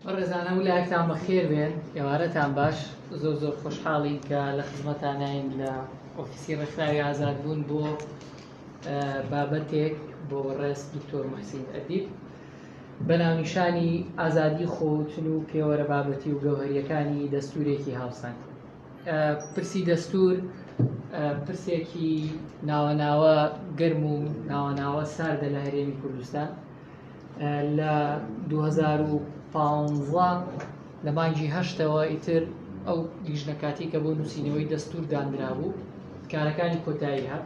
بەڕێزان هەموو لایەکتان بەخێر بێن، ئێوارەتان باش. زۆر زۆر خۆشحاڵین کە لە خزمەتانین لە ئۆفیسی ڕێکخراوی ئازادبوون بۆ بابەتێک بۆ بەڕێز دکتۆر محسین ئەدیب بە ناونیشانی ئازادی خۆوتن و پێوەرە بابەتی و گەوهەریەکانی دەستورێکی هاوسەنگ. پرسی دەستور پرسێکی ناوەناوە گەرم و ناوەناوە ساردە لە هەرێمی کوردستان. لە 2015 لە مانگی هەشتەوە ئیتر ئەو لیژنە کاتی کە بۆ نووسینەوەی دەستور دانرابوو کارەکانی کۆتایی هات،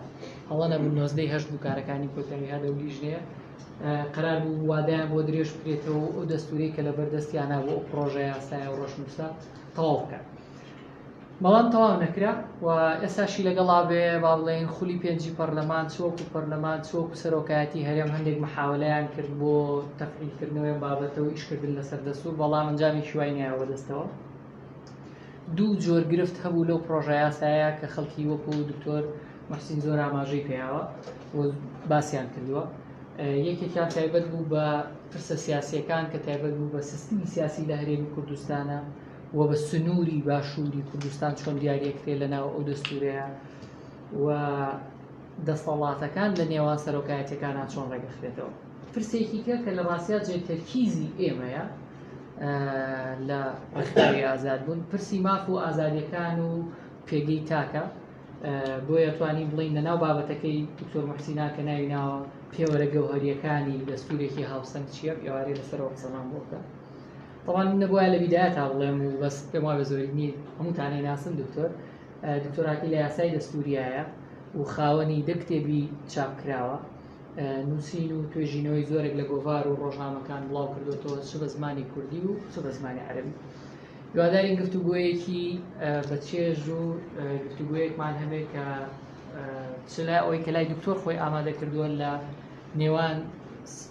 هەڵە نەبوو 19 هەشت بوو کارەکانی کۆتایی هات ئەو لیژنەیە. قرار بوو وادایان بۆ درێژ بکرێتەوە ئەو دەستوری کە لە بەردەستیانە بۆ ئەو پرۆژە یاسایە و ڕەشنووسە تەواو بکات، بەڵام تەواو نەکرا و ئێستاشی لەگەڵا بێ با بڵێین خولی پێنجی پەرلەمان چ وەکو پەرلەمان چ وەکو سەرۆکایەتی هەرێم هەندێک محاولەیان کرد بۆ تەفعیلکردنەوەی ئەم بابەتە و ئیشکردن لەسەر دەستور، بەڵام ئەنجامێکی وای نایە بەدەستەوە. دوو جۆر گرفت هەبوو لەو پرۆژە یاسایە کە خەڵکی وەکو دکتۆر محسین زۆر ئاماژەی پێیاوە و باسیان کردووە. یەکێکیان تایبەت بوو بە پرسە سیاسیەکان کە تایبەت بوو بە سیستمی سیاسی لە هەرێمی کوردستانە و بە سنووری باشووری کوردستان چۆن دیاریەکرێت لە ناو ئەو دەستورەیە و دەسەڵاتەکان لە نێوان سەرۆکایەتەکانە چۆن ڕێگەخرێتەوە. پرسێکی کە کە لە ڕاستیا جێ تەرکیزی ئێمەیە لە ڕێکخراوی ئازاد بوون پرسی ماف و ئازادیەکان و پێگەی تاکە. بۆیە توانین بڵین لە ناو بابەتەکەی دکتۆر محسینا کە ناوی ناوە پێوەرە گەوهەریەکانی دەستورێکی هاوسەنگ چییە، ئێوارەی لەسەرەوە قسەمان بۆ بکە. طبعا من نەبووایە لە بیدایە تا بڵێم و بەس پێم وابێ زۆرینی هەمووتانەی ناسن دکتۆر دکتۆراکی لە یاسای دەستوریایە و خاوەنی دە کتێبی چاپ کراوە، نووسین و توێژینەوەی زۆرێک لە گۆڤار و ڕۆژنامەکان بڵاو کردوێتەوە چ بە زمانی کوردی و چ بە زمانی عەرەبی. هیوادارین گفتوگۆیەکی بە چێژ و گفتوگۆیەکمان هەبێت کە چ لای ئەوەی کە لای دکتۆر خۆی ئامادە کردووە لە نێوان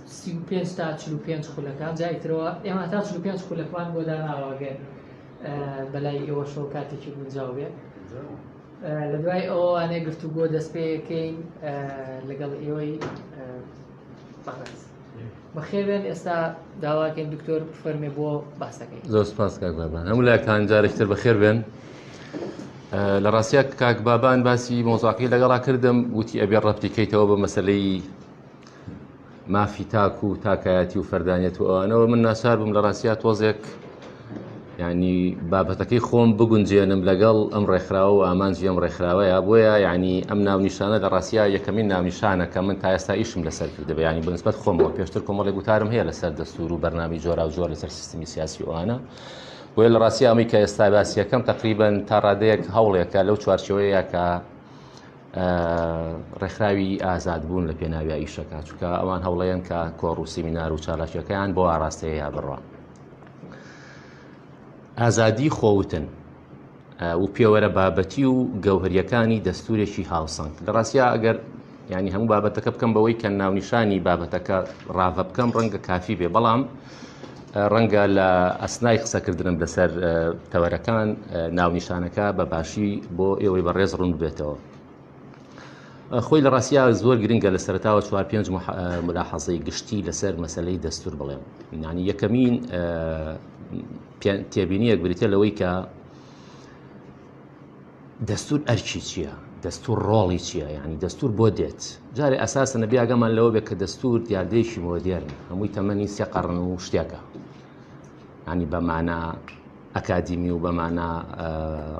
35 تا 45 خولەکان، جا ئیترەوە ئێمە تا 45 خولەکمان بۆ داناوە گەر بەلای ئێوەشەوە کاتێکی گونجاو بێت. لە دوای ئەوانەیە گفتوگۆ دەست پێەکەین لەگەڵ ئێوەی بەڕێز. بەخێربێن. ئێستا داواکەین دکتۆر فەرمێ بۆ باسەکەی. زۆر سپاس کاک بابان، هەموو لایەکتان جارێکتر بەخێر بێن. لە ڕاستیا کاک بابان باسی مۆزاقی لەگەڵا کردم، وتی ئەبێ ڕەبتی کەیتەوە بە مەسلەی مافی تاک و تاکایەتی و فەردانیەت و ئەوانەوە. من ناچار بووم لە ڕاستیا تۆزێک ینی بابەتەکەی خۆم بگونجێنم لەگەڵ ئەم ڕێکخراوە و ئامانجی ئەم ڕێکخراوەیە. بۆیە ینی ئەم ناونیشانە لە ڕاستیا یەکەمین ناونیشانە کە من تا ئێستا ئیشم لەسەر کردبێ، ینی بەنسبەت خۆمەوە پێشتر کۆمەڵێک گوتارم هەیە لەسەر دەستور و بەرنامەی جۆراوجۆر لەسەر سیستمی سیاسی ئەوانە. بۆیە لە ڕاستیا ئەمەی کە ئێستا باسیەکەم تقریبا تا ڕادەیەک هەوڵێکە لەو چوارچێوەیە کە ڕێکخراوی ئازادبوون لە پێناویا ئیشەکە، چونکە ئەوان هەوڵەیەن کە کۆڕ و سیمینار و چالاکیەکەیان بۆ ئاراستەیە بڕە. ئازادی خۆوتن و پێوەرە بابەتی و گەوهریەکانی دەستورێکی هاوسەنگ. لە ڕاستیا ئەگەر ینی هەموو بابەتەکە بکەم بەوەی کە ناونیشانی بابەتەکە ڕاڤە بکەم ڕەنگە کافی بێ، بەڵام ڕەنگە لە ئەسنای قسەکردنم لەسەر تەوەرەکان ناونیشانەکە بە باشی بۆ ئێوەی بەڕێز ڕوون بێتەوە. خۆی لە ڕاستیا زۆر گرنگە لە سەرتاوە چوار پێنج ملاحەزەی گشتی لەسەر مەسلەی دەستور بڵێم. ینی یەکەمین تێبینیەک بریتە لەوەی کە دەستور ئەرکی چییە، دەستور ڕۆڵی چییە، یعنی دەستور بۆ دێت. جارێ ئەساسە نەبی ئاگامان لەوە بێت کە دەستور دیاردەیەکی مۆدێرن، هەمووی تەمەنی سێ قەڕن و شتێکە، ینی بە مانا ئەکادیمی و بە مانا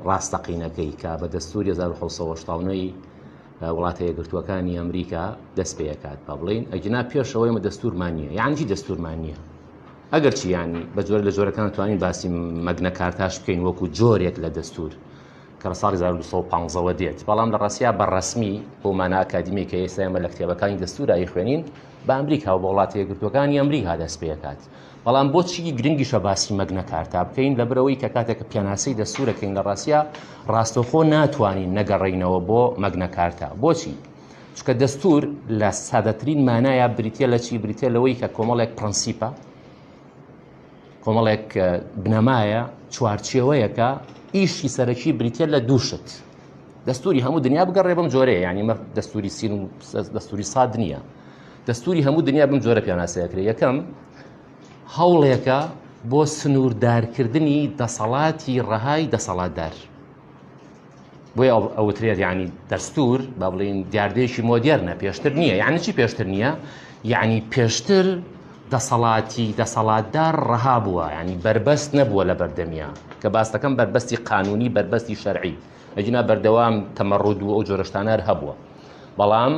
ڕاستەقینەکەی کە بە دەستوری 1970 وڵاتە یەکگرتووەکانی ئەمریکا دەست پێکات با بڵین، ئەگینا پێشەوەی ئێمە دەستورمان نییە. یعنی چی دەستورمان نییە؟ ئەگەر چی ینی بە جۆر لە جۆرەکان توانین باسی مەگنە کارتاش بکەین وەکو جۆرێک لە دەستور کە لە ساڵی 1215 دێت، بەڵام لە ڕاستیا بە ڕەسمی بۆ مانا ئەکادیمی کە ئێستا ئێمە لە کتێبەکانی دەستورا ئەیخوێنین بە ئەمریکا و بە وڵاتە یەکگرتووەکانی ئەمریکا دەست پێکات. بەڵام بۆچی گرنگیشە باسی مەگنە کارتا بکەین؟ لەبەرئەوەی کە کاتێک کە پێناسەی دەستورەکەین لە ڕاستیا ڕاستەوخۆ ناتوانین نەگەڕێینەوە بۆ مەگنە کارتا. بۆچی؟ چونکە دەستور لە سادەترین مانایا بریتە لە چی؟ بریتە لەوەی کە کۆمەڵێک پرەنسیپە، کۆمەڵێک بنەمایە، چوارچێوەیەکە، ئیشی سەرەکی بریتە لە دوو شت. دەستوری هەموو دنیا بگەڕێ بەم جۆرەیە، یعنی مە دەستوری سین و دەستوری ساد نییە، دەستوری هەموو دنیا بەم جۆرە پێناسەیەکرێ. یەکەم هەوڵێکە بۆ سنووردارکردنی دەسەڵاتی ڕەهای دەسەڵاتدار. بۆیە ئەوترێت یعنی دەستور با بڵێین دیاردەیەکی مۆدێرنە پێشتر نییە یعنی چی پێشتر نییە یعنی پێشتر دەسەڵاتی دەسەڵاتدار ڕەها بووە ینی بربەست نەبووە لە بەردەمیە کە باس دەکەم بربەستی قانونی بربەستی شەرعی ئەگینا بەردەوام تەمەڕود و ئەو جۆرەشتانە هەبووە بەڵام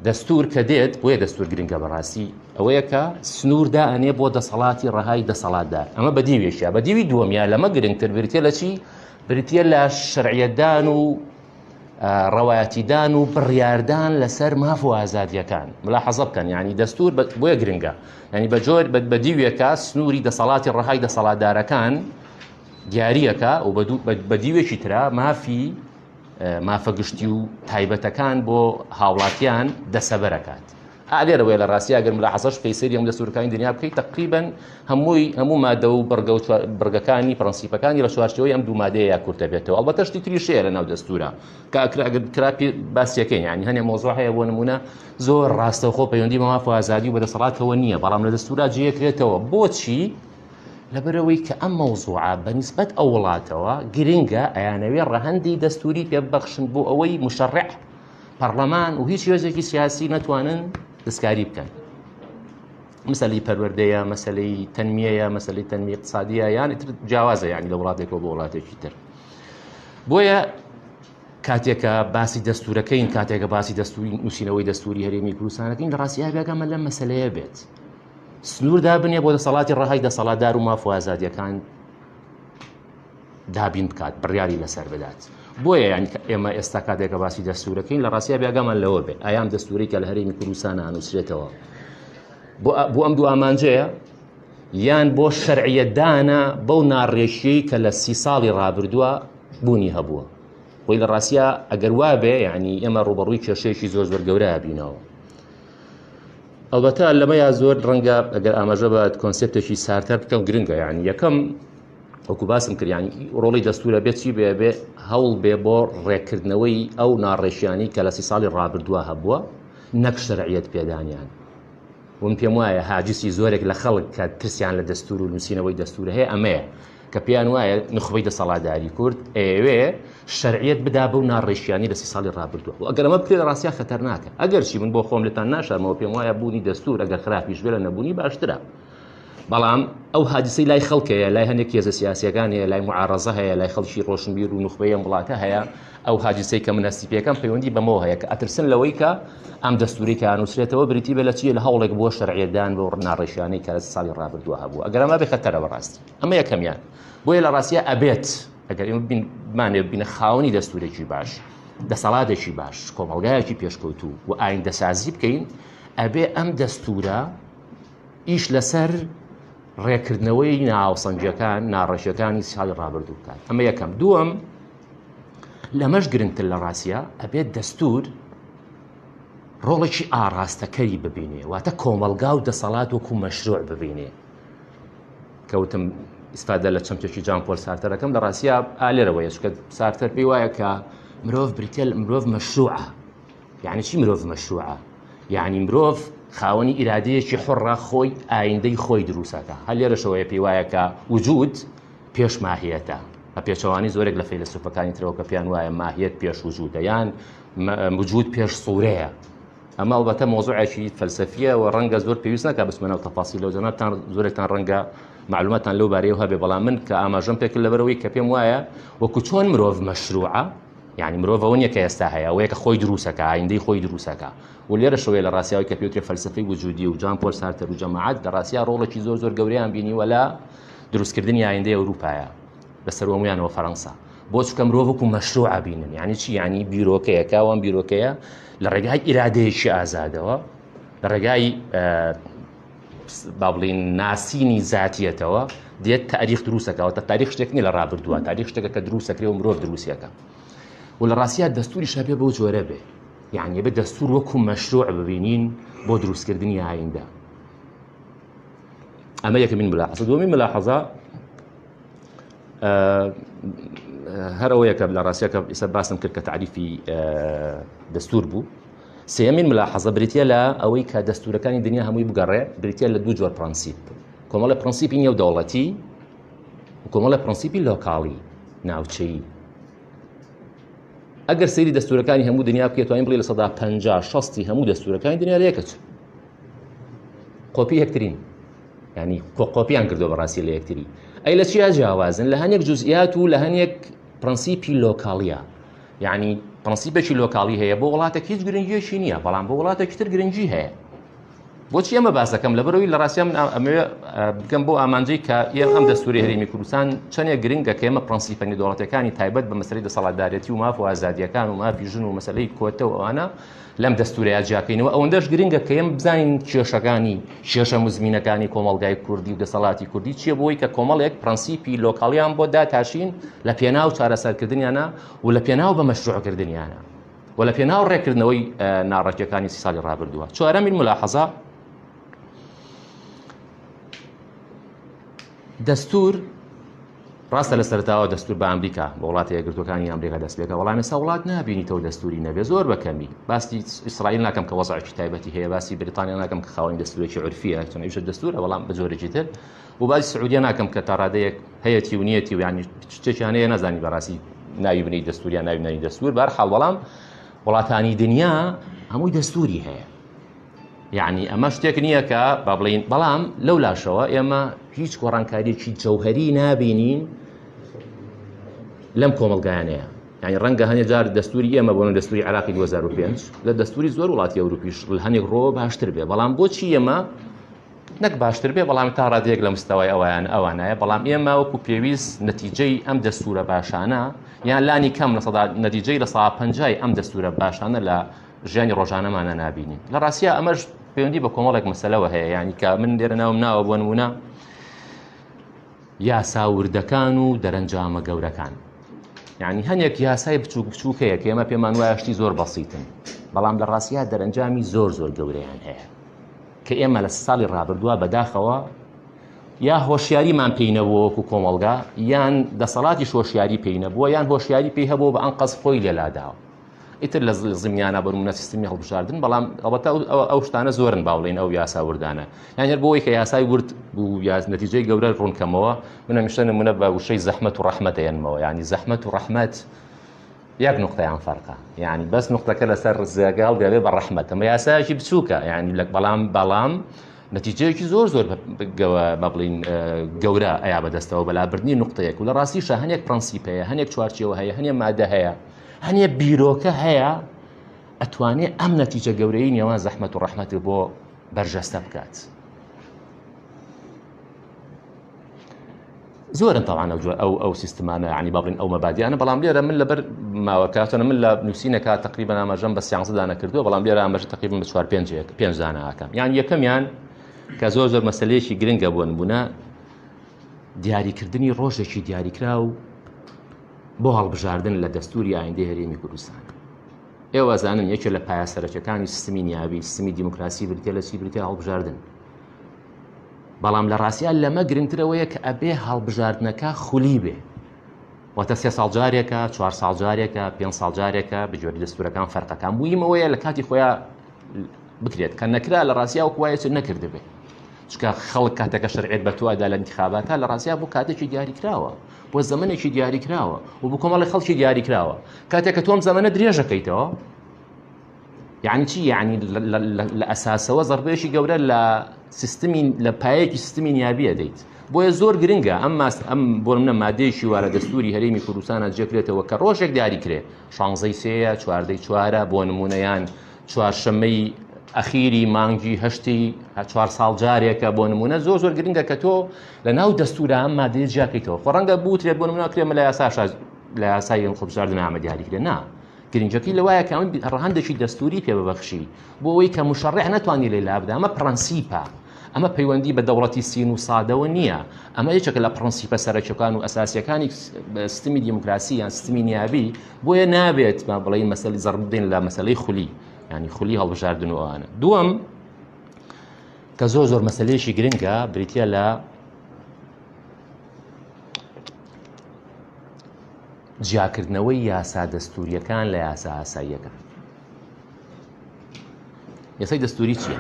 دەستور کە دێت بۆیە دەستور گرنگە بەڕاستی ئەوەیە کە سنوور دائەنێ بۆ دەسەڵاتی ڕەهای دەسەڵاتدار ئەمە بە دیوێکیا بە دیوی دووەمیا لەمە گرنگتر بریتە لە چی بریتە لە شەرعیەتدان و ڕەوایەتیدان و بڕیاردان لەسەر ماف و ئازادیەکان ملاحەزە بکەن ینی دەستور بۆیە گرنگە ینی بە جۆر بە دیوێکە سنووری دەسەڵاتی ڕەهای دەسەڵاتدارەکان دیارەکە و بە دیوێکی ترا مافی مافە گشتی و تایبەتەکان بۆ هاوڵاتیان دەسەبەرەکات ئا لێرەوەیە لە ڕاستیا گەر ملاحەزەش بکەی سەیری هەموو دەستوورەکانی دنیا بکەی تەقریبەن هەمووی هەموو مادە و بڕگە و بڕگەکانی پرەنسیپەکانی لە چوارچێوەی ئەم دوو مادەیە یا کورتە بێتەوە ئەڵبەتە شتی تریش هەیە لە ناو دەستوورە کە ئەکرا ئەگەر کرا پێ باسیەکەین یعنی هەنێ مۆزوع هەیە بۆ نمونە زۆر ڕاستەوخۆ پەیوەندی بە ماف و ئازادی و بە دەسەڵاتەوە نییە بەڵام لە دەستوورا جێکرێتەوە بۆچی لەبەرئەوەی کە ئەم مەوزوعە بە نیسبەت ئەو وڵاتەوە گرنگە ئەیانەوێ ڕەهەندی دەستووری پێ ببەخشن بۆ ئەوەی مشەڕع پەڕلەمان و هیچ هێزێکی سیاسی نەتوانن دەستکاری بکەن مەسەلەی پەروەردەیە مەسەلەی تەنمیەیە مەسەلەی تەنمی اقتصادیە یان تر جیاوازە یعنی لە وڵاتێکەوە بۆ وڵاتێکی تر بۆیە کاتێکە باسی دەستورەکەین کاتێکە باسی دەستوری نووسینەوەی دەستوری هەرێمی کوردستانەکەین لە ڕاستی ئاگاگەمە لەم مەسلەیە بێت سنوور دابنێ بۆ دەسەڵاتی ڕەهای دەسەڵاتدار و ماف و ئازادیەکان دابین بکات بڕیاری لەسەر بدات بۆیە یان ئێمە ئێستا کاتێکە باسی دەستورەکەین لە ڕاستیا بێگامان لەوە بێ ئایام دەستوری کە لە هەرێمی کوردستان ئانووسرێتەوە بۆ ئەم دوو ئامانجەیە یان بۆ شەرعیەتدانە بەو ناڕێکیەی کە لە سی ساڵی ڕابردووە بوونی هەبووە خۆی لە ڕاستیا ئەگەر وابێ یعنی ئێمە ڕوبەڕووی کێشەیەکی زۆر زۆر گەورە بینەوە ئەڵبەتە لەمەیا زۆر ڕەنگە ئەگەر ئاماژە بە کۆنسێپتێکی سارتەر بکەم گرنگە یعنی یەکەم وەکو باسم کرد یعنی ڕۆڵی دەستورە بێت چی بێ بێ هەوڵ بێ بۆ ڕێککردنەوەی ئەو ناڕێشیانی کە لە سی ساڵی ڕابردووە هەبووە نەک شەرعیەت پێدانیان وم پێم وایە هاجسی زۆرێک لە خەڵک کە ترسیان لە دەستور و نووسینەوەی دەستور هەیە ئەمەیە کە پێیان وایە نوخبەی دەسەڵاتداری کورد ئەیەوێ شەرعیەت بدا بەو ناڕێکیانەی لە سی ساڵی ڕابردووە و ئەگەر ئەمە بکرێت لە ڕاستیا خەتەرناکە ئەگەرچی من بۆ خۆم لێتان ناشارمەوە پێم وایە بوونی دەستور ئەگەر خراپیش بێ لە نەبوونی باشترە بەڵام ئەو هادیسەی لای خەڵکەیە لای هەندێک هێزە سیاسیەکان هەیە لای معارەزە هەیە لای خەڵکی ڕۆشنبیر و نوخبەی ئەم وڵاتە هەیە ئەو هاجسەی کە من هەستی پێکەم پەیوەندی بەمەوە هەیە کە ئەترسن لەوەی کە ئەم دەستوری کە ئەنووسرێتەوە بریتی بێ لە چیە لە هەوڵێک بۆ شەرعیەتدان بۆ ناڕێشیانەی کە لە ساڵی ڕابردووە هەبوو ئەگەر ئەمە بێ خەتەرە بەڕاستی ئەمە یەکەمیان بۆیە لە ڕاستیە ئەبێت ئەگەر ئێمە بمانێ بینە خاوەنی دەستورێکی باش دەسەڵاتێکی باش کۆمەڵگایەکی پێشکەوتوو و ئایندەسازی بکەین ئەبێ ئەم دەستورە ئیش لەسەر ڕێکردنەوەی ناوسەنگیەکان ناڕەشەکانی ساڵی ڕابردوو بکات ئەمە یەکەم دووەم لەمەش گرنگتر لە ڕاستە ئەبێت دەستور ڕۆڵێکی ئاراستەکەری ببینێ واتە کۆمەڵگا و دەسەڵات وەکو مەشروع ببینێ کەوتم ئیسفادە لە چەمکێکی جان پۆل سارتەرەکەم لە ڕاستیا ئالێرەوەیە چونکە سارتەر پێی وایە کە مرۆڤ بریتە مرۆڤ مەشروعە یعنی چی مرۆڤ مەشروعە یعنی مرۆڤ خاوەنی ئیرادەیەکی حڕە خۆی ئایندەی خۆی دروستەکە هەر لێرەشەوەیە پێی وایە کە وجود پێش ماهیەتە بە پێچەوانی زۆرێک لە فەیلەسوفەکانی ترەوە کە پێیان وایە ماهیەت پێش وجودە یان وجود پێش سوورەیە ئەمە ئەڵبەتە مۆزوعێکی فەلسەفیە و ڕەنگە زۆر پێویست ناکە بچمە ناو تەفاسیلەوە جەنابتان زۆرێکتان ڕەنگە معلوماتان لەو بارەیەوە هەبێ بەڵام من کە ئاماژەم پێکرد لەبەرەوەی کە پێم وایە وەکو چۆن مرۆڤ مەشروعە یعنی مرۆڤەوە نییە کە ئێستا هەیە ئەوەیە کە خۆی دروستەکە ئایندەی خۆی دروستەکە و لێرەشەوەی لە ڕاستیاوی کە پێوترێ فەلسەفەی وجودی و جان پۆل سارتەر و جەماعەت لە ڕاستیا ڕۆڵێکی زۆر زۆر گەورەیان بینیوە لە دروستکردنی ئایندەی ئەوروپایە بە سەروەمویانەوە فەرەنسا بۆ چکە مرۆڤ وەکو مەشروع بینن یعنی چی یعنی بیرۆکەیەکە ئەوان بیرۆکەیە لە ڕێگای ئیرادەیەکی ئازادەوە لە ڕێگای با بڵین ناسینی زاتیەتەوە دێت تاریخ دروستەکەەوە تا تاریخ شتێک نیە لە ڕابردووە تاریخ شتێکە کە دروستەکرێ و مرۆڤ دروستەکە و لە ڕاستیا دەستوری شەبێ بەو جۆرە بێ یعنی بە دەستور وەکو مەشروع ببینین بۆ دروستکردنی ئایندە ئەمە یەکەمین ملاحظە دووەمین ملاحظە هەر ئەوەیە کە لە ڕاستیەکە ئیسە باسم کرد کە تعریفی دەستور بوو سێمین ملاحظە بریتە لە ئەوەی کە دەستورەکانی دنیا هەمووی بگەڕێ بریتە لە دوو جۆر پرەنسیپ. کۆمەڵە پرەنسیپی نێودەوڵەتی و کۆمەڵە پرەنسیپی لۆکاڵی ناوچەیی. ئەگەر سەیری دەستورەکانی هەموو دنیا بکەیت توانین بڵێ 50% 60 هەموو دەستورەکانی دنیا لە یەکەچن، قۆپی یەکترین، ینی قۆپیان کردو بەڕاستی لە یەکتری. ئەی لە چیا جیاوازن؟ لە هەنێک جزئیات و لە هەنێک پرەنسیپی لۆکاڵیە. یعنی پرەنسیپێکی لۆکاڵی هەیە بۆ وڵاتێک هیچ گرنگیەکی نییە، بەڵام بۆ وڵاتێکی تر گرنگی هەیە. بۆچی ئەمە باسەکەم؟ لەبەرەوەی لە ڕاستیا من ئەمەوێ بگەم بۆ ئامانجەی کە ئێمە ئەم دەستوری هەرێمی کوردستان چەندێک گرنگە کە ئێمە پرەنسیپە نێودەوڵەتیەکانی تایبەت بە مەسەلەی دەسەڵاتدارێتی و ماف و ئازادیەکان و مافی ژن و مەسەلەی کۆتە و ئەوانە لەم دەستورەیە جیاکەینەوە. ئەوەندەش گرنگە کە ئێمە بزانین کێشەکانی کێشە مزمینەکانی کۆمەڵگای کوردی و دەسەڵاتی کوردی چییە، بۆی کە کۆمەڵێک پرەنسیپی لۆکاڵیان بۆ داتاشین لە پێناو چارەسەرکردنیانە و لە پێناو بە مەشروعکردنیانە و لە پێناو ڕێکردنەوەی ناڕەکیەکانی 30 ساڵی ڕابردووە. چوارەمین ملاحەزە، دەستور ڕاستە لە سەرتاوە دەستور بە ئەمریکا بە وڵاتە یەکگرتووەکانی ئەمریکا دەست پێکە، بەڵام ئێستا وڵات نابینیتەوە دەستوری نەبێ، زۆر بە کەمی. باسی ئیسرائیل ناکەم کە وەزعێکی تایبەتی هەیە، باسی بریتانیا ناکەم کە خاوەنی دەستورێکی عورفیە، چون ئەویش دەستورە بەڵام بە جۆرێکی تر، و باسی سعودیە ناکەم کە تا ڕادەیەک هەیەتی و نیەتی و یعنی شتێکیان هەیە نازانی بەڕاستی ناوی بنەی دەستور یان ناوی نەنی دەستور. بەهەرحاڵ بەڵام وڵاتانی دنیا هەمووی دەستوری هەیە. یعنی ئەمە شتێک نییە کە با بڵین، بەڵام لەو لاشەوە ئێمە هیچ گۆڕانکاریەکی جەوهەری نابینین لەم کۆمەڵگایانەیە. یعنی ڕەنگە هەنێ جار دەستوری ئێمە بۆ دەستوری عراقی 2005 لە دەستوری زۆر وڵاتی ئەوروپیش لە هەنێک ڕۆ باشتر بێ، بەڵام بۆچی ئێمە نەک باشتر بێ بەڵام تا ڕادەیەک لە مستەوای ئەویان ئەوانایە، بەڵام ئێمە وەکو پێویست نەتیجەی ئەم دەستورە باشانە یان لانی کەم لە سەدا نەتیجەی لە سەدا پەنجای ئەم دەستورە باشانە لە ژیانی ڕۆژانەمانە نابینین. لە ڕاستیا ئەمەش پەیوەندی بە کۆمەڵێک مەسەلەوە هەیە، یعنی کە من لێرە ناوم ناوە بۆ نمونە یاسا وردەکان و دەرەنجامە گەورەکان. یعنی هەنێک یاسای بچووک بچووک هەیە کە ئێمە پێمان وایە شتی زۆر بەسیتن، بەڵام لە ڕاستیا دەرەنجامی زۆر زۆر گەورەیان هەیە کە ئێمە لە ساڵی ڕابردووە بەداخەوە یا هۆشیاریمان پێی نەبووە وەکو کۆمەڵگا، یان دەسەڵاتی هۆشیاری پێی نەبووە، یان هۆشیاری پێی هەبووە بە ئەنقەست خۆی لێلاداوە. ئیتر لە زمیانە بەرمونە سیستمی هەڵبژاردن، بەڵام ئەڵبەتە ئەو شتانە زۆرن با بڵێین ئەو یاسا وردانە. یان هەر بۆی کە یاسای ورد بوو یا نەتیجەی گەورە ڕوونکەمەوە، من هەمیشە نمونە بە وشەی زەحمەت و ڕەحمەت ئەیەنمەوە. یعنی زەحمەت و ڕەحمەت یەک نقطەیان فەرقە، یعنی بەس نقطەکە لەسەر زێگە هەڵگەبێ بە ڕەحمەت. ئەمە یاسایەکی بچووکە، یعنی لە بەڵام نەتیجەیەکی زۆر زۆر بە بڵین گەورە ئەیا بەدەستەوە بەلابردنی نقطەیەک. و لە ڕاستیشە هەنێک پرەنسیپ هەیە، هەنێک چوارچێوە هەیە، هەنێک مادە هەیە، هەنێک بیرۆکە هەیە ئەتوانێ ئەم نەتیجە گەورەی نێوان زەحمەت و ڕەحمەت بۆ بەرجەستە بکات. زۆرن تاوان ئەو ئەو ئەو سیستمانە، ینی با بڵێین ئەو مەبادیانە، بەڵام لێرە من لەبەر ماوەکاتەنە من لە نووسینەکە تقریبا ئاماژەم بە سیانزە دانە کردووە، بەڵام لێرە ئاماژە تقریبا بە چوار پێنج یەک پێنج دانە ئاکەم. یان یەکەمیان کە زۆر زۆر مەسلەیەکی گرنگە بۆ نمونە دیاریکردنی ڕۆژێکی دیاریکراو بۆ هەڵبژاردن لە دەستوری ئایندەی هەرێمی کوردستان. ئێوە زانن یەکێ لە پایە سەرەکیەکانی سیستمی نیابی، سیستمی دیموکراسی بریتە لە چی؟ بریتە هەڵبژاردن. بەڵام لە ڕاستیا لەمە گرنگترەوەیە کە ئەبێ هەڵبژاردنەکە خولی بێ، واتە سێ ساڵ جارێکە، چوار ساڵ جارێکە، پێنج ساڵ جارێکە، بە جۆری دەستورەکان فەرقەکان. بوویمەوەیە لە کاتی خۆیان بکرێت، کە نەکرا لە ڕاستیا وەکو وایە چ نەکردبێ، چونکە خەڵک کاتێکە شەرعیەت بە تۆدا لە انتخاباتە لە ڕاستیا بۆ کاتێکی دیاریکراوە، بۆ زەمەنێکی دیاریکراوە و بۆ کۆمەڵی خەڵکی دیاریکراوە. کاتێک کە تۆم زەمەنە درێژەکەیتەوە، یعنی چی؟ یعنی لە ئەساسەوە زەربەیەکی گەورە لە سیستمی لە پایەکی سیستمی نیابیە دەیت. بۆیە زۆر گرنگە ئەم ماس ئەم بۆ منە مادەیەکی وارە دەستوری هەرێمی کوردستانە جێکرێتەوە کە ڕۆژێک دیاری کرێ، شانزەی سێیە، چواردەی چوارە بۆ نمونەیان چوارشەممەی ئەخیری مانگی هەشتی چوار ساڵ جارێکە بۆ نمونە. زۆر زۆر گرنگە کە تۆ لە ناو دەستورە ئەم مادەیە جیاکەیتەوە. خۆ ڕەنگە بوترێت بۆ نمونە کرێ لە یاساشا لە یاسای هەڵبژاردن ئامە دیاری کرێ، نا، گرنگەکەی لەوایە کە ئەم ڕەهەندێکی دەستوری پێ ببەخشی بۆ ئەوەی کە مشەڕع نەتوانی لێ لابدا. ئەمە پرەنسیپە، ئەمە پەیوەندی بە دەوڵەتی سین و سادەوە نییە، ئەمە یەکێکە لە پرەنسیپە سەرەکیەکان و ئەساسیەکانی سیستمی دیموکراسی یان سیستمی نیابی. بۆیە نابێت با بڵێین مەسەلەی زەڕ بدەین لە مەسەلەی خولی، ینی خولی هەڵبژاردن و ئەوانە. دووەم کە زۆر زۆر مەسەلەیەکی گرنگە بریتە لە جیاکردنەوەی یاسا دەستوریەکان لە یاسا ئاساییەکان. یاسای دەستوری چییە؟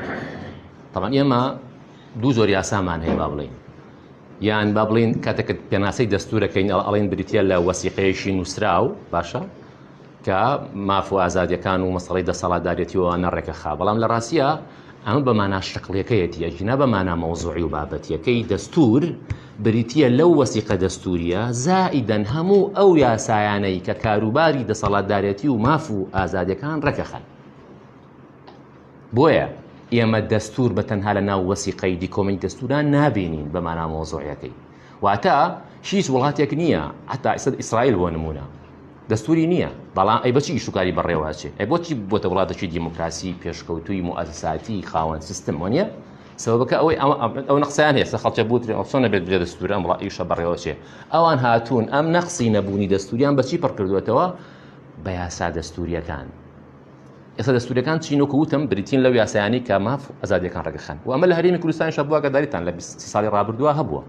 طبعا ئێمە دوو زۆر یاسامان هەیە با بڵێین. یان با بڵین کاتێک پێناسەی دەستورەکەین ئەڵێن بریتە لە وەسیقەیەکی نووسراو باشە کە ماف و ئازادیەکان و مەسەڵەی دەسەڵاتدارێتی و ئەوانە ڕێکەخا بەڵام لە ڕاستیا ئەمە بە مانا شکڵیەکەیەتی ئەگینا بە مانا مەوزوعی و بابەتیەکەی دەستور بریتیە لەو وەسیقە دەستوریە زائیدەن هەموو ئەو یاسایانەی کە کاروباری دەسەڵاتدارێتی و ماف و ئازادیەکان ڕێکەخەن. بۆیە ئێمە دەستور بە تەنها لە ناو وەسیقەی دیکۆمنی دەستوران نابینین بە مانا مەوزوعیەکەی. واتە هیچ وڵاتێک نییە حتا ئیسرائیل بۆ نمونە دەستوری نییە بەڵام ئەی بەچی ئیشوکاری بەڕێوە ئەچێ ئەی بۆچی بۆتە وڵاتێکی دیموکراسی پێشکەوتوی موئەسەساتی خاوەن سیستم وەنیە سەبەبەکە ئەوەی ئەو نەقسیان هەیە خەڵکە بوترێ ئەو چۆن نەبێت بێ دەستور ئەم وڵات ئیشە بەڕێوە چێ ئەوان هاتوون ئەم نەقسی نەبوونی دەستوریان بەچی پڕ کردوێتەوە بە یاسا دەستوریەکان یاسا دەستوریەکان چین وەکو وتم بریتین لەو یاسایانەی کە ماف و ئازادیەکان ڕێکدەخەن و ئەمە لە هەرێمی کوردستانیش هەبووە ئاگاداریتان لە 20 ساڵی ڕابردووە هەبووە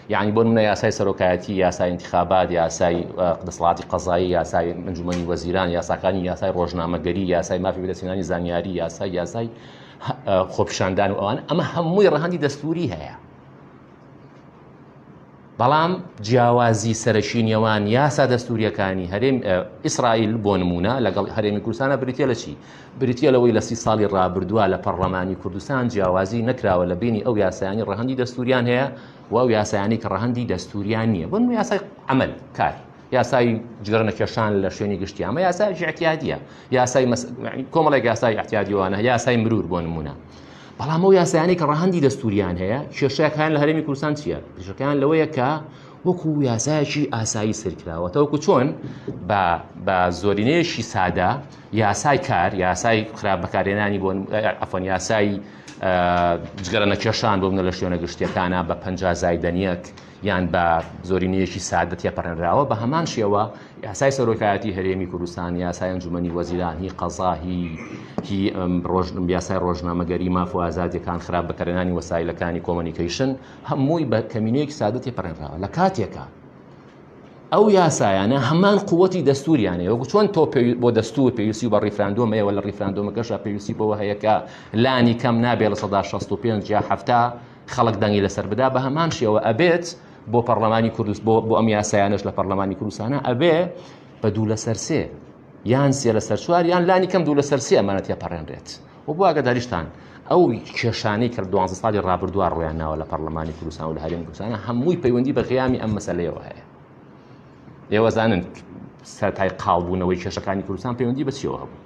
یعنی بۆ نمونە یاسای سەرۆکایەتی یاسای انتخابات یاسای دەسەڵاتی قەزایی یاسای ئەنجومەنی وەزیران یاساکانی یاسای ڕۆژنامەگەری یاسای مافی بەدەستهێنانی زانیاری یاسای یاسای خۆپیشاندان و ئەوان ئەمە هەمووی ڕەهەندی دەستوری هەیە بەڵام جیاوازی سەرەکی نێوان یاسا دەستوریەکانی هەرێم ئیسرائیل بۆ نمونە لەگەڵ هەرێمی کوردستانە بریتە لە چی؟ بریتە لەوەی لە سی ساڵی ڕابردووە لە پەڕلەمانی کوردستان جیاوازی نەکراوە لە بینی ئەو یاسایانی ڕەهەندی دەستوریان هەیە و ئەو یاسایانی کە ڕەهەندی دەستوریان نییە بۆ نمونە یاسای عەمەل کار یاسای جگەرە نەکێشان لە شوێنی گشتی ئەمە یاسایەکی اعتیادیە یاسای مس... کۆمەڵێک یاسای اعتیادیوانە یاسای مرور بۆ نمونە بەڵام ئەو یاسایانەی کە ڕەهەندی دەستوریان هەیە کێشەکان لە هەرێمی کوردستان چییە کێشەکان لەوەیە کە وەکو یاسایەکی ئاسایی سەرکراوە تاوەکو چۆن بە بە زۆرینەیەکی سادە یاسای کار یاسای خراپ بەکارێنانی بۆ ئەفۆن یاسای جگەرە نەکێشان بۆ منە لە شوێنە گشتیەکانە بە پ زایدەنیەک یان بە زۆرینەیەکی سادە تێپەڕێنراوە، بە هەمان شێوە یاسای سەرۆکایەتی هەرێمی کوردستان، یاسای ئەنجومەنی وەزیران، هی قەزا، هی هی ڕۆژ یاسای ڕۆژنامەگەری، ماف و ئازادیەکان، خراپ بەکارهێنانی وەسایلەکانی communication، هەمووی بە کەمینەیەکی سادە تێپەڕێنراوە. لە کاتێکا ئەو یاسایانە هەمان قوتی دەستوریان هەیە وەکو چۆن تۆ بۆ دەستور پێویستی بە ڕیفراندۆم هەیە و لە ڕیفراندۆمەکەشا پێویستی بەوە هەیە کە لانی کەم نابێت لە سەدا 65 یا 70 خەڵک دەنگی لەسەر بدا بە هەمان شێوە ئەبێت بۆ پەرلەمانی کوردست بۆ بۆ ئەم یاسایانەش لە پەرلەمانی کوردستانە ئەبێ بە دوو لەسەر سێ یان سێ لەسەر چوار یان لانی کەم دوو لەسەر سێ ئەمانە تێپەڕێنرێت و بۆ ئاگاداریشتان ئەو کێشانەی کە دوانزە ساڵی ڕابردووە ڕویان ناوە لە پەرلەمانی کوردستان و لە هەرێمی کوردستان هەمووی پەیوەندی بە غیامی ئەم مەسەلەیەوە هەیە ئێوە زانن سەرای قاڵبوونەوەی کێشەکانی کوردستان پەیوەندی بە چیەوە هەبوو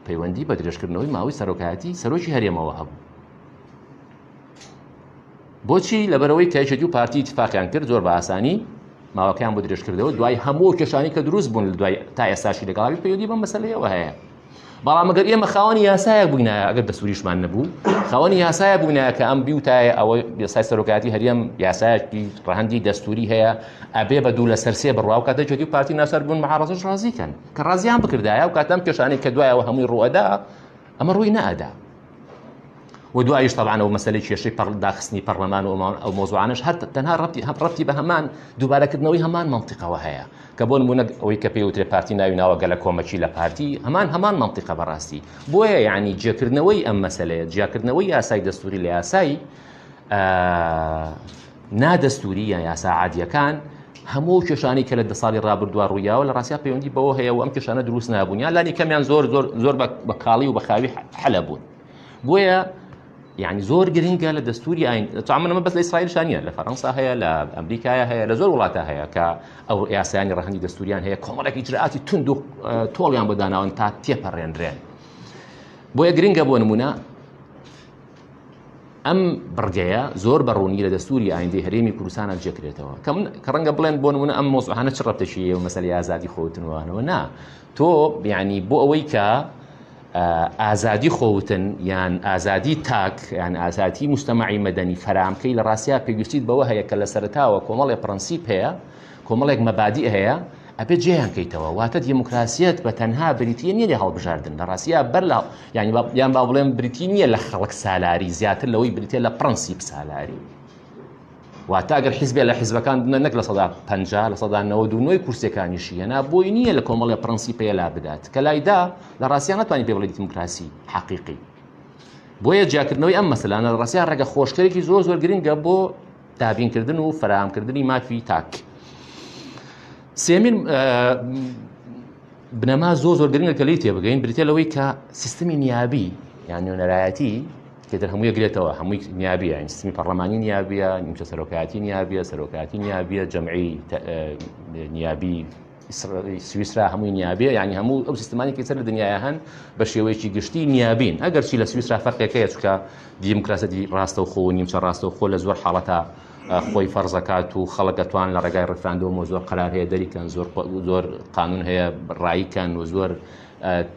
پەیوەندی بە درێژکردنەوەی ماوەی سەرۆکایەتی سەرۆکی هەرێمەوە هەبوو بۆچی؟ لەبەرئەوەی کە یەکێتی و پارتی ئیتفاقیان کرد زۆر بە ئاسانی ماوەکەیان بۆ درێژکردەوە دوای هەموو کێشانی کە دروست بوون لە دوای تا ئێستاشی لەگەڵاوی پەیوەندی بەم مەسەلەیەوە هەیە بەڵام ئەگەر ئێمە خاوەنی یاسایەک بووینایە ئەگەر دەستوریشمان نەبوو خاوەنی یاسایە بووینایە کە ئەم بیوتایە ئەوە یاسای سەرۆکایەتی هەرێم یاسایەکی ڕەهەندی دەستوری هەیە ئەبێ بە دوو لەسەر سێ بڕوا و کاتە یەکێتی و پارتی ناچار بوون معارەزەش ڕازی کەن کە ڕازیان بکردایە و کاتە ئەم کێشانەی کە دوایەوە هەمووی ڕووئەدا ئەمە ڕووی نەئەدا و دوایش طبعا ئەو مەسەلەی کێشەی پەر داخستنی پەرلەمان و ئەو مۆزوعانەش هەر تەنها ڕەبتی هەم ڕەبتی بە هەمان دووبارەکردنەوەی هەمان مەنتیقەوە هەیە کە بۆ نمونە ئەوەی کە پێی وترێ پارتی ناوی ناوە گەلە کۆمەکی لە پارتی هەمان هەمان مەنتیقە بەڕاستی بۆیە یعنی جێکردنەوەی ئەم مەسەلەیە جیاکردنەوەی یاسای دەستوری لە یاسای نادەستوری یا یاسا عادیەکان هەموو کێشانی کە لە دە ساڵی ڕابردووە ڕوویاوە لە ڕاستیا پەیوەندی بەوە هەیە و ئەم کێشانە دروست نابوون یان لانی کەمیان زۆر زۆر زۆر بە کاڵی و بە خاوی حەلە بوون بۆیە یعنی زۆر گرنگە لە دەستوری ئاین ئەمە بەس لە ئیسرائیل شانیە لە فەرەنسا هەیە لە ئەمریکایە هەیە لە زۆر وڵاتە هەیە کە ئەو یاسایانی ڕەهەندی دەستوریان هەیە کۆمەڵێک ئیجرائاتی توند و تۆڵیان بۆ داناون تا تێپەڕێنرێن بۆیە گرنگە بۆ نمونە ئەم بڕگەیە زۆر بە ڕوونی لە دەستوری ئایندەی هەرێمی کوردستانە جێکرێتەوە کە من کە ڕەنگە بڵێن بۆ نمونە ئەم مۆزوعانە چ ڕەبتێکی هەیە و مەسەلەی ئازادی خۆوتنوانەوە نا تۆ یعنی بۆ ئەوەی کە ئازادی خۆوتن یان ئازادی تاک یان ئازادی مجتەمەعی مەدەنی فەرامکەی لە ڕاستیا پێویستیت بەوە هەیە کە لە سەرەتاوە کۆمەڵێ پرەنسیپ هەیە کۆمەڵێک مەبادی هەیە ئەبێ جێیان کەیتەوە واتە دیموکراسیەت بە تەنها بریتیە نییە لە هەڵبژاردن لە ڕاستیا بەر لە یعنی یان با بڵێم بریتی نییە لە خەڵک سالاری زیاتر لەوەی بریتە لە پرەنسیپ سالاری واتە ئەگەر حیزبێ لە حیزبەکان بنە نەک 50% 99% کورسەکانیشی هێنا بۆی نییە لە کۆمەڵی پرەنسیپەیە لا بدات کە لایدا لە ڕاستیا ناتوانانی پێ بڵێ دیموکراسی حەقیقی بۆیە جیاکردنەوەی ئەم مەسەلانە لە ڕاستیا ڕێگە خۆشکەرێکی زۆر زۆر گرنگە بۆ. دابینکردن و فەراهەمکردنی مافی تاک. سێمین بنەما زۆر زۆر گرنگە کە لێی تێبگەین بریتە لەوەی کە سیستمی نیابی یان نوێنەرایەتی کە در هەمووی گرێتەوە هەمووی نیابیە یان سیستمی پەرلەمانی نیابیە نیمچە سەرۆکایەتی نیابیە سەرۆکایەتی نیابیە جەمعی نیابی سویسرا هەمووی نیابیە یعنی هەموو ئەو سیستمانی کە سەر لە دنیاە هەن بە شێوەیەکی گشتی نیابین ئەگەرچی لە سویسرا فەرقێکەیە چکە دیموکراسەتی ڕاستەوخۆ و نیمچە ڕاستەوخۆ لە زۆر حاڵەتە خۆی فەرزەکات و خەڵک ئەتوان لە ڕێگای ڕیفراندۆم و زۆر قەرار هەیە دەریکەن زۆر زۆر قانون هەیە ڕایکەن و زۆر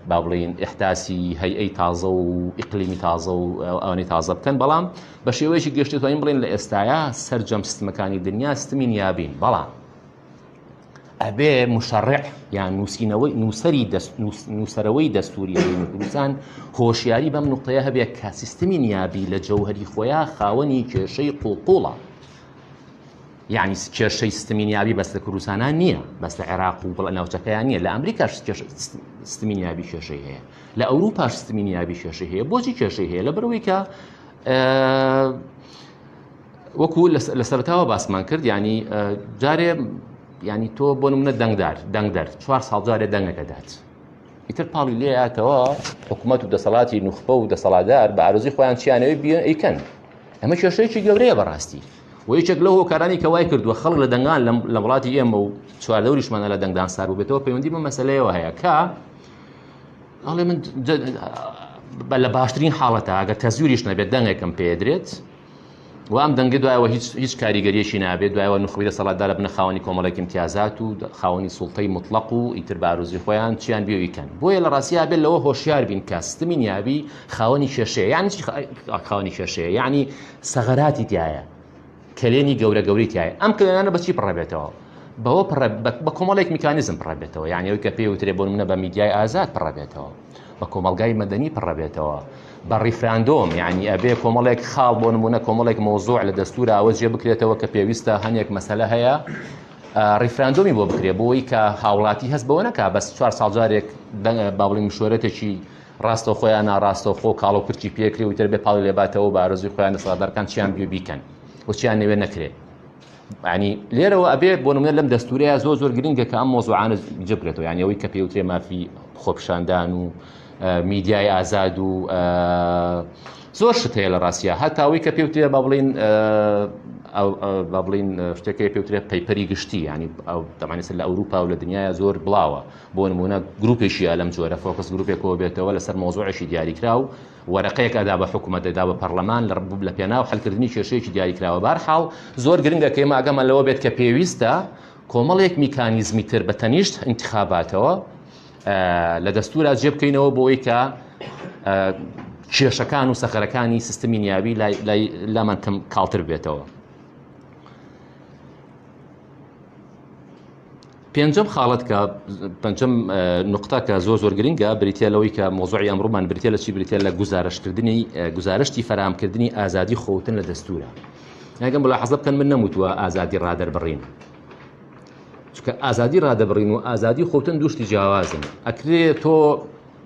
با بڵین ئیحداسی هەیئەی تازە و ئیقلیمی تازە و ئەوانەی تازە بکەن بەڵام بە شێوەیەکی گشتی توانین بڵێن لە ئێستایا سەرجەم سیستمەکانی دنیا سیستمی نیابین بەڵام ئەبێ مشەڕع یان نووسینەوەی نووسەری دەست نووسەرەوەی دەستوری هەرێمی کوردستان هۆشیاری بەم نوقتەیە هەبێت کە سیستمی نیابی لە جەوهری خۆیان خاوەنی کێشەی قوڵقوڵە یعنی کێشەی سیستمی نیابی بەس لە کوردستانە نییە بەس لە عێراق و بڵە ناوچەکەیان نییە لە ئەمریکاش سیستمی نیابی کێشەی هەیە لە ئەوروپاش سیستمی نیابی کێشەی هەیە بۆچی کێشەی هەیە لە بەرەوەی کە وەکو لە سەرتاوە باسمان کرد ینی جارێ ینی تۆ بۆ منە دەنگدار دەنگدەر چوار ساڵ جارێ دەنگەکە دات ئیتر پاڵی لێیاتەوە حکوومەت و دەسەڵاتی نوخبە و دەسەڵاتدار بە ئارزوی خۆیان چیانەوەی بیان ئەیکەن ئەمە کێشەیەکی گەورەیە بەڕاستی و یەکێک لەو هۆکارانی کە وای کردووە خەڵک لە دەنگان لە وڵاتی ئێمە و چواردەوریشمانە لە دەنگدان سار بێتەوە پەیوەندی بە مەسلەیەوە هەیە کە ئەڵێ من لە باشترین حاڵەتە ئەگەر تەزویریش نەبێت دەنگێکم پێدرێت و ئەم دەنگە دوایەوە هیچ هیچ کاریگەریەکی نابێت دوایەوە نوخبەی دەسەڵاتدارە بنە خاوەنی کۆمەڵێک امتیازات و خاوەنی سوڵتەی مطلق و ئیتر بارۆزی خۆیان چیان بێویکەن بۆیە لە ڕاستیا بێت لەوە هۆشیار بین کە سیستمی نیابی خاوەنی کێشەیە یعنی چی خاوەنی کێشەیە یعنی سەغەراتی تایە کەلێنی گەورە گەوری تایە ئەم کەلێنانە بەچی پڕەبێتەوە بەوە پڕ بە کۆمەڵێک میکانیزم پڕەبێتەوە یعنی ئەوی کە پێی وترێ بۆ نمونە بە میدیای ئازاد پڕەبێتەوە بە کۆمەڵگای مەدەنی پڕەبێتەوە بە ڕیفراندۆم یعنی ئەبێ کۆمەڵێک خاڵ بۆ نمونە کۆمەڵێک مۆزوع لە دەستورا ئەوە جێ بکرێتەوە کە پێویستە هەنێک مەسەلە هەیە ڕیفراندۆمی بۆ بکرێ بۆی کە هاوڵاتی هەست بەوە نەکا بەس چوار ساڵ جارێک با بڵێین مشوەرەتێکی ڕاستەوخۆ یان ناڕاستەوخۆ کاڵ و کرچی پێکرێ و تر بێ پاڵی لێباتەوە بە ئارەزووی خۆیان دەسەڵاتدارەکان چیان بێ بیکەن و چیان نەوێ نەکرێ ینی لێرەوە ئەبێ بۆ نمونە لەم دەستورەیە زۆر زۆر گرنگە کە ئەم مۆزوعانە جبرێتەوە یعنی ئەوەی کە پێوترێ مافی خۆپیشاندان و میدیای ئازاد و زۆر شت هەیە لە ڕاستە هەتا ئەوەی کە پێوترێ با بڵین با بڵین شتێکەکەی پێوترێ پەیپەری گشتی ینی ئەو دەمانێت لە ئەوروپا و لە دنیاە زۆر بڵاوە بۆ نمونە گروپێکی لەم جۆرە focus گروپێکەوە بێتەوە لەسەر مۆزوعێکی دیاریکراو وەرەقەیەک ئەدا بە حکوومەت دەدا بە پەرلەمان لە لە پێناو حلکردنی کێشەیەکی دیاریکراوە بارحاڵ زۆر گرنگە کە ئێمە ئاگامان لەوە بێت کە پێویستە کۆمەڵێک میکانیزمی تر بە تەنیشت انتخاباتەوە لە دەستورا جێ بکەینەوە بۆ ئەوەی کە کێشەکان و سەخەرەکانی سیستمی نیابی لامان کەم کاڵتر بێتەوە. پێنجەم خاڵت کە پەنجەم نقطە کە زۆر زۆر گرنگە بریتە لەوەی کە مۆزوعی ئەمڕۆمان بریتە لە چی بریتە لە گوزارشتکردنی گوزارشتی فەرامکردنی ئازادی خۆوتن لە دەستورە ئەگەم بڵا حەزە بکەن من نەموتووە ئازادی ڕادەربڕین چونکە ئازادی ڕادەبڕین و ئازادی خۆتن دوشتی جیاوازن ئەکرێ تۆ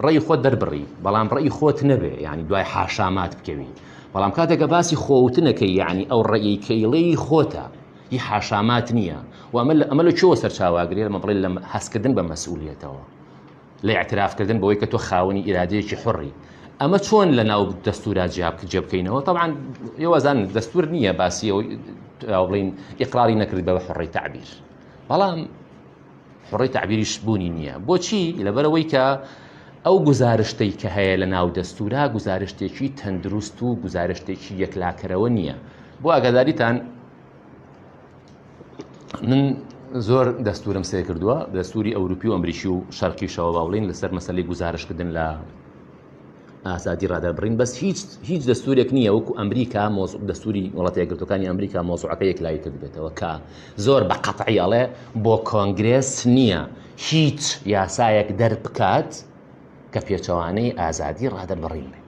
ڕێی خۆت دەربڕی بەڵام ڕێی خۆت نەبێ یعنی دوای حاشامات بکەوی بەڵام کاتێکە باسی خۆوتنەکەی یعنی ئەو ڕێی کەیڵەی خۆتە هی حاشامات نییە و ئەمە ئەمە لە کوێوە سەرچاوەگرێ لەمە بڵێ لە هەستکردن بە مەسئولیەتەوە لە اعترافکردن بەوەی کە تۆ خاوەنی ئیرادەیەکی حڕی ئەمە چۆن لە ناو دەستورا جێ بکەینەوە طبعا ئێوەزان دەستور نییە باسی بڵین ئیقراری نەکرد بە حڕی تعبیر بەڵام حڕی تعبیریش بوونی نییە بۆچی لەبەرەوەی کە ئەو گزارشتەی کە هەیە لە ناو دەستورا گزارشتێکی تەندروست و گزارشتێکی یەکلاکەرەوە نییە بۆ ئاگاداریتان من زۆر دەستورم سێ کردووە دەستوری ئەوروپی و ئەمریکی و شەرقیشەوە با بڵین لەسەر مەسلەی گزارشکردن لە ئازادی ڕادەربڕین بەس هیچ هیچ دەستورێک نییە وەکو ئەمریکا دەستوری وڵاتە یەکگرتوەکانی ئەمریکا مۆزوعەکە یەکلایی کردبێتەوە کە زۆر بە قەتعی ئەڵێ بۆ کۆنگرێس نییە هیچ یاسایەک دەربکات کە پێچەوانەی ئازادی ڕادەربڕین بێ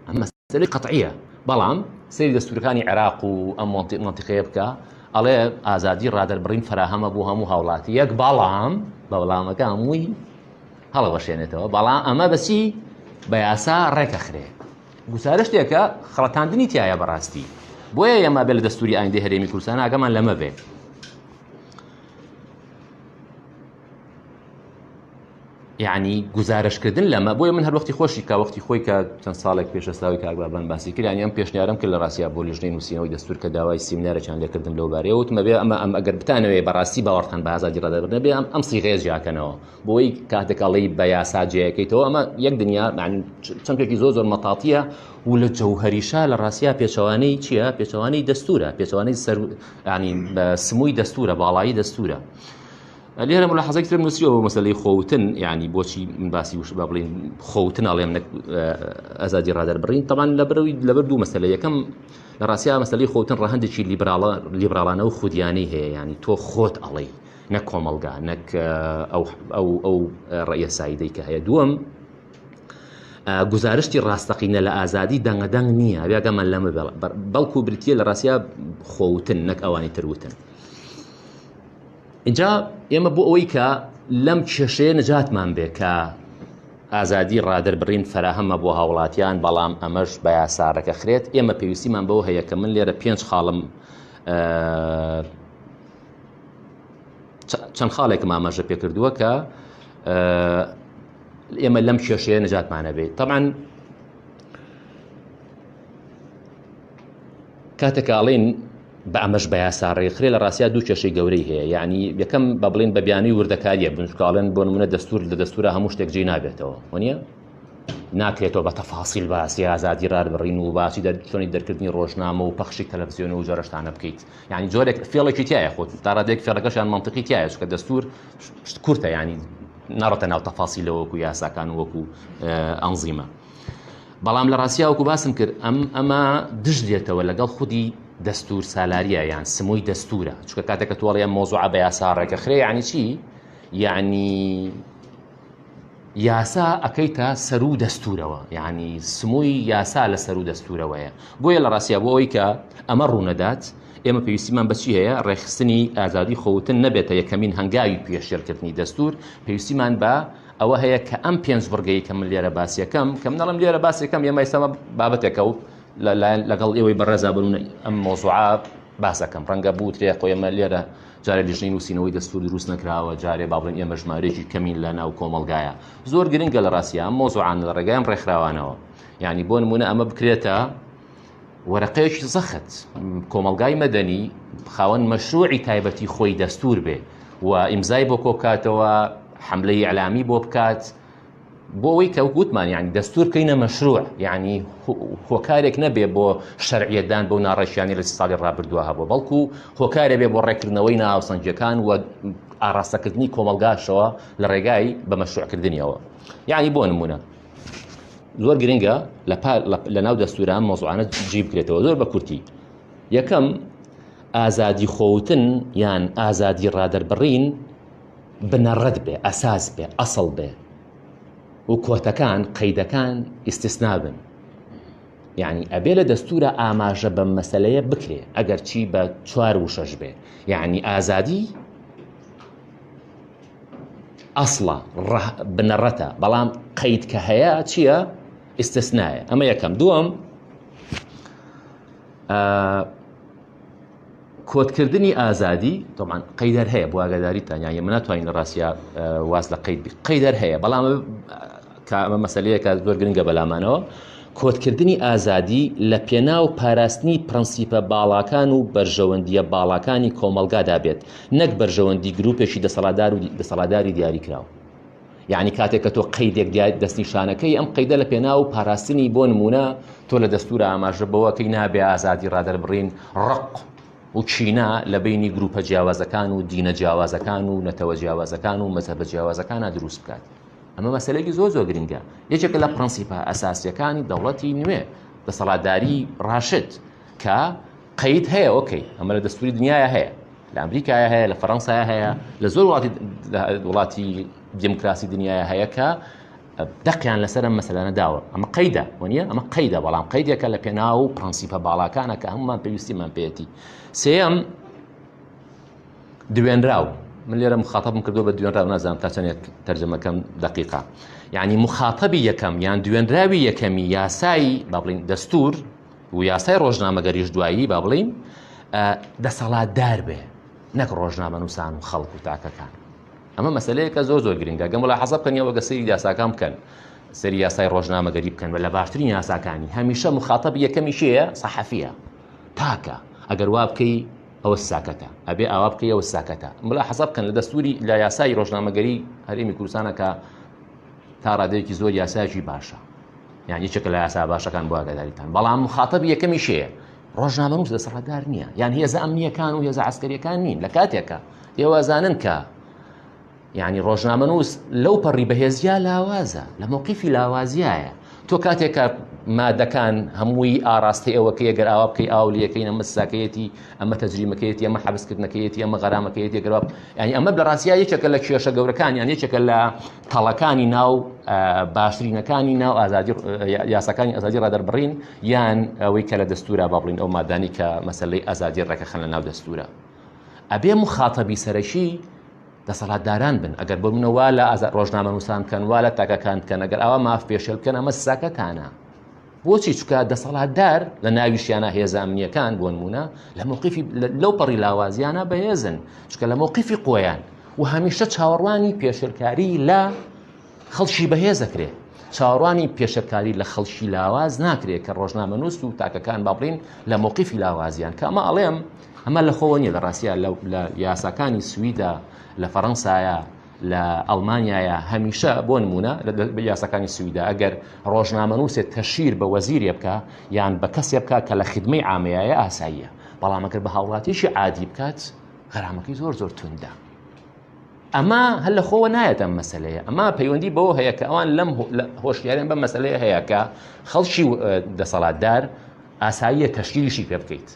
ئەمە مەسەلەی قەتعیە بەڵام سەیری دەستورەکانی عێراق و ئەم مەنتیقەیە بکە ئەڵێ ئازادی ڕادەربڕین فراهەمە بۆ هەموو هاوڵاتی یەک بەڵام بە بەڵامەکە هەمووی هەڵەوەشێنێتەوە بەڵام ئەمە بەچی بە یاسا ڕێکەخرێ گوزارشتێکە خەڵەتاندنی تایە بەڕاستی. بۆیە ئێمە بێ لە دەستوری ئایندەی هەرێمی کوردستان ئاگامان لەمە بێ. یعنی گزارشکردن لەمە بۆیە من هەر وەختی خۆشی کە وەختی خۆی کە چەند ساڵێک پێش ئێستاوی کاک بابان باسی کرد یعنی ئەم پێشنیارم کرد لە ڕاستیا بۆ لیژنەی نووسینەوەی دەستور کە داوای سیمینارێکیان لێکردم لەو بارەیە وتم بێ ئەمە ئەم ئەگەر بتانەوێ بەڕاستی باوەڕتان بە ئازادی ڕادەربڕین بێ ئەم ئەم سیغەیە جیاکەنەوە بۆی کاتێک ئەڵێی بە یاسا جێیەکەیتەوە ئەمە یەک دنیا یعنی چەمکێکی زۆر زۆر مەتاتیە و لە جەوهەریشا لە ڕاستیا پێچەوانەی چییە پێچەوانەی دەستورە پێچەوانەی سەر ینی سمووی دەستورە باڵایی دەستورە لێرە ملاحەزەی ترم نووسیوە بۆ مەسەلەی خۆوتن یعنی بۆچی من باسی وش با بڵین خۆوتن ئەڵێم نەک ئازادی ڕادەربڕین تەمان لەبەرەوەی لەبەر دوو مەسەلە یەکەم لە ڕاستیا مەسەلەی خۆوتن ڕەهەندێکی لیبراڵە لیبراڵانە و خودیانەی هەیە یعنی تۆ خۆت ئەڵێی نەک کۆمەڵگا نەک ئەو ئەو ئەو ڕەئیە سایدەی کە هەیە دووەم گزارشتی ڕاستەقینە لە ئازادی دەنگە دەنگ نییە بێگەمان لەمە بەڵکو بریتە لە ڕاستیا خۆوتن نەک ئەوانی تروتن ئینجا ئێمە بۆ ئەوەی کە لەم کێشەیە نەجاتمان بێ کە ئازادی ڕادەربڕین فەراهەمە بۆ هاوڵاتیان بەڵام ئەمەش بە یاسا ڕێکەخرێت ئێمە پێویستیمان بەوە هەیە کە من لێرە پێنج خاڵم چەند خاڵێکم ئاماژە پێکردووە کە ئێمە لەم کێشەیە نەجاتمانە بێت طبعا کاتێک ئاڵین بە ئەمەش بە یاسا ڕێکخرێ لە ڕاستیا دوو کێشەی گەورەی هەیە یعنی یەکەم بە بڵین بە بیانوی وردەکاریە بنچکاڵێن بۆ نمونە دەستور لە دەستورە هەموو شتێک جێ نابێتەوە وەنیە ناکرێتەوە بە تەفاسیل باسی ئازادی ڕادبڕین و باسی چۆنی دەرکردنی ڕۆژنامە و پەخشی تەلەڤزیۆن و جۆرەشتانە بکەیت یعنی جۆرێک فێڵێکی تایە خۆت تا ڕادێک فێڵەکەشیان منطقی تایە چونکە دەستور شت کورتە یعنی ناڕۆتە ناو تەفاسیلەوە وەکو یاساکان وەکو ئەنزیمە بەڵام لە ڕاستیا وەکو باسم کرد ئەم ئەمە دژ دێتەوە لەگەڵ خودی دەستور سالاریە یان سمووی دەستورە چونکە کاتێک کە تۆڵی ئەم مۆزوعە بە یاسا ڕێکەخرێ یعنی چی یعنی یاسا ئەکەیتە سەرو دەستورەوە یعنی سمووی یاسا لە سەرو دەستورەوەیە بۆیە لە ڕاستیا بۆ ئەوەی کە ئەمە ڕوونەدات ئێمە پێویستیمان بەچی هەیە ڕێکخستنی ئازادی خۆوتن نەبێتە یەکەمین هەنگاوی پێشێلکردنی دەستور پێویستیمان بە ئەوە هەیە کە ئەم پێنج بڕگەی کە من لێرە باسیەکەم کە من ئەڵێم لێرە باسیەکەم ئێمە ئێستا بابەتێکە و لەلایەن لەگەڵ ئێوەی بەڕێزا بنونە ئەم مۆزوعە باسەکەم ڕەنگە بوترێ خۆ ئێمە لێرە جارێ لیژنەی نووسینەوەی دەستور دروست نەکراوە جارێ با بڵێن ئێمە ژمارەیەکی کەمین لە ناو کۆمەڵگایە زۆر گرنگە لە ڕاستیا ئەم مۆزوعانە لە ڕێگای ئەم ڕێکخراوانەوە یعنی بۆ نمونە ئەمە بکرێتە وەرەقەیەکی زەخت کۆمەڵگای مەدەنی خاوەن مەشروعی تایبەتی خۆی دەستور بێ و ئیمزای بۆ کۆبکاتەوە حملەی ئیعلامی بۆ بکات بۆ ئەوەی کە وتمان یعنی دەستور بکەینە مەشروع یعنی هۆکارێک نەبێ بۆ شەرعیەتدان بۆ ناڕێکیانی لە ساڵی ڕابردووە هەبوو بەڵکو هۆکارێ بێ بۆ ڕێکردنەوەی ناهاوسەنگیەکان و ئاراستەکردنی کۆمەڵگاشەوە لە ڕێگای بە مەشروعکردنیەوە یعنی بۆ نمونە زۆر گرنگە لە ناو دەستورە ئەم مەوزوعانە جی بکرێتەوە زۆر بە کورتی یەکەم ئازادی خۆوتن یان ئازادی ڕادەربڕین بنەڕەت بێ ئەساس بێ ئەسڵ بێ و کۆتەکان قەیدەکان ئیستیسنا بن یعنی ئەبێ لە دەستورە ئاماژە بەم مەسلەیە بکرێ ئەگەر چی بە چوار وشەش بێ یعنی ئازادی ئەسڵە بنەڕەتە بەڵام قەید کە هەیە چییە ئیستسنایە ئەمە یەکەم دووەم کۆتکردنی ئازادی طبعا قەیدەر هەیە بۆ ئاگاداریتان یان ئێمە ناتوانین لە ڕاستیا واز لە قەید بی قەیدەر هەیە بەڵام کە ئەمە مەسەلەیەکە زۆر گرنگە بەلامانەوە کۆتکردنی ئازادی لە پێناو پاراستنی پرەنسیپە باڵاکان و بەرژەوەندییە باڵاکانی کۆمەڵگادا بێت نەک بەرژەوەندی گروپێکی دەسەڵاتدار و دەسەڵاتداری دیاریکراو. یعنی کاتێک کە تۆ قەیدێک دەستنیشانەکەی ئەم قەیدە لە پێناو پاراستنی بۆ نمونە تۆ لە دەستورە ئاماژە بەوەکەی نابێ ئازادی ڕادەربڕین ڕق و کینە لە بینی گروپە جیاوازەکان و دینە جیاوازەکان و نەتەوە جیاوازەکان و مەزهەبە جیاوازەکانە دروست بکات. ئەمە مەسەلەیەکی زۆر زۆر گرنگە یەکێکە لە پرەنسیپە ئەساسیەکانی دەوڵەتی نوێ دەسەڵاتداری ڕاشد کە قەید هەیە ئۆکەی ئەمە لە دەستوری دنیاە هەیە لە ئەمریکایە هەیە لە فەڕەنسایە هەیە لە زۆر وڵاتی وڵاتی دیموکراسی دنیاە هەیە کە دەقیان لەسەر ئەم مەسەلانە داوە ئەمە قەیدە وەنیە ئەمە قەیدە بەڵام قەیدێکە لە پێناو و پرەنسیپە باڵاکانە کە هەمومان پێویستیمان پێێتی سێیەم دوێنراو من لێرە مخاتەبم کردو بە دوێنراو نازانم تا چەندێک تەرجەمەکەم دقیقە یعنی مخاتەبی یەکەم یان دوێنراوی یەکەمی یاسایی با بڵین دەستور و یاسای ڕۆژنامەگەریش دوایی با بڵین دەسەڵاتدار بێ نەک ڕۆژنامەنووسان و خەڵک و تاکەکان. ئەمە مەسەلەیەکە زۆر زۆر گرنگە گەم وڵا حەزە بکەن یەوە گە سەیری یاساکان بکەن سەری یاسای ڕۆژنامەگەری بکەن لە باشترین یاساکانی هەمیشە مخاتب یەکەمی شەیە سەحەفیە تاکە ئەگەر وا بکەی ئەوە ساکەتە ئەبێ ئاوا بکەی ئەوە ساکەتە ملا حەزە بکەن لە دەستوری لە یاسای ڕۆژنامەگەری هەرێمی کوردستانە کە تا ڕادەیەکی زۆر یاسایەکی باشە یان یەکێکە لە یاسا باشەکان بۆ ئاگاداریتان بەڵام مخاتب یەکەمی شەیە ڕۆژنامەنووس دەسەڵاتدار نییە یان هێزە ئەمنیەکان و هێزە عسکەریەکان نین لە کاتێکە ئێوە ئەزانن کە یعنی ڕۆژنامەنووس لەو پەڕی بەهێزیا لاوازە لە مۆقیفی لاوازیایە تۆ کاتێک کە مادەکان هەمووی ئاراستەی ئەوەکەی گەر ئاوا بکەی ئاو لەکەین ئەمە سزاکەیەتی ئەمە تەجریمەکەیەتی ئەمە حەبسکردنەکەیەتی ئەمە غەرامەکەیەتی گەر ینی ئەمە لە ڕاستیا یەکێکە لە کێشە گەورەکان یان یەکێکە لە تەڵەکانی ناو باشترینەکانی ناو ئازادی یاساکانی ئازادی ڕادەربڕین یان ئەوەی کە لە دەستورا با بڵین ئەو مادانی کە مەسلەی ئازادی ڕێکەخەن لە ناو دەستورە ئەبێ مخاتەبی سەرەکی دەسەڵاتداران بن ئەگەر بۆ منە وا لە ئازاد ڕۆژنامەنووسان بکەن وا لە تاکەکان بکەن ئەگەر ئاوا ماف پێشێل بکەن ئەمە سزاکەتانە بۆچی چکە دەسەڵاتدار لە ناویشیانە هێزە ئەمنیەکان بۆ نمونە لە موقفی لەو پەڕی لاوازیانە بەهێزن چکە لە موقفی قۆیان و هەمیشە چاوەڕوانی پێشێلکاری لە خەڵکی بەهێز دەکرێت چاوەڕوانی پێشەکاری لە خەڵکی لاواز ناکرێت کە ڕۆژنامەنووس و تاکەکان با بڵین لە موقفی لاوازیان کە ئەمە ئەڵێم ئەمە لە خۆوە نیە لە ڕاستیا لە یاساکانی سویدا لە فەڕەنسایە لە ئەڵمانیایە هەمیشە بۆ نمونە لە یاساکانی سویدا ئەگەر ڕۆژنامەنووسێ تەشیر بە وەزیرێ بکە یان بە کەسێ بکە کە لە خدمەی عامەیە ئاساییە بەڵام ئەگەر بە هاوڵاتیشی عادی بکات غەرامەکەی زۆر زۆر توندە ئەمە هەر لە خۆوە نایەت ئەم مەسلەیە ئەمە پەیوەندی بەوە هەیە کە ئەوان لەم هۆشیاریان بە مەسلەیە هەیە کە خەڵکی دەسەڵاتدار ئاساییە تەشکیلیشی پێ بکەیت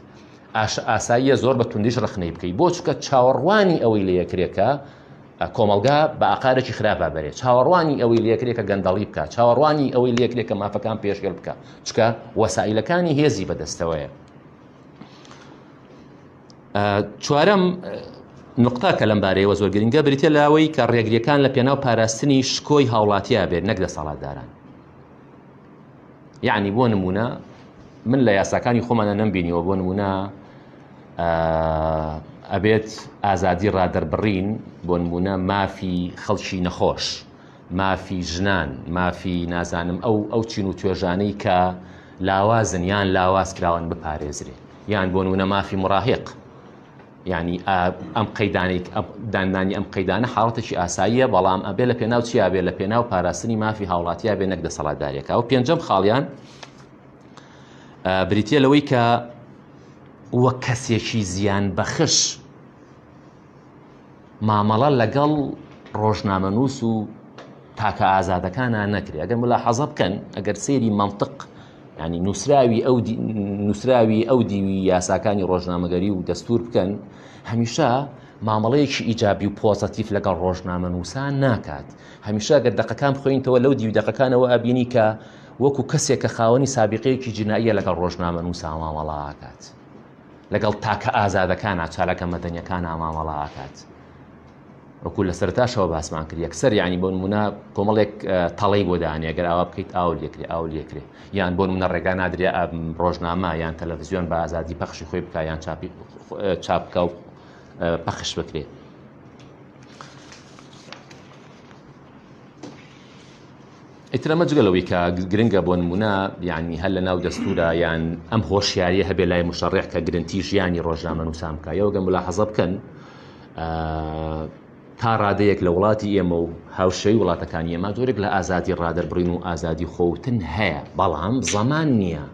ئاساییە زۆر بە توندیش ڕخنەی بکەیت بۆ چکە چاوەڕوانی ئەوەی لە یەکرێکە کۆمەلگا بە ئاقارێکی خراپە بەرێ چاوەڕوانی ئەوەی لەکرێکە گەندەڵی بکە چاوەڕوانی ئەوەی لەکرێکە مافەکان پێشگەل بکە چکە وەسائلەکانی هێزی بەدەستەوەیە چوارەم نقطە کە لەم بارەیەوە زۆر گرنگە بریتە لەوەی کە ڕێگریەکان لە پێناو پاراستنی شکۆی هاوڵاتیا بێت نەک دەسەڵاتداران یعنی بۆ نمونە من لە یاساکانی خۆمانە نەمبینیوە بۆ نمونە ئەبێت ئازادی ڕادەربڕین بۆ نمونە مافی خەڵکی نەخۆش مافی ژنان مافی نازانم ئەو ئەو چین و توێژانەی کە لاوازن یان لاواز کراون بپارێزرێ یان بۆ نمونە مافی مراهق یعنی ئەم قەیدانەی دانانی ئەم قەیدانە حاڵەتێکی ئاساییە بەڵام ئەبێ لە پێناو چیا بێ لە پێناو پاراستنی مافی هاوڵاتیا بێ نەک دەسەڵاتدارێکە ئەو پێنجەم خاڵیان بریتە لەوەی کە وەک کەسێکی زیان بەخش مامەڵە لەگەڵ ڕۆژنامەنووس و تاکە ئازادەکانە نەکرێ ئەگەر ملاحەزە بکەن ئەگەر سەیری منطق ینی نووسراوی ئەو نووسراوی ئەو دیوی یاساکانی ڕۆژنامەگەری و دەستور بکەن هەمیشە مامەڵەیەکی ئیجابی و پۆزەتیف لەگەڵ ڕۆژنامەنووسان ناکات هەمیشە گەر دەقەکان بخوێنیتەوە لەو دیوی دەقەکانەوە ئەبینی کە وەکو کەسێک کە خاوەنی سابقەیەکی جناییە لەگەڵ ڕۆژنامەنووسان مامەڵە ئاکات لەگەڵ تاکە ئازادەکانە چالاکە مەدەنیەکانە مامەڵە ئاکات وەکو لە سەرتاشەوە باسمان کرد یەکسەر یعنی بۆ نمونە کۆمەڵێک تەڵەی بۆ دانێ گەر ئاوا بکەیت ئاو لێکرێ ئاو لێکرێ یان بۆ نمونە ڕێگا نادرێ ڕۆژنامە یان تەلەڤزیۆن بە ئازادی پەخشی خۆی بکە یان چاپی چاپ بکە و پەخش بکرێ. ئیتر ئەمە جگە لەوەی کە گرنگە بۆ نمونە یعنی هەر لە ناو دەستورە یان ئەم هۆشیاریە هەبێ لای مشەڕێک کە گرنتی ژیانی ڕۆژنامە نووسان بکە یەوەگە ملاحەزە بکەن تا ڕادەیەک لە وڵاتی ئێمە و هاوشێوەی وڵاتەکانی ئێمە جۆرێک لە ئازادی ڕادەربڕین و ئازادی خۆوتن هەیە بەڵام زەمان نییە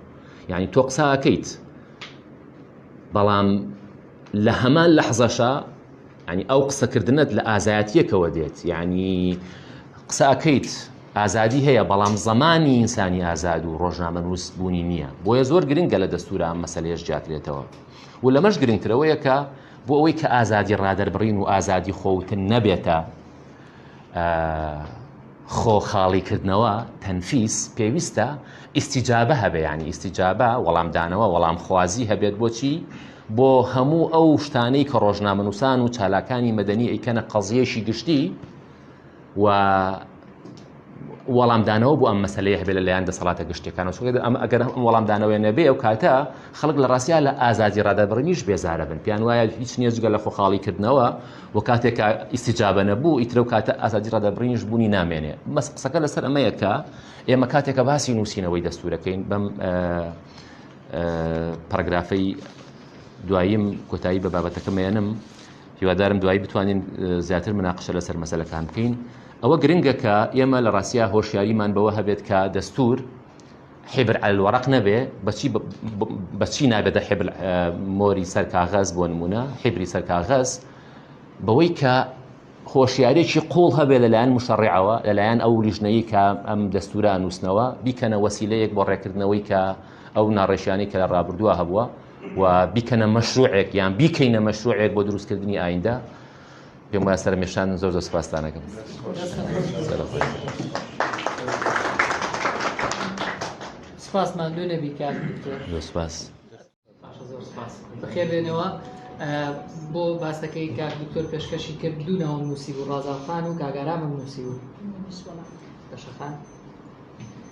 یعنی تۆ قساکەیت بەڵام لە هەمان لەحزەشا یعنی ئەو قسەکردنت لە ئازایەتیەکەوە دێت یعنی قسە ئەکەیت ئازادی هەیە بەڵام زمانی ئینسانی ئازاد و ڕۆژنامەنووس بوونی نییە بۆیە زۆر گرنگە لە دەستورە ئەم مەسەلەیەش جیاکرێتەوە و لەمەش گرنگترەوەیە کە بۆ ئەوەی کە ئازادی ڕادەربڕین و ئازادی خۆوتن نەبێتە خۆ خاڵیکردنەوە، تەنفیس، پێویستە ئیستیجابە هەبێ یانی ئیستیجابە وەڵامدانەوە وەڵامخوازی هەبێت بۆچی بۆ هەموو ئەو شتانەی کە ڕۆژنامەنووسان و چالاکانی مەدەنی ئەیکەنە قەزیەکی گشتی و وەڵامدانەوە بۆ ئەم مەسلەیە هەبێت لەلایەن دەسەڵاتە گشتیەکانەوە چونکە ئەم ئەگەر ئەم وەڵامدانەوەی نەبێ ئەو کاتە خەڵک لە ڕاستیا لە ئازادی ڕادەربڕینیش بێزارە بن پێیان وایە هیچ نییە جگە لە خۆخاڵیکردنەوە و کاتێک کە ئیستیجابە نەبوو ئیتر ئەو کاتە ئازادی ڕادەربڕینیش بوونی نامێنێ بەس قسەکە لەسەر ئەمەیە کە ئێمە کاتێک کە باسی نووسینەوەی دەستورەکەین بەم پەرگرافەی دواییم کۆتایی بە بابەتەکەم ئەیەنم هیوادارم دوایی بتوانین زیاتر مناقشە لەسەر مەسەلەکان بکەین ئەوە گرنگە کە ئێمە لە ڕاستیا هۆشیاریمان بەوە هەبێت کە دەستور حبر على الورق نەبێ بەچی بەچی نابێتە حبر مۆری سەر کاغەز بۆ نمونە حبری سەر کاغەز بەوەی کە هۆشیارێکی قوڵ هەبێ لەلایەن مشەڕعەوە لەلایەن ئەو لیژنەی کە ئەم دەستورە نووسنەوە بیکەنە وەسیلەیەک بۆ ڕێکردنەوەی کە ئەو ناڕێشیانی کە لە ڕابردووە هەبووە و بیکەنە مەشروعێک یان بیکەینە مەشروعێک بۆ دروستکردنی ئایندە پێم وایە سەرمێشان زۆر زۆر سپاستانەکەم. سپاس ماندوو نەبی کاک دکتۆر. زۆر سپاس. باشە زۆر سپاس. بەخێر بێنەوە بۆ باسەکەی کاک دکتۆر پێشکەشی کرد دوو ناوم نووسی بوو ڕازان خان و کاک ئارامم نووسی بوو. بەشە خان.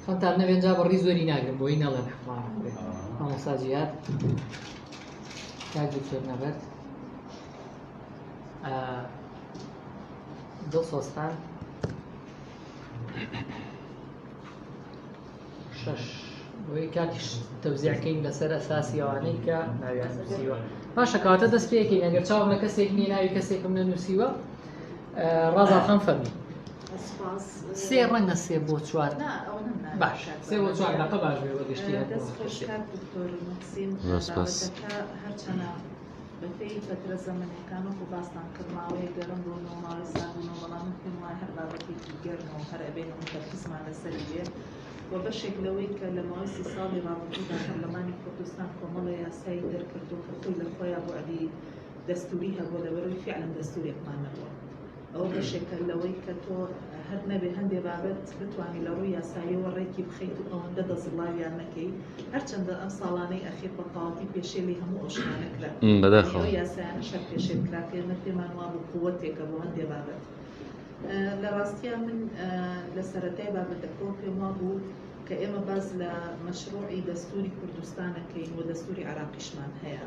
خەمتان نەبێت جا بەڕی زۆری ناگرم بۆی نەڵێن حەقمان بێ. مامۆستا جیهاد کاک دکتۆر نەبەرد دڵسۆز خان شەش بۆی کاتیش تەوزیعکەین لەسەر ئەساسی ئەوانەی کە ناویان نووسیوە باشە کەواتە دەست پێکەین ئەگەر چاوم لە کەسێک نییە ناوی کەسێکم نەنووسیوە ڕازا خان فەرمی سێ ڕەنگە سێ بۆ چوار باش سێ بۆ چوار دەقە باش بێ بە گشتی هەر بۆ کەسێک. سپاس. هەرچەنە بەپێی فەترە زەمەنیەکان وەکو باستان کرد ماوەیەک گەرم بوون و ماوەی سارد بوون و بەڵام من پێم وایە هەر بابەتێکی گەرمە و هەر ئەبێ هەموو تەرکیزمان لەسەری بێ و بەشێک لەوەی کە لە ماوەی سی ساڵی ڕابردوودا پەرلەمانی کوردستان کۆمەڵە یاسایی دەرکردووە کە خۆی لە خۆیا بوعدی دەستوری هەبووە لەبەرەوەی فیعلەن دەستورێکمان نەبووە ئەوە بەشێکە لەوەی کە تۆ هەر نەبێ هەندێ بابەت بتوانی لە ڕووی یاساییەوە ڕێکی بخەیت و ئەوەندە دەزڵاویان نەکەی هەرچەندە ئەم ساڵانەی ئەخیر بە تەواوەتی پێشێلی هەموو ئەو شتانە کرا بەداخەوە ئەو یاسایانەش هەر پێشێل کرا کە ئێمە پێمان وابوو قووەتێکە بۆ هەندێ بابەت لە ڕاستیا من لە سەرەتای بابەتەکەەوە پێم وابوو کە ئێمە باس لە مەشروعی دەستوری کوردستانەکەین و دەستوری عراقیشمان هەیە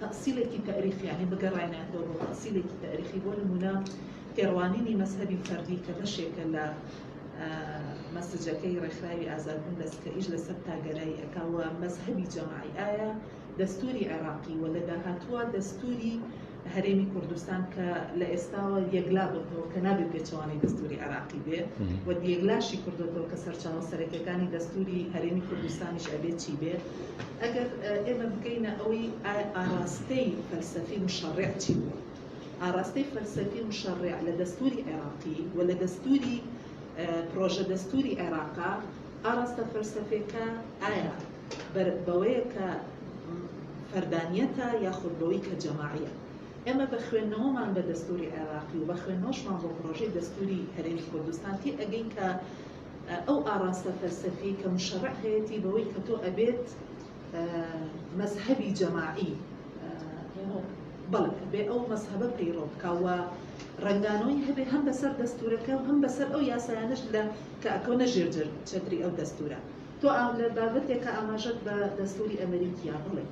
تەئسیلێکی تەئریخی یانی بگەڕاینایەتەوە بۆ تەئسیلێکی تەئریخی بۆ نموونە تێڕوانینی مەزهەبی فەردی کە بەشێکە لە مەسجەکەی ڕێکخراوی ئازادبوون لە کە ئیش لەسەر تاگەرایی ئەکا و مەزهەبی جەماعی ئایا دەستوری عێراقی و لە داهاتووە دەستوری هەرێمی کوردستان کە لە ئێستاوە یەکلا بۆتەوە کە نابێ پێچەوانەی دەستوری عێراقی بێ و یەکلاشی کردۆتەوە کە سەرچاوە سەرەکیەکانی دەستوری هەرێمی کوردستانیش ئەبێ چی بێ ئەگەر ئێمە بگەینە ئەوەی ئاراستەی فەلسەفی مشەڕع چی بووە ئاراستەی فەلسەفی مشەڕع لە دەستوری عێراقی و لە دەستوری پرۆژە دەستوری عێراقا ئاراستە فەلسەفێکە ئایا بەوەیە کە فەردانیەتە یاخود بەوەی کە جەماعیە ئێمە بە خوێندنەوەمان بە دەستوری عێراقی و بە خوێندنەوەشمان بۆ پرۆژەی دەستوری هەرێمی کوردستان تێ ئەگەین کە ئەو ئاراستە فەلسەفی کە مشەڕع هەیەتی بەوەی کە تۆ ئەبێت مەزهەبی جەماعی بەڵێ ئەبێ ئەو مەزهەبە پەیڕەو بکا و ڕەنگدانەوەی هەبێ هەم بەسەر دەستورەکە و هەم بەسەر ئەو یاسایانەش لە کە ئەکەونە ژێر چەتری ئەو دەستورە تۆ لە بابەتێکە ئاماژەت بە دەستوری ئەمریکیا بڵێ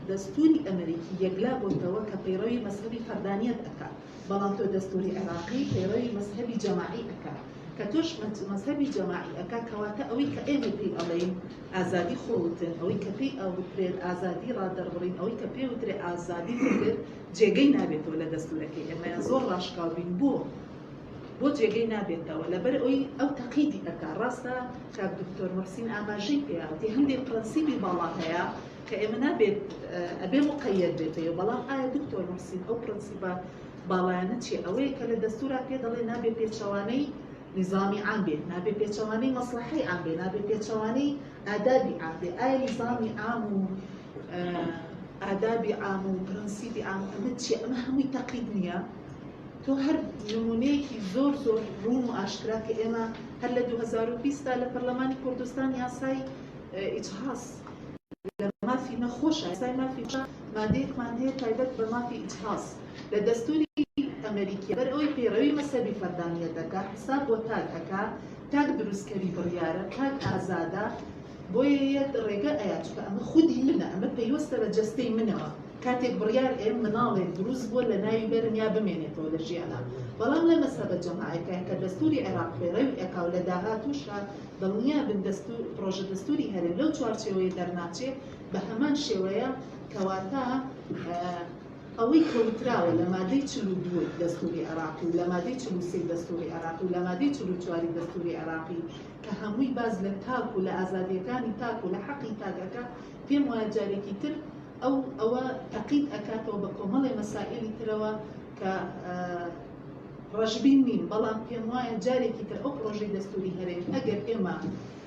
دەستوری ئەمریکی یەکلا بۆتەوە کە پەیڕەوی مەزهەبی فەردانیەت ئەکا بەڵام تۆ دەستوری عێراقی پەیڕەوی مەزهەبی جەماعی ئەکا کە تۆش مەزهەبی جەماعی ئەکا کەواتە ئەوەی کە ئێمە پێی ئەڵێین ئازادی خۆوتن ئەوەی کە پێی ئەوترێت ئازادی ڕادەربڕین ئەوەی کە پێ وترێ ئازادی فکر جێگەی نابێتەوە لە دەستورەکەی ئێمە زۆر ڕاشکاو بین بۆ بۆ جێگەی نابێتەوە لەبەر ئەوی ئەو تەقیدی ئەکا ڕاستە کاک دکتۆر محسین ئاماژەی پێیاوتی هەندێک پرەنسیبی باڵا هەیە کە ئێمە نابێت ئەبێ مقەیەد بێ پێی بەڵام ئایا دکتۆر محسین ئەو پرەنسیپە باڵایانە چیە ئەوەیە کە لە دەستورا پێ دەڵێ نابێ پێچەوانەی نیزامی عام بێ نابێ پێچەوانەی مەسڵەحەی عام بێ نابێ پێچەوانەی ئادابی عام بێ ئایا نیزامی عام و ئادابی عام و پرەنسیپی عام ئەمە چیە ئەمە هەمووی تەقید نییە تۆ هەر نمونەیەکی زۆر زۆر ڕوون و ئاشکرا کە ئێمە هەر لە 2020 دا لە پەرلەمانی کوردستان یاسای ئیجهاز لە مافی نەخۆشە یاسای مافی مادەیەکمان هەیە تایبەت بە مافی ئیجهاز لە دەستوری. ئەمەریکیە بەر ئەوەی پەیڕەوی مەزهەبی فەردانیەت ئەکا، حساب بۆ تاک ئەکا، تاک دروستکەری بڕیارە، تاک ئازادە، بۆیە یەت ڕێگە ئەیا، چونکە ئەمە خودی منە، ئەمە پەیوەستە بە جەستەی منەوە، کاتێک بڕیار ئەیەم مناڵێک دروست بووە لەناوی بەرم یا بمێنێتەوە لە ژیانا، بەڵام لە مەزهەبە جەماعەکە کە دەستوری عێراق پەیڕەوی ئەکا و لە داهاتووشا دڵنیا بن دەستور پڕۆژە دەستوری هەرێم لەو چوارچێوەیە دەرناچێ بە هەمان شێوەیە، کەواتە ئەوەی کە وتراوە لە مادەی 42 دەستوری عێراقی و لە مادەی 43 دەستوری عێراقی و لە مادەی 44 دەستوری عێراقی کە هەمووی باس لە تاک و لە ئازادیەکانی تاک و لە حەقی تاک ئەکا، پێم وایە جارێکی تر ئەو ئەوە تەقید ئەکاتەوە بە کۆمەڵێ مەسائیلی ترەوە کە ڕەشبین نیم، بەڵام پێم وایە جارێکی تر ئەو پڕۆژەی دەستوری هەرێم ئەگەر ئێمە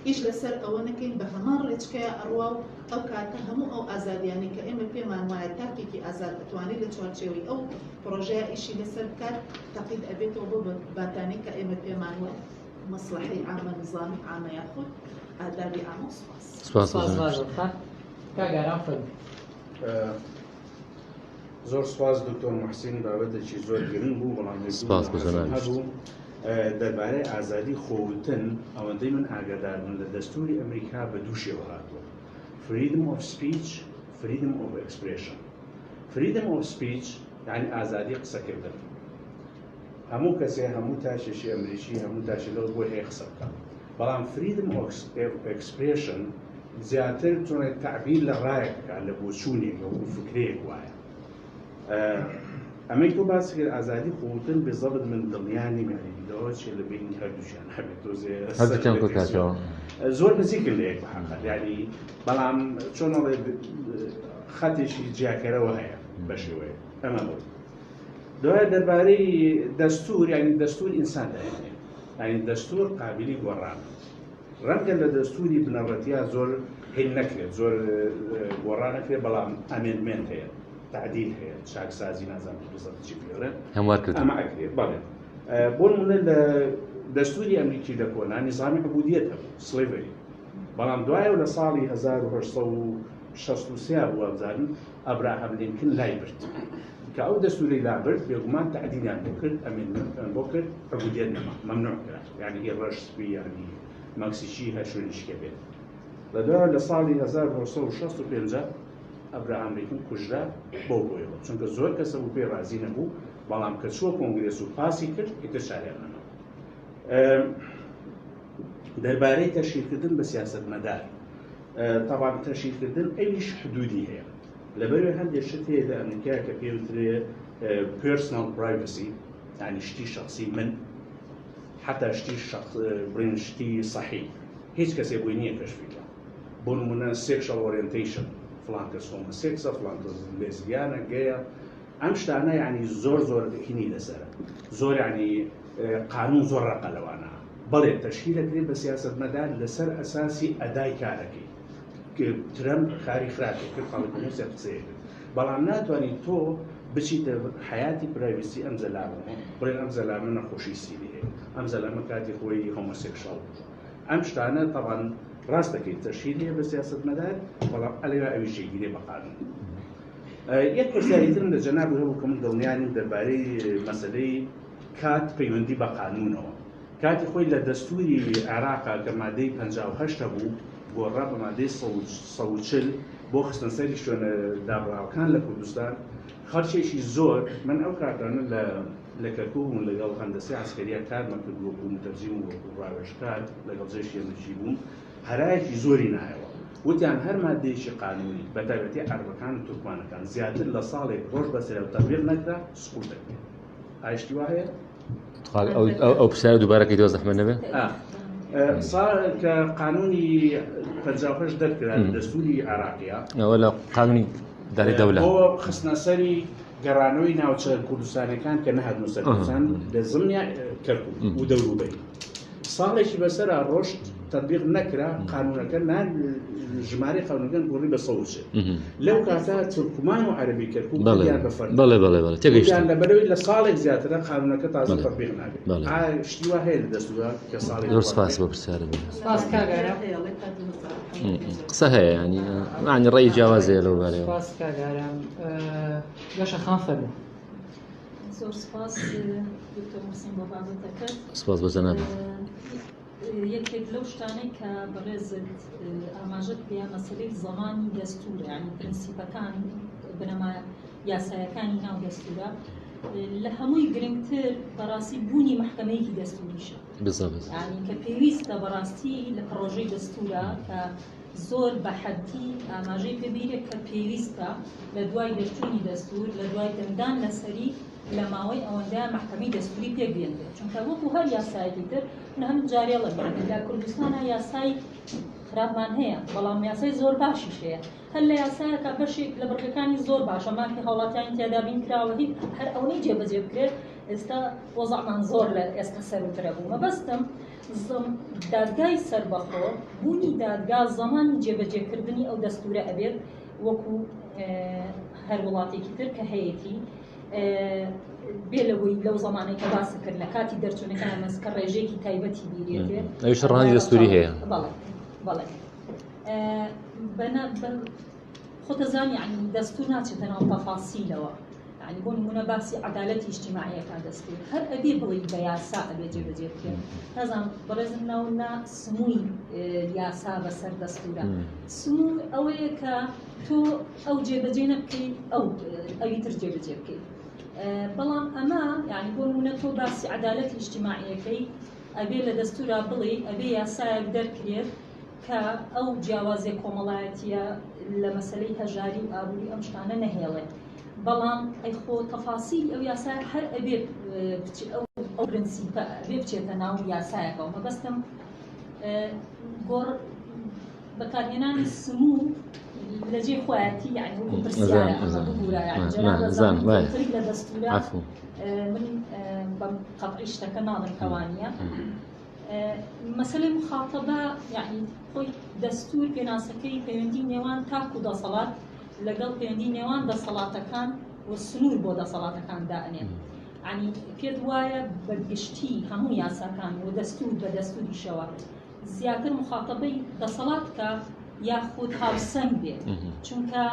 ئیش لەسەر ئەوە نەکەین بە هەمان ڕێچکەیا ئەڕوا و ئەو کاتە هەموو ئەو ئازادیانەی کە ئێمە پێمان وایە تاکێکی ئازاد ئەتوانێت لە چوارچێوەی ئەو پڕۆژەیە ئیشی لەسەر بکات تەقید ئەبێتەوە بۆ باتانەی کە ئێمە پێمان وایە مەسڵەحەی عامە، نظامی عامە یاخود ئادابی عامە. سوپاس. سپاس سپاس باشە خان. کاک ئارام فەرموو. زۆر سپاس دکتۆر محسین، بابەتێکی زۆر گرنگ بوو، بەڵام سپاس بۆ جەنابیشت. هەبوو دەربارەی ئازادی خۆوتن. ئەوەندەی من ئاگادار بم لە دەستوری ئەمریکا بە دوو شێوە هاتووە، freedom of speech، freedom of expression. Freedom of speech یعنی ئازادی قسەکردن، هەموو کەسێ، هەموو تاکێکی ئەمریکی، هەموو تاکێ لەو بۆی هەیە قسە بکە. بەڵام freedom of expression زیاتر چۆنێت تەعبیر لە ڕایەک بکات، لە بۆچوونێک وەکو فکرەیەک وایە. ئەمەی تۆ باسی کرد ئازادی خۆوتن، بزەبت من دڵنیا نیم، یعنی لەوە چێ لە بینی هەردووکیان هەبێت تۆزێ هەردووکیان کۆکاتەوە. زۆر نزیکن لە یەک بەحەقەت، یعنی بەڵام چۆن ئەڵێ خەتێکی جیاکەرەوە هەیە بە شێوەیە. ئەمە بوو. دوای دەربارەی دەستور، یعنی دەستور ئینسان داهێنێ، یعنی دەستور قابلی گۆڕان. ڕەنگە لە دەستوری بنەڕەتیا زۆر هین نەکرێت، زۆر گۆڕان نەکرێت، بەڵام amendment هەیە، تعدیل هەیە، چاکسازی نازانم بزەبت چی پێڵێن، هەموار کردن. ئەمە ئەکرێت. بەڵێ بۆ نمونە لە دەستوری ئەمریکی لە کۆنا نیزامی عبودیەت هەبوو، slavery، بەڵام دوایەوە لە ساڵی 1863 بووە بزانن ئەبراهام لینکن لای برد، کە ئەو دەستوری لا برد بێگومان تعدیلیان بۆ کرد، amendment یان بۆ کرد، عبودیەت نەما، مەمنوع کرا، یعنی هی ڕەش سپی، یعنی مەکسیکی هەر شوێنیش کە بێت. لە دوای لە ساڵی 1965 ئەبراهام لینکن کوژرا بەو هۆیەوە، چونکە زۆر کەسە بوو پێی ڕازی نەبوو، بەڵام کە چووە کۆنگرێس و پاسی کرد ئیتر چاریان نەما. دەربارەی تەشهیرکردن بە سیاسەتمەدار، طبعا تەشهیرکردن ئەویش حدودی هەیە. لەبەرەوەی هەندێک شت هەیە لە ئەمریکا کە پێوترێ personal privacy، یعنی شتی شخصی من، حتا شتی شخص بڵێن شتی صحی هیچ کەسێ بۆی نییە کەشفی بکە. بۆ نمونە sexual orientation، فڵان کەس homosexual ە، فڵان کەس lesbian ە، gay ە، ئەم شتانە یعنی زۆر زۆر هینی لەسەرە، زۆر یعنی قانون زۆر ڕەقە لەوانە. بەڵێ تەشهیر ئەکرێت بە سیاسەتمەدار لەسەر ئەساسی ئەدای کارەکەی. ترەمپ کاری خراپی کرد، خەڵک نووسێ قسەیە کرد، بەڵام ناتوانیت تۆ بچیتە حیاتی privacy ئەم زەلامەوە، بڵێن ئەم زەلامە نەخۆشی سیلی هەیە، ئەم زەلامە کاتی خۆی homosexual بوو. ئەم شتانە طبعا ڕاست دەکەیت تەشهیر هەیە بە سیاسەتمەدار، بەڵام ئەلێ ئەویش جێگیرێ بە قانون. یەک پرسیاری ترم لە جەنابی هەبوو کە من دڵنیا نیم دەربارەی مەسەلەی کات پەیوەندی بە قانونەوە. کاتی خۆی لە دەستوری عێراقا کە مادەی 58 هەبوو گۆڕا بە مادەی 140 بۆ خستنەسەری شوێنە دابڕاوەکان لە کوردستان، خەڵکێکی زۆر من ئەو کاتانە لە کەرکوک بووم، لەگەڵ هەندەسەی عەسکەریە کارمە کرد وەکو متەرجیم و وەکو ڕاوێژکار لەگەڵ جەیشی ئەمریکی بووم، هەرایەکی زۆری نایەوە. وتیان هەر مادەیەکی قانونی بە تایبەتی عەرەبەکان و تورکمانەکان زیاتر لە ساڵێک ڕۆژ بەسەر و تەبلیغ نەکرا سقوط دەکرێت. ئایشتی وا هەیە؟ ئەو پرسیارە دووبارەکەی تۆ زەحمەت نەبێ؟ کە قانونی 58 دەرکرا لە دەستوری عێراقیە، ئەوە لە قانونی داری دەولە بۆ خستنەسەری گەڕانەوەی ناوچە کوردستانەکان کە نەهاتنە سەر کوردستان لە زمنی کەرکوک و دەوروبەری، ساڵێکی بەسەرا ڕۆشت تطبیق نەکرا قانونەکە، ژمارەی قانونەکان گۆڕی بە 140. لەو کاتە تورکمان و عەرەبی کەرکوک کردیان بە فەرد. بەڵێ بەڵێ بەڵێ تێگەیشتم. وتیان لەبەرەوەی لە ساڵێک زیاترە قانونەکە تازە تطبیق نابێت. شتی وا هەیە لە دەستورا کە ساڵێک زۆر سپاس بۆ پرسیارە. سپاس کاک ئارام. قسە هەیە ینی یعنی ڕێی جیاواز هەیە لەو بارەیەوە. سپاس کاک ئارام. گەشە خان فەرموو. زۆر سپاس دکتۆر محسن بۆ بابەتەکەت. سپاس بۆ جەنابت. یەکێک لەو شتانەی کە بەڕێزت ئاماژەت پێیە مەسەلەی زەمانی دەستورە، یعنی پرنسیپەکان، بنەما یاسایەکانی ناو دەستورە. لە هەمووی گرنگتر بەڕاستی بوونی مەحکەمەیەکی دەستوریشە. بالضبط. یعنی کە پێویستە بەڕاستی لە پڕۆژەی دەستورە کە زۆر بە حەدی ئاماژەی پێ بیرێ کە پێویستە لە دوای دەرچوونی دەستور، لە دوای دەنگدان لەسەری، لە ماوەی ئەوەندە مەحکەمەی دەستوری پێک بێنرێت. چونکە وەکو هەر یاسایەکی تر، من هەم جارێڵم یعنی لە کوردستانە یاسای خراپمان هەیە، بەڵام یاسای زۆر باشیش هەیە. هەر لە یاسایەکە بەشێک لە بڕگەکانی زۆر باشە، مافی هاوڵاتیانی تیادا بین کراوە، هیچ هەر ئەوەی جێبەجێ بکرێت ئێستا وەزعمان زۆر لە ئێستا سەروترە بوو. مەبەستم دادگای سەربەخۆ، بوونی دادگا زەمانی جێبەجێکردنی ئەو دەستورە ئەبێت وەکو هەر وڵاتێکی تر کە هەیەتی، بێ لەوەی لەو زەمانەی کە باس کرد لە کاتی دەرچوونەکە مەس کە ڕێژەیەکی تایبەتی بیرێتێ. ئەویش ڕەهەندی دەستوری هەیە. بەڵێ، بەڵێ. خۆتەزانی یعنی دەستور ناچێتە ناو تەفاسیلەوە. یعنی بۆ نمونە باسی عەدالەتی ئیجتیماعیەکە دەستور هەر ئەبێ بڵێی بە یاسا ئەبێ جێبەجێ بکرێت. نازانم بەڕێزم ناو نا سمووی یاسا بەسەر دەستورە. سموو ئەوەیە کە تۆ ئەو جێبەجێ نەبکەی، ئەوی تر جێبەجێ بکەیت. بەڵام ئەمە یعنی بۆ نمونە تۆ باسی عەدالەتی ئیجتیماعیەکەی ئەبێ لە دەستورا بڵێی ئەبێ یاسایەک دەرکرێت کە ئەو جیاوازیە کۆمەڵایەتیە لە مەسەلەی هەژاری و ئابووری ئەم شتانە نەهێڵێ. بەڵام ئەی خۆ تەفاسیلی ئەو یاسای هەر ئەبێ ئەو پرنسیپە ئەبێ بچێتە ناو یاسایەکەوە. مەبەستم گۆڕ بەکارهێنانی سموو لە جێی خۆیەتی، یعنی وەکو پرسیارە ئەمە ببوورە، یعنی جەناب زانترین لە دەستورە. من بەم قەتعی شتەکە ناڵێم کەوانیە. مەسەلەی مخاتەبە، یعنی خۆی دەستور پێناسەکەی پەیوەندی نێوان تاک و دەسەڵات لەگەڵ پەیوەندی نێوان دەسەڵاتەکان و سنوور بۆ دەسەڵاتەکان دائەنێن. یعنی پێت وایە بە گشتی هەموو یاساکان و دەستور بە دەستوریشەوە زیاتر مخاتەبەی دەسەڵات کە یاخود هاوسەنگ بێت، چونکە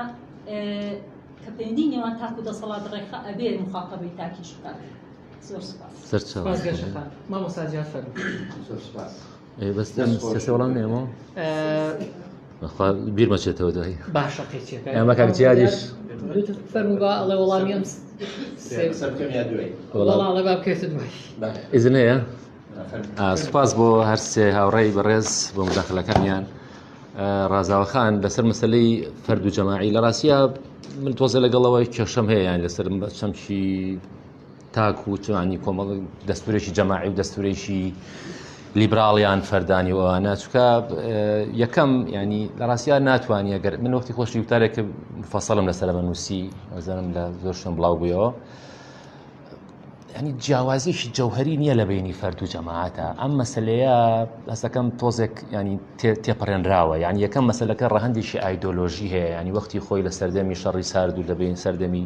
کە پەیوەندی نێوان تاک و دەسەڵات ڕێکخە ئەبێ مخاتەبەی تاکیش بکات. زۆر سپاس. سەرچاوە. سپاس گەشەخان. مامۆستا جیاد فەرموو. زۆر سپاس. بەس سێ وەڵام نێمەوە؟ بەخوا بیرمە چێتەوە دوایی. باشە قیچەکە. ئەمە کاک جیادیش. فەرموو با ئەڵێ وەڵامی ئەم سێ قسە بکەم یا دوایی؟ وەڵا ئەڵێ با بکەوێتە دوایی. ئیزن هەیە؟ سوپاس بۆ هەر سێ هاوڕێی بەڕێز بۆ مداخلەکانیان. ڕازاوەخان لەسەر مەسلەی فەرد و جەماعی لە ڕاستیە من تۆزە لەگەڵەوەی کێشەم هەیە، یان لەسەر چەمکی تاک و چوانی کۆمەڵ دەستورێکی جەماعی و دەستورێکی لیبراڵیان فەردانی ئەوانە، چونکە یەکەم ینی لە ڕاستیا ناتوانانی ئەگەر من وەختی خۆشی وتارێک فەسەڵم لەسەر بەنووسی ئەزانم لە زۆر شوێن بڵاو بوویەوە، ینی جیاوازیشی جەوهری نییە لە بینی فەرد و جەماعەتە. ئەم مەسلەیە هەستەکەم تۆزێک ینی تێپەڕێنراوە. یعنی یەکەم مەسلەکە ڕەهەندێکی ئایدۆلۆژی هەیە، ینی وەختی خۆی لە سەردەمی شەڕی سارد و لە بین سەردەمی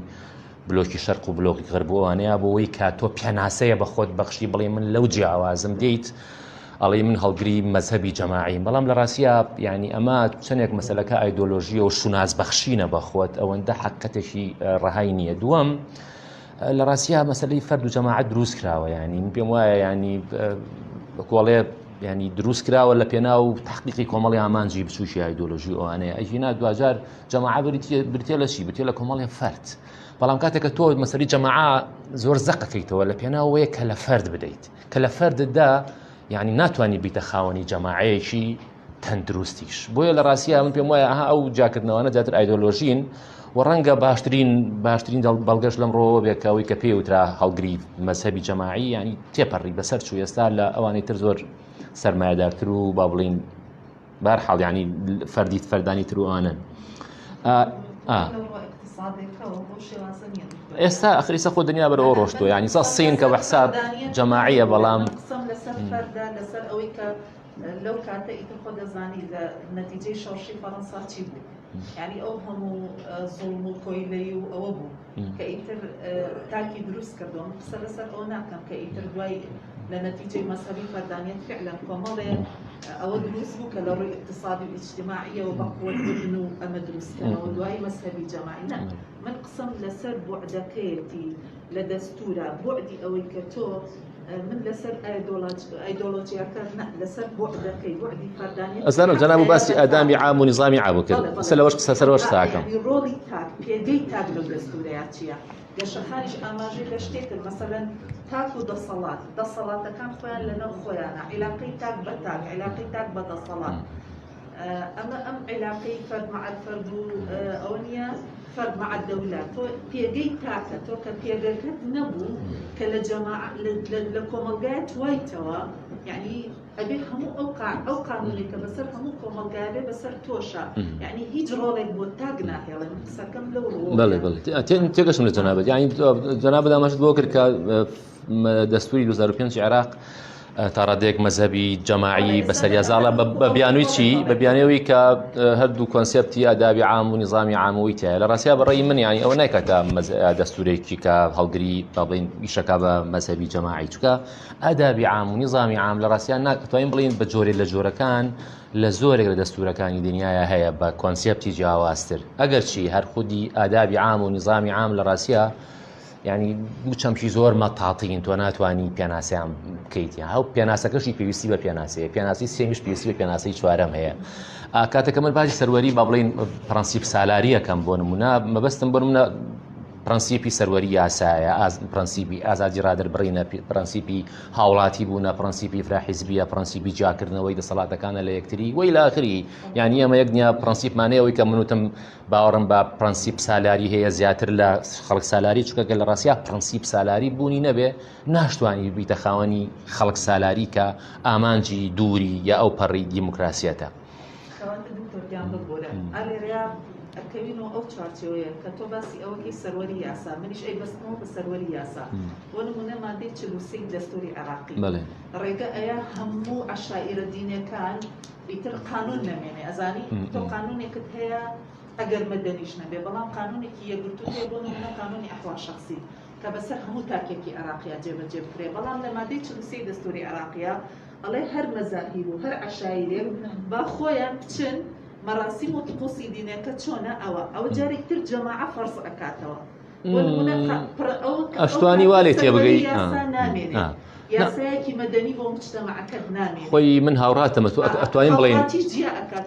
بلۆکی شەرق و بلۆکی غەرب و ئەوانەیە بۆ ئەوەی کە تۆ پێناسەیە بە خۆت بەخشی بڵێ من لەو جیاوازم، دێیت ئەڵێ من هەڵگری مەزهەبی جەماعیم، بەڵام لە ڕاستیا یعنی ئەمە چەندێک مەسلەکە ئایدۆلۆژیە و شوناس بەخشینە بە خۆت، ئەوەندە حەقیقەتێکی ڕەهای نییە. دووەم لە ڕاستیا مەسلەی فەرد و جەماعەت دروست کراوە، یعنی من پێم وایە یعنی کۆڵێ یعنی دروست کراوە لە پێناو تحقیقی کۆمەڵی ئامانجی بچووکی ئایدۆلۆژی ئەوانەیە. ئەگینا دواجار جەماعە بریتیە لە چی؟ بریتیە لە کۆمەڵی فەرد. بەڵام کاتێک کە تۆ مەسەری جەماعە زۆر زەقەکەیتەوە لە پێناوەیە کە لە فەرد بدەیت، کە لە فەرددا یعنی ناتوانانی بیتە خاوەنی جەماعەیەکی تەندروستیش. بۆیە لە ڕاستیە من پێم وایە ئەها ئەو جاکردنەوانە زیاتر ئایدۆلۆژین و ڕەنگە باشترین بەڵگەش لەم ڕۆوە بێت کە ئەوەی کە پێی وترا هەڵگری مەزهەبی جەماعی یعنی تێپەڕی بەسەر چوو، ئێستا لە ئەوانەی تر زۆر سەرمایەدارتر و با بڵین بەهەرحاڵ یعنی فەردی فەردانی تر و ئەوانەن. ئێستا ئەخریسە خۆ دنیا بەرەوە ڕۆشتووە، یعنی سا سین کە بە حساب جەماعیە، بەڵام قسەم لەسەر فەردە، لەسەر ئەوەی کە لەو کاتە ئیتر خۆ دەزانی لە نەتیجەی شۆڕشی فەڕەنسا چی بوو، یعنی ئەو هەموو زوڵم و کۆیلەی و ئەوە بوو کە ئیتر تاکی دروست کردووە. من قسە لەسەر ئەوە ناکەم کە ئیتر دوای لە نەتیجەی مەزهەبی فەردانیەت فعلا کۆمەڵێ ئەوە دروست بوو کە لە ڕووی ئیقتسادی و ئیجتیماعیەوە بە قوت ببن و ئەمە دروست کەنەوە دوایی مەزهەبی جەماعی نا من قسەم لەسەر بوعدەکەیەتی لە دەستورا بوعدی ئەوەی کە تۆ من لەسەر ئایدۆلۆجیاکە نا لەسەر بوعدەکەی بوعدی فەردانیەت ئەزانم جەناب باسی ئادامی عام و نیزامی عام کرد قسە لەوەش قسە سەر وەش تاکەم ڕۆڵی تاک پێگەی تاک لەو دەستورەیە چییە؟ گەشەخانیش ئاماژەی بە شتێک کرد مەسەلەن تاک و دەسەڵات، دەسەڵاتەکان خۆیان لەناو خۆیانە، عیلاقەی تاک بە تاک، عیلاقەی تاک بە دەسەڵات. ئەمە ئەم عیلاقەی فەرد مع الفرد و ئەوە نییە فەرد مع الدەولە. تۆ پێگەی تاکە، تۆ کە پێگەکەت نەبوو کە لە جەماعە لە کۆمەڵگای توایتەوە، یعنی ئەبێ هەموو ئەو قا ئەو قانونەی کە بەسەر هەموو کۆمەڵگایە بێ بەسەر تۆشا یعنی هیچ ڕۆڵێک بۆ تاک ناهێڵێ من قسەکەم لەو ڕووەوە بەڵێ بەڵێ تێگەشتم لە جەنابت یعنی جەنابت ئاماژەت بۆ کرد کە دەستوری 2005 عێراق تا ڕادەیەک مەزهەبی جەماعی بەسەریا زاڵە بە بیانووی چی بە بیانەوەی کە هەردوو کۆنسێپتی ئادابی عام و نیزامی عامەوەی تایە لە ڕاستیا بەڕێی من یانی ئەوە نایکاتە دەستورێکی کە هەڵگری با بڵێین ئیشەکە بە مەزهەبی جەماعی چکە ئادابی عام و نیزامی عام لە ڕاستیان ناتوانین بڵێین بە جۆرێ لە جۆرەکان لە زۆرێک لە دەستورەکانی دنیاە هەیە بە کۆنسێپتی جیاوازتر ئەگەرچی هەر خودی ئادابی عام و نیزامی عام لە ڕاستیا یعنی دوو چەمکی زۆر مەتاتین تۆ ناتوانانی پێناسەیان بکەیت هەو پێناسەکەشی پێویستی بە پێناسەیە پێناسی سێمیش پێویستی بە پێناسەی چوارەم هەیە کاتێکە من باسی سەروەری با بڵین پرەنسیپ سالاریەکەم بۆ نمونە مەبەستم بۆ نمونە پرەنسیپی سەروەری یاسایە، پرەنسیپی ئازادی ڕادەربڕینە، پرەنسیپی هاوڵاتی بوونە، پرەنسیپی فراحیزبیە، پرەنسیپی جیاکردنەوەی دەسەڵاتەکانە لە یەکتری وەی لاخری یعنی ئەمە یەک دنیا پرەنسیپمانەیە ئەوەی کە من وتم باوەڕم بە پرەنسیپ سالاری هەیە زیاتر لە خەڵک سالاری چونکە گەر لە ڕاستیا پرەنسیپ سالاری بوونی نەبێ ناشتوانی ببیتە خاوەنی خەڵک سالاری کە ئامانجی دووری یا ئەو پەڕی دیموکراسیەتە. کەواتە دکتۆر گیان ببورە ئا لێرەیا ئەکەوینەوە ئەو چوارچێوەیە کە تۆ باسی ئەوەکەی سەروەری یاسا منیش ئەی بەستمەوە بە سەروەری یاسا بۆ نمونە مادەی 43 دەستوری عێراقی ڕێگە ئەیا هەموو عەشائیرە دینەکان ئیتر قانون نەمێنێ ئەزانی تۆ قانونێکت هەیە ئەگەر مەدەنیش نەبێ بەڵام قانونێکی یەکگرتوو هەیە بۆ نمونە قانونی ئەحوال شەخسی کە بەسەر هەموو تاکێکی عێراقیا جێبەجێ بکرێ بەڵام لە مادەی 43 دەستوری عێراقیا ئەڵێ هەر مەزاهیب و هەر عەشایرێک با خۆیان بچن مەراسیم و تقوسی دینەکە چۆنە ئەوە ئەوە جارێک تر جەماعە فەرز ئەکاتەوە بۆ نمونە ئەو ئەشتوانی وا لێ تێبگەی یاسا نامێنێ یاسایەکی مەدەنی بۆ مجتەمەعەکەت نامێنێ خۆی من هاوڕاتەمە تو ئەتوانین بڵێین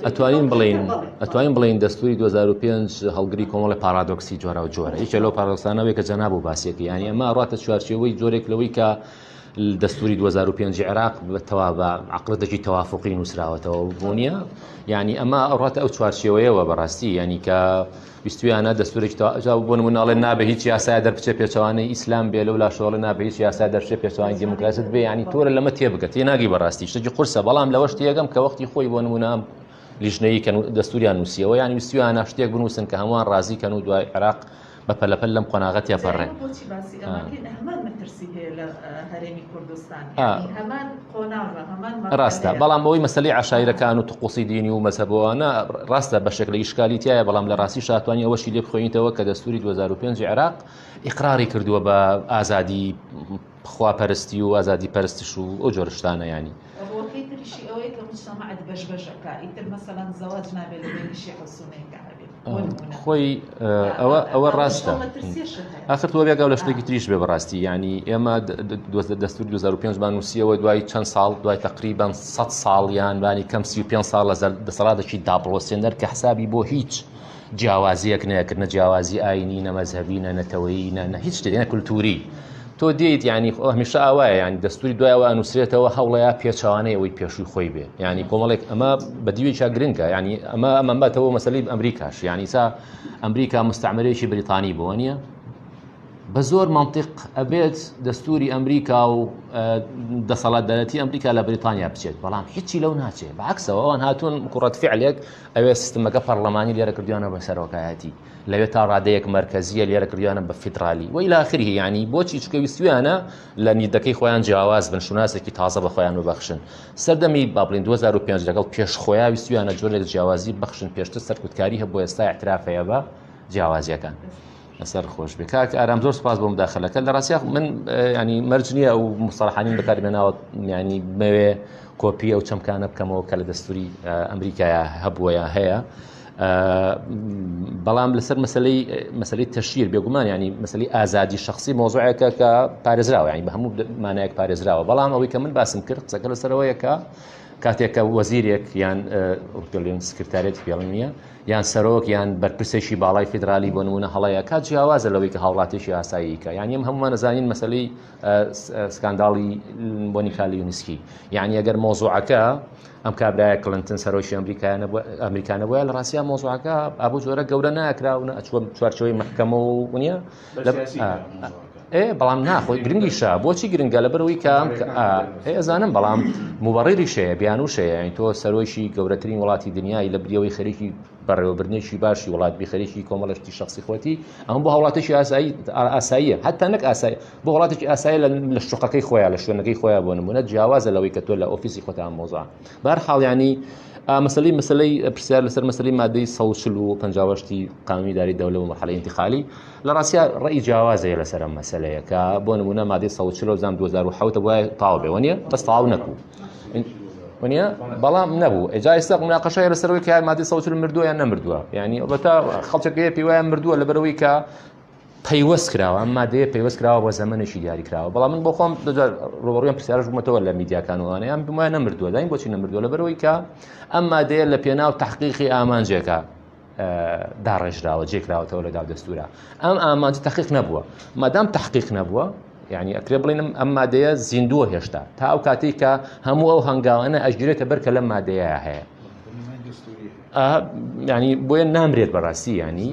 ئەتوانین بڵێین ئەتوانین بڵێین دەستوری 2005 هەڵگری کۆمەڵی پارادۆکسی جۆراوجۆرە یەکێ لەو پارادۆکسانەوەی کە جەناب و باسیەکە یانی ئەمە ڕاتە چوارچێوەی جۆرێک لەوەی کە دەستوری 2005 عێراق بە تەوا بە عقلەتێکی تەوافقی نووسراوەتەوە بۆ نییە یعنی ئەمە ئەڕاتە ئەو چوارچێوەیەوە بەڕاستی ینی کە ویستویانە دەستورێکی جا بۆ نمونە ئەڵێن نابێ هیچ یاسای دەربچێ پێچەوانەی ئیسلام بێ لەو لاشەوەڵێ نابێ هیچ یاسای دەرچێ پێچەوانەی دیموکراسیت بێ ینی تۆرە لەمە تێبگە تێناگەی بەڕاستی شتێکی قورسە بەڵام لەوەش تێگەم کە وەختی خۆی بۆ نمونە لیژنەیی کە دەستوریان نووسیەوە یانی ویستویانە شتێک بنووسن کە هەمووان ڕازی کەن و دوای عێراق بە پەلەپەل لەم قۆناغە تێپەڕێ. بۆچی باسی ئەمەکەین هەمان مەترسی هەیە لە هەرێمی کوردستان یانی هەمان قۆناغە هەمان ڕاستە بەڵام ئەوەی مەسەلەی عەشایرەکان و تقوسی دینی و مەزهەبەوانە ڕاستە بەشێک لە ئیشکالی تایە بەڵام لە ڕاستی شاتوانی ئەوەشی لێ بخوێنیتەوە کە دەستوری 2005 عێراق ئیقراری کردووە بە ئازادی خواپەرستی و ئازادی پەرستش و ئەو جۆرە شتانە یانی. ڕووەکەی تریشی ئەوەیە کە موجتەمەعت بەش بەش ئەکا ئیتر مەسەلەن زەواج نابێ لە بەینی شیعە و سوننەیەکا هەبێ بۆ نموونە خۆی ئەوە ئەوە ڕاستە ئەو مەترسیەشە هەیە. ئاخر تۆ بێگاو لە شتێکی تریش بێ بەڕاستی یعنی ئێمە دەستوری 2005 مان نووسیەوە دوای چەند ساڵ دوای تقریبا 100 ساڵ یان بانی کەم 35 ساڵ لە دەسەڵاتێکی داپڵۆسێنەر کە حسابی بۆ هیچ جیاوازیەک نەکرد نە جیاوازی ئاینی نە مەزهەبی نە نەتەوەیی نە نە هیچ شتێک نە کولتوری تۆ دێیت یعنی هەمیشە ئاوایە یعنی دەستوری دوایەوە ئەنووسرێتەوە هەوڵەیە پێچەوانەی ئەوەی پێشووی خۆی بێ یعنی کۆمەڵێک ئەمە بە دیوێکیا گرنگە یعنی ئەمە ئەمە باتەوە مەسەلەی ئەمریکاش یعنی سا ئەمریکا مستعمرەیەکی بریتانی بووە نییە بە زۆر مەنتیق ئەبێت دەستوری ئەمریکا و دەسەڵاتدارەتی ئەمریکا لە بریتانیا بچێت بەڵام هیچی لەو ناچێت بەعکسەوە ئەوان هاتوون کوڕەت فعلێک ئەوێ سیستمەکە پەرلەمانی لێرە کردویانە بە سەرۆکایەتی لەوێ تا ڕادەیەک مەرکەزیە لێرە کردویانە بە فیدرالی وە ئیلاخری یعنی بۆچی چکە ویستویانە لە نیدەکەی خۆیان جیاواز بن شوناسێکی تازە بە خۆیان ببەخشن سەردەمی با بڵین 2005 لەگەڵ پێش خۆیان ویستویانە جۆرێک جیاوازی بەخشن پێشتر سەرکوتکاری هەبوو ئێستا اعترافەیە بە جیاوازیەکان. لەسەر خۆش بێ کاک ئارام زۆر سپاس بۆ مداخلەکە لە ڕاستیا من ینی مەرج نییە ئەو مستەڵحانی بەکارمێناوە ینی بمەوێ کۆپی ئەو چەمکانە بکەمەوە کە لە دەستوری ئەمریکایە هەبووە یا هەیە بەڵام لەسەر مەسلەی مەسلەی تەشیر بێگومان ینی مەسلی ئازادی شخصی مۆزوعێکە کە پارێزراوە ینی بە هەموو مانایەک پارێزراوە بەڵام ئەوەی کە من باسم کرد قسەکە لەسەرەوەیە کە کاتێک کە وەزیرێک یان پێڵێن سکرتارێت پێڵن نییە یان سەرۆک یان بەرپرسێکی باڵای فیدرالی بۆ نمونە هەڵەیە کات جیاوازە لەوەی کە هاوڵاتێکی ئاساییکە یان ئێمە هەمومان ئەزانین مەسلەی سکانداڵی مۆنیکا لیونسکی یعنی ئەگەر مۆزوعەکە ئەم کابرایە کلنتن سەرۆکی ئەمریکا ئەمریکا نەبووە لە ڕاستیا مۆزوعەکە ئابوو جۆرە گەورە ناکرا و ئەچوە چوارچەوەی محکەمە و نییە ئێ بەڵام ناخۆی گرنگیشە بۆچی گرنگە لەبەرەوەی کە ئێزانم بەڵام مبەڕیریش هەیە بیانوش هەیە یعنی تۆ سەرۆکی گەورەترین وڵاتی دنیای لە بریەوەی خەریکی بەڕێوەبردنێکی باشی وڵات بی خەریکی کۆمەڵشتی شخصی خۆتی ئەم بۆ هاوڵاتێکی ئاسایی ئاساییە حتا نەک ئاسایی بۆ وڵاتێکی ئاسایی لە شوقەکەی خۆیان لە شوێنەکەی خۆیان بۆ نمونە جیاوازە لەوەی کە تۆ لە ئۆفیسی خۆتان مۆزا بار حاڵیانی مەسلی مەسلەی پرسیار لەسەر مەسلی مادەی 1950 قانونی داری دەولە و مەرحەلەی انتقالی لە ڕاستیا ڕەئی جیاواز هەیە لەسەر ئەم مەسەلەیە کە بۆ نمونە مادەی 140 زام 2007 بوایە تاو بێ وەنیە بەس تاو نەکوو وەنیە بەڵام نەبوو ئێجا ئێستا مناقەشە هەیە لەسەر ئەوەی کە مادەی 140 مردووە یان نەمردووە یعنی ئەڵبەتە خەڵکێک هەیە پێی وایە مردووە لەبەرەوەی کە پەیوەست کراوە ئەم مادەیە پەیوەست کراوە بۆ زەمەنێکی دیاری کراوە بەڵام من بۆ خۆم دەجار ڕوبەڕوویان پرسیارش بوومەتەوە لە میدیاکان وانە یان پێم وایە نەمردووە داین بۆچی نەمردووە لەبەرەوەی کە ئەم مادەیە لە پێناو تحقیقی ئامانجێکە داڕێژراوە جێکراوەتەوە لە داو دەستورە ئەم ئامانج تحقیق نەبووە مادام تحقیق نەبووە یعنی ئەکرێ بڵێنم ئەم مادەیە زیندووە هێشتا تا ئەو کاتێک کە هەموو ئەو هەنگاوانە ئەژگرێتە بەر کە لەم مادەیە هەیە ینی بۆیە نامرێت بەڕاستی ینی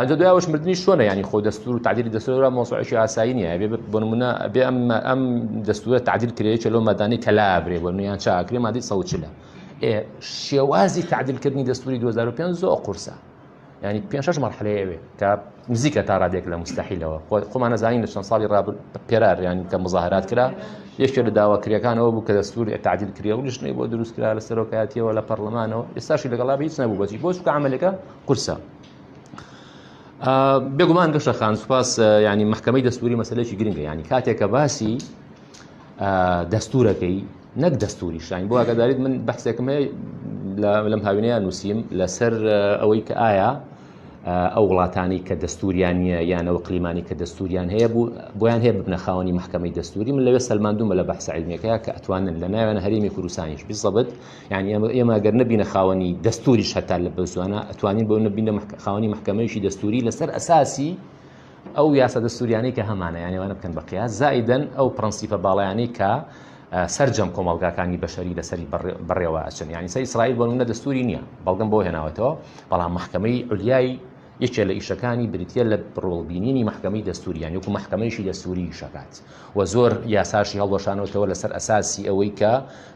دوایەوەش مردنی شۆنە ینی خۆ دەستور و تعدیلی دەستورە مۆسوعێکی ئاسایی نییە بێ بۆ نمونە بێ ئەم ئەم دەستورە تعدیل کرێ لەو مادانی کە لابرێ بۆ نویان چاکرێ مادەی سەوچلە شێوازی تعدیلکردنی دەستوری 2005 زۆر قورسە ینی پێ شش مەرحلەیە ئەوێ کە نزیکە تا ڕادێک لە مستحیلەوە خۆمان نەزانین لە چەند ساڵی ڕابر پێرار ینی کە مظاهرات کرا یەکێ لە داواکریەکانەوە بوو کە دەستور تعدیل کرێ و لیژنەی بۆ دروست کرا لە سەرۆکایەتیەوە لە پەرلەمانەوە ئێستاشی لەگەڵا هیچ نەبوو بەچی بۆ چکە عملەکە قورسە بێگومان گەشە خان سوپاس ینی محکمەی دەستوری مەسلێکی گرنگە ینی کاتێک کە باسی دەستورەکەی نەک دەستوری شاین بۆ ئاگاداریت من بەحسێکم هەیە لەم هاوینەیە نووسیم لەسەر ئەوەی کە ئایا ئەو وڵاتانی کە دەستوریان نییە یانەوە قلیمانی کە دەستوریان هەیە بوو بۆیان هەیە ببنە خاوەنی محکمەی دەستوری من لەوێ سەلماندومە لە بەحسە علمیەکەیە کە ئەتوانن لە ناویان هەرێمی کوردستانیش بزەبت یعنی ئێمە گەر نەبینە خاوەنی دەستوریش هەتا لە بەزوانە ئەتوانین بۆ نەبینە خاوەنی محکمەیەکی دەستوری لەسەر ئەساسی ئەو یاسا دەستوریانەی کە هەمانە یانی ئەوانە بکەن بە قیاس زائیدەن ئەو پرەنسیپە باڵایانەی کە سەرجەم کۆمەڵگاکانی بەشەری لەسەری بەڕێوە ئەچن یعنی سەر ئیسرائیل بۆ نمونە دەستوری نییە بەڵگەم بۆ هێناوەتەوە بەڵام محکمەی عولیای یەکێ لە ئیشەکانی بریتە لە ڕۆڵبینینی محکمەی دەستوری یان وەکو محکمەیەکی دەستوری ئیشەکات و زۆر یاساشی هەڵوەشانەوەتەوە لەسەر ئەساسی ئەوەی کە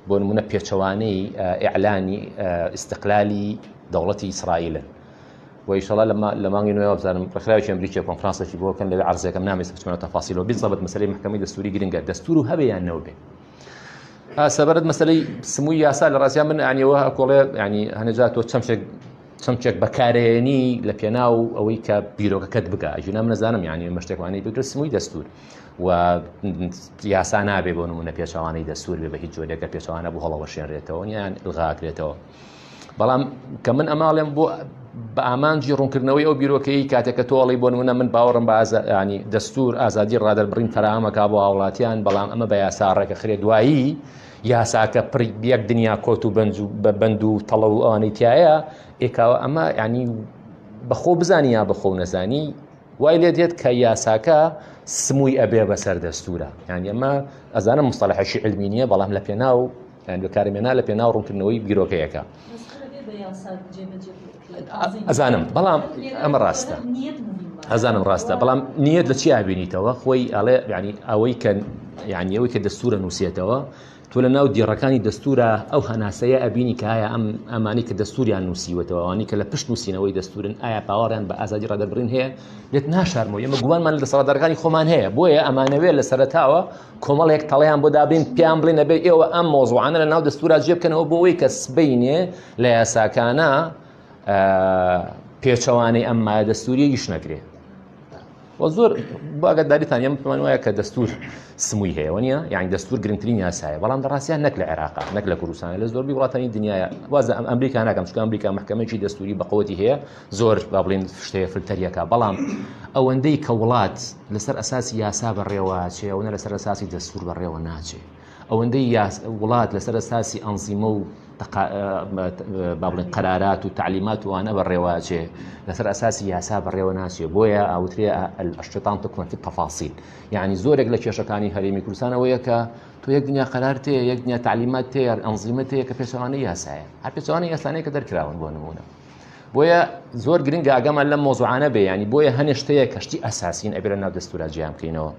بۆ نمونە پێچەوانەی ئیعلانی ئیستقلالی دەوڵەتی ئیسرائیلن و ئیشەڵا لە مانگی نوێ وابزانم ڕێکخراوێکی ئەمریکیە کۆنفرانسێکی بۆ کەن لەوێ عەرزێکم نامێت بچمەوە تەفاسیلەوە بیزەبت مەسەلەی محکەمەی دەستوری گرنگە دەستور و هەبێ یان نەوبێ سەبارەت مەسەلەی سمووی یاسا لە ڕاستیا من ئەنیەوە ئەکۆڵێ ینی هەنێجا تۆ چەمچێک چەمچێک بەکارێنی لە پێناو ئەوەی کە بیرۆکەکەت بگا ئەگینا من نەزانم یعنی ئەمە شتێکوانەی بگرە سمووی دەستور و یاسا نابێ بۆ نمونە پێچەوانەی دەستور بێ بە هیچ جۆرێکە پێچەوانە بۆ هەڵەوەشێنرێتەوە یان ئلغاکرێتەوە بەڵام کە من ئەماڵێم بۆ بە ئامانجی ڕوونکردنەوەی ئەو بیرۆکەی کاتێک کە تۆڵی بۆ نمونە من باوەڕم بە ینی دەستور ئازادی ڕادەربڕین فەراهەمەکە بۆ هاوڵاتیان بەڵام ئەمە بە یاسا ڕێکەخرێ دوایی یاساکە پڕی یەک دنیا کۆت و بەنج و بە بەند و تەڵە و ئەوانەی تایە ئێکاوە ئەمە ینی بەخۆ بزانی یا بەخۆ نەزانی وای لێ دێت کە یاساکە سمووی ئەبێ بەسەر دەستورە یعنی ئەمە ئەزانم مستەلحێکی علمی نییە بەڵام لە پێناو یان بەکارمێنا لە پێناو ڕوونکردنەوەی بیرۆکەیەکە ئەزانم بەڵام ئەمە ڕاستە ئەزانم ڕاستە بەڵام نیەت لە چی ئابینیتەوە خۆی ئەڵێ ینی ئەوەی کە یعنی ئەوەی کە دەستورە نووسێتەوە تۆ لە ناو دیڕەکانی دەستورە ئەو هەناسەیە ئەبینی کە ئایا ئەم ئەمانی کە دەستوریان نووسیوەتەوە ئەوانی کە لە پشت نووسینەوەی دەستورن ئایا باوەڕیان بە ئازادی ڕادەربڕین هەیە لێت ناشارمەوە ئێمە گومانمان لە دەسەڵاتدارەکانی خۆمان هەیە بۆیە ئەمانەوێت لە سەرەتاوە کۆمەڵێک تەڵیان بۆ دابین پێیان بڵێن ئەبێ ئێوە ئەم مۆزوعانە لە ناو دەستورا جێ بکەنەوە بۆ ئەوەی کە سبەینێ لە یاساکانە پێچەوانەی ئەم مایە دەستوریە ئیش نەکرێ. و زۆر بۆ ئاگاداریتان ئێمە پێمان وایە کە دەستور سمووی هەیە وەنیە یعنی دەستور گرنگترین یاسایە بەڵام لە ڕاستیان نەک لە عێراق نەک لە کوردستان لە زۆربەی وڵاتانی دنیاە واز لە ئەمریکا ناکەم چونکە ئەمریکا محکمەیەکی دەستوری بەقوەتی هەیە زۆر با بڵێن شتەیە فلتەریەکە بەڵام ئەوەندەی کە وڵات لەسەر ئەساسی یاسا بەڕێوە چێ ئەوەنە لەسەر ئەساسی دەستور بەڕێوە ناچێ ئەوەندەی وڵات لەسەر ئەساسی ئەنزیمە و با بڵێن قەرارات و تعلیمات وانە بەڕێوەچێ لەسەر ئەساسی یاسا بەڕێوە ناچێ بۆیە ئاوترێ الشیطان تکمن في التفاصيل یعنی زۆرێک لە کێشەکانی هەرێمی کوردستان ئەوەیە کە تۆ یەک دنیا قەرار تێ یەک دنیا تعلیمات تێ ئەنزیمە تێ کە پێچەوانەی یاسایە هەر پێچەوانەی یاسانەیە کە دەرکراون بۆ نمونە بۆیە زۆر گرنگە ئاگامان لەم مۆزوعانە بێ ینی بۆیە هەنێ شتەیە کەشتی ئەساسین ئەبێ لە ناو دەستورا جیان بکەینەوە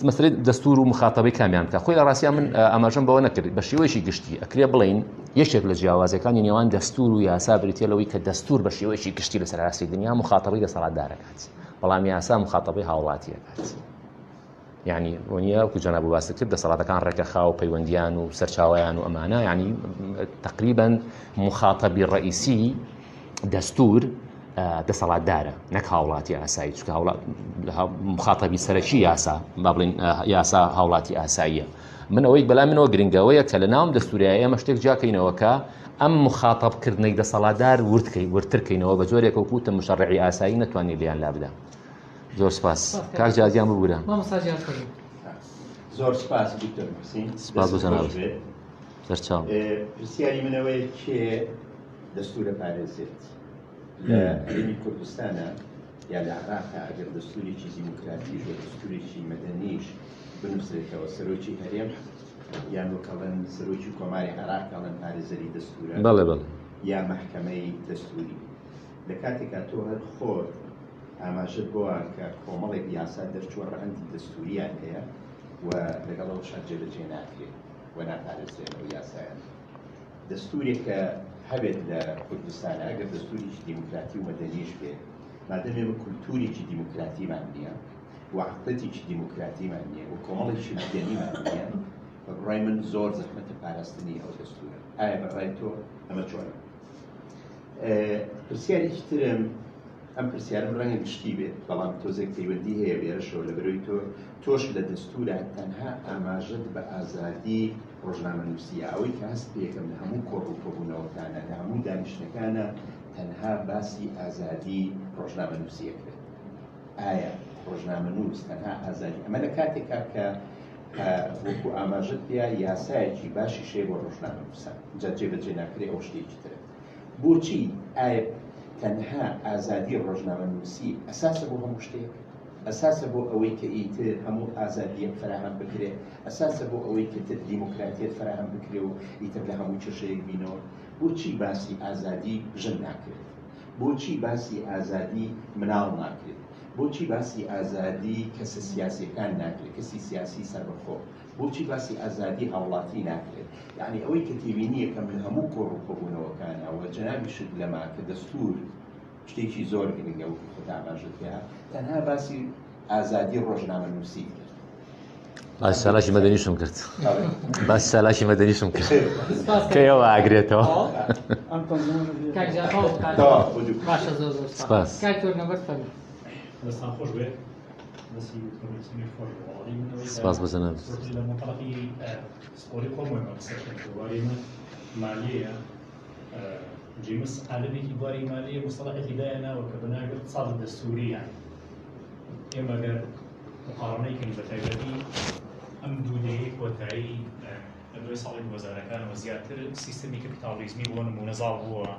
مەسەلەی دەستور و مخاتەبەی کامیان بکە خۆی لە ڕاستیا من ئاماژەم بەوە نەکرد بە شێوەیەکی گشتی ئەکرێ بڵین یەکێک لە جیاوازەکانی نێوان دەستور و یاسا بریتە لەوەی کە دەستور بە شێوەیەکی گشتی لەسەر ئاستی دنیا مخاتەبەی دەسەڵاتدارەکات بەڵام یاسا مخاتەبەی هاوڵاتیەکات یعنی وەنیە وەکو جەناب باست کرد دەسەڵاتەکان ڕێکەخا و پەیوەندیان و سەرچاویان و ئەمانە یعنی تقریبا مخاتەبی ڕئیسی دەستور دەسەڵاتدارە نەک هاوڵاتی ئاسایی چونکە مخاتەبی سەرەکی یاسا با بڵین یاسا هاوڵاتی ئاساییە من ئەوەی بەلای منەوە گرنگەوەیە کە لە ناوم دەستوریای ئێمە شتێک جیاکەینەوە کە ئەم مخاتەبکردنەی دەسەڵاتدار وردکەی وردترکەینەوە بە جۆرێک وەکوتە مشەڕعی ئاسایی نەتوانێت لێیان لا بدا زۆر سپاس کاک جازیان ببورە زۆر سپاس دکتۆر محسین سپاس بۆ جەنابت سەرچاو پرسیاری منەوەیە کێ دەستورە پارێزێت لە هەرێمی کوردستانە یا لە عێراقا ئەگەر دەستورێکی دیموکراتیش و دەستورێکی مەدەنیش بنووسرێتەوە سەرۆکی هەرێم یان وەکەڵێن سەرۆکی کۆماری عێراق ئەڵێن پارێزەری دەستورە بەڵێ بەڵێ یا مەحکەمەی دەستوری لە کاتێکا تۆ هەر خۆت ئاماژەت بۆ کە کۆمەڵێک یاسا دەرچووە ڕەهەندی دەستوریان هەیە و لەگەڵ ئەوەشا جێبەجێ ناکرێت و ناپارێزرێن ئەو یاسایان. دەستورێک کە هەبێت لە کوردستانە ئەگەر دەستورێکی دیموکراتی و مەدەنیش بێت مادەم ئێمە کولتورێکی دیموکراتیمان نییە و عەقڵێتێکی دیموکراتیمان نییە و کۆمەڵێکی مەدەنیمان نییە بە بڕای من زۆر زەحمەتە پاراستنی ئەو دەستورە ئایا بە ڕای تۆ ئەمە چۆنە؟ پرسیارێکی ترم ئەم پرسیارم ڕەنگە گشتی بێت بەڵام تۆزێک پەیوەندی هەیە بێرەشەوە لە بەرەوەی تۆ تۆش لە دەستورە تەنها ئاماژەت بە ئازادی ڕۆژنامەنووسییە، ئەوەی کە هەست پێکەم لە هەموو کۆڕ و کۆبوونەوەکانە، لە هەموو دانیشتنەکانە تەنها باسی ئازادی ڕۆژنامەنووسی ئەکرێت. ئایا ڕۆژنامەنووس تەنها ئازادی ئەمە لە کاتێکا کە وەکو ئاماژەت پێیا یاسایەکی باشیش هەیە بۆ ڕۆژنامەنووسان، جا جێبەجێ ناکرێ ئەوە شتێکی ترە. بۆچی ئایا تەنها ئازادی ڕۆژنامەنووسی ئەساسە بۆ هەموو شتێک؟ ئەساسە بۆ ئەوەی کە ئیتر هەموو ئازادییەک فەراهەم بکرێ، ئەساسە بۆ ئەوەی کە تر دیموکراتیەت فەراهەم بکرێ و ئیتر لە هەموو کێشەیەک بینەوە. بۆچی باسی ئازادی ژن ناکرێت؟ بۆچی باسی ئازادی مناڵ ناکرێت؟ بۆچی باسی ئازادی کەسە سیاسیەکان ناکرێت، کەسی سیاسی سەربەخۆ؟ بۆچی باسی ئازادی هاوڵاتی ناکرێت؟ یەعنی ئەوەی کە تێبینیەکەم لە هەموو کۆڕ و کۆبوونەوەکانە و جەنابیشت لەما کە دەستور شتێکی زۆر گرنگە وەکو خۆت ئاماژەت پێ تەنها باسی ئازادی ڕۆژنامەنووسی کرد. باسی چالاکی مەدەنیشم کرد باسی چالاکی مەدەنیشم کرد کە ئێوە ئاگرێتەوە سپاس سپاس بۆ جەنابت. جیمس عالمێکی بواری مالیە مستەڵەحێکی دایەناوە کە بە ناوی اقتصاد دەستوری یان ئێمە گەر مقارنەی کەین بە تایبەتی ئەم دوو دەیەی کۆتایی لە دوای ساڵی 2000ەکانەوە زیاتر سیستەمی کەپیتاڵیزمی بۆ نموونە زاڵ بووە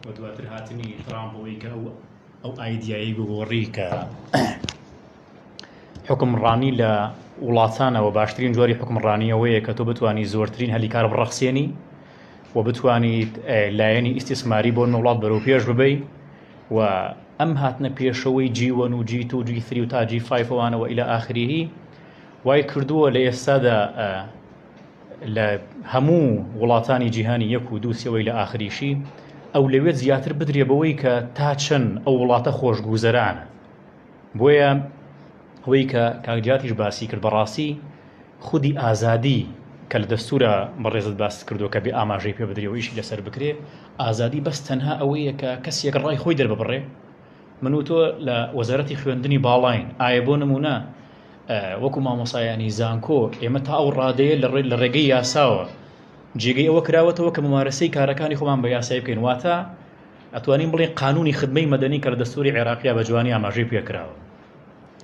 و دواتر هاتنی ترامپ بۆی کە ئەو ئەو ئایدیایی گۆڕی کە حوکمڕانی لە وڵاتانەوە باشترین جۆری حوکمڕانی ئەوەیە کە تۆ بتوانی زۆرترین هەلی کار بڕەخسێنی و بتوانیت لایەنی ئیستیسماری بۆ وڵات بەرەو پێش ببەی و ئەم هاتنە پێشەوەی G one و G two G three و تا G five ەوانەوە إلى آخره وای کردووە لە ئێستادا لە هەموو وڵاتانی جیهانی یەک و دوو سێوەی لە ئاخریشی ئەولەوێت زیاتر بدرێ بەوەی کە تا چەند ئەو وڵاتە خۆشگوزەرانە بۆیە ئەوەی کە کاک جاتیش باسی کرد بەڕاستی خودی ئازادی کە لە دەستورا بەڕێزت باست کردووە کە بێ ئاماژەی پێ بدرێ و ئیشی لەسەر بکرێ، ئازادی بەس تەنها ئەوەیە کە کەسێک ڕای خۆی دەرببڕێ؟ من و تۆ لە وەزارەتی خوێندنی باڵاین، ئایا بۆ نمونە وەکو مامۆسایانی زانکۆ ئێمە تا ئەو ڕادەیە لە ڕێگەی یاساوە جێگەی ئەوە کراوەتەوە کە ممارەسەی کارەکانی خۆمان بە یاسایی بکەین، واتە ئەتوانین بڵێین قانونی خدمەی مەدەنی کە لە دەستوری عێراقیا بە جوانی ئاماژەی پێکراوە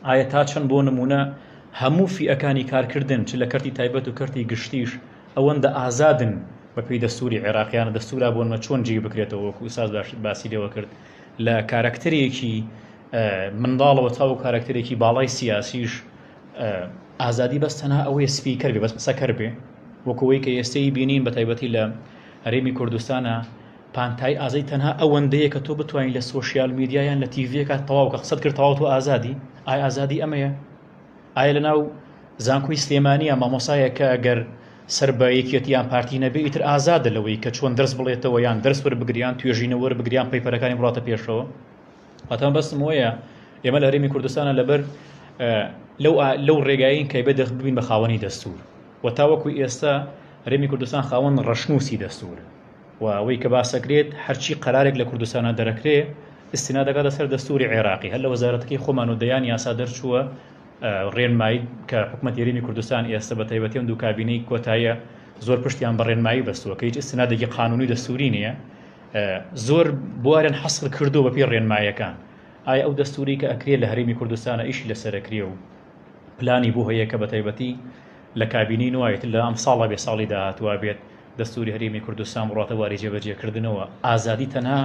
ئایا تا چەند بۆ نمونە هەموو فیئەکانی کارکردن چ لە کەرتی تایبەت و کەرتی گشتیش ئەوەندە ئازادن بە پێی دەستوری عێراقیانە دەستورا بۆ نمە چۆن جێی بکرێتەوە وەکو ئوستاز باسی لێوە کرد لە کارەکتەرێکی منداڵەوە تاو کارەکتەرێکی باڵای سیاسیش ئازادی بەس تەنها ئەوەیە سپیکەر بێ بەس قسەکەر بێ وەکەوەی کە ئێستەی بینین بە تایبەتی لە هەرێمی کوردستانە پانتایی ئازادی تەنها ئەوەندەیە کە تۆ بتوانیت لە سۆشیال میدیا یان لە تیڤیەکە تەواو کە قسەت کرد تەواو تۆ ئازادی ئایا ئازادی ئەمەیە ئایا لە ناو زانکۆی سلێمانیە مامۆسایە کە گەر سەر بە یەکێتی یان پارتی نەبێ ئیتر ئازادە لەوەی کە چۆن دەرس بڵێتەوە یان دەرس وەربگریان توێژینەوە وەربگریان پەیپەرەکانی بڕاتە پێشەوە واتە بەسم وەیە ئێمە لە هەرێمی کوردستانە لەبەر لەو لەو ڕێگایین کە بێ دەخ ببین بە خاوەنی دەستور و تاوەکو ئێستا هەرێمی کوردستان خاوەن ڕەشنووسی دەستور و ئەوەی کە باسەکرێت هەرچی قەرارێک لە کوردستانا دەرەکرێ ئیستیناد دەکاتە سەر دەستوری عێراقی هەر لە وەزارەتەکەی خۆمان و دەیان یاسا دەرچووە ڕێنمایی کە حکومەتی هەرێمی کوردستان ئێستا بە تایبەتی ئەم دوو کابینەی کۆتاییە زۆر پشتیان بە ڕێنمایی بەستووە کە هیچ ئیستنادێکی قانونی دەستوری نییە زۆر بواریان حەسر کردو بە پێی ڕێنماییەکان ئایا ئەو دەستوری کە ئەکرێ لە هەرێمی کوردستانە ئیشی لەسەرەکرێ و پلانی بۆ هەیە کە بە تایبەتی لە کابینەی نوایت لە ئەم ساڵە بێ ساڵی داهاتوە بێت دەستوری هەرێمی کوردستان بڕاتە واری جێبەجێکردنەوە ئازادی تەنها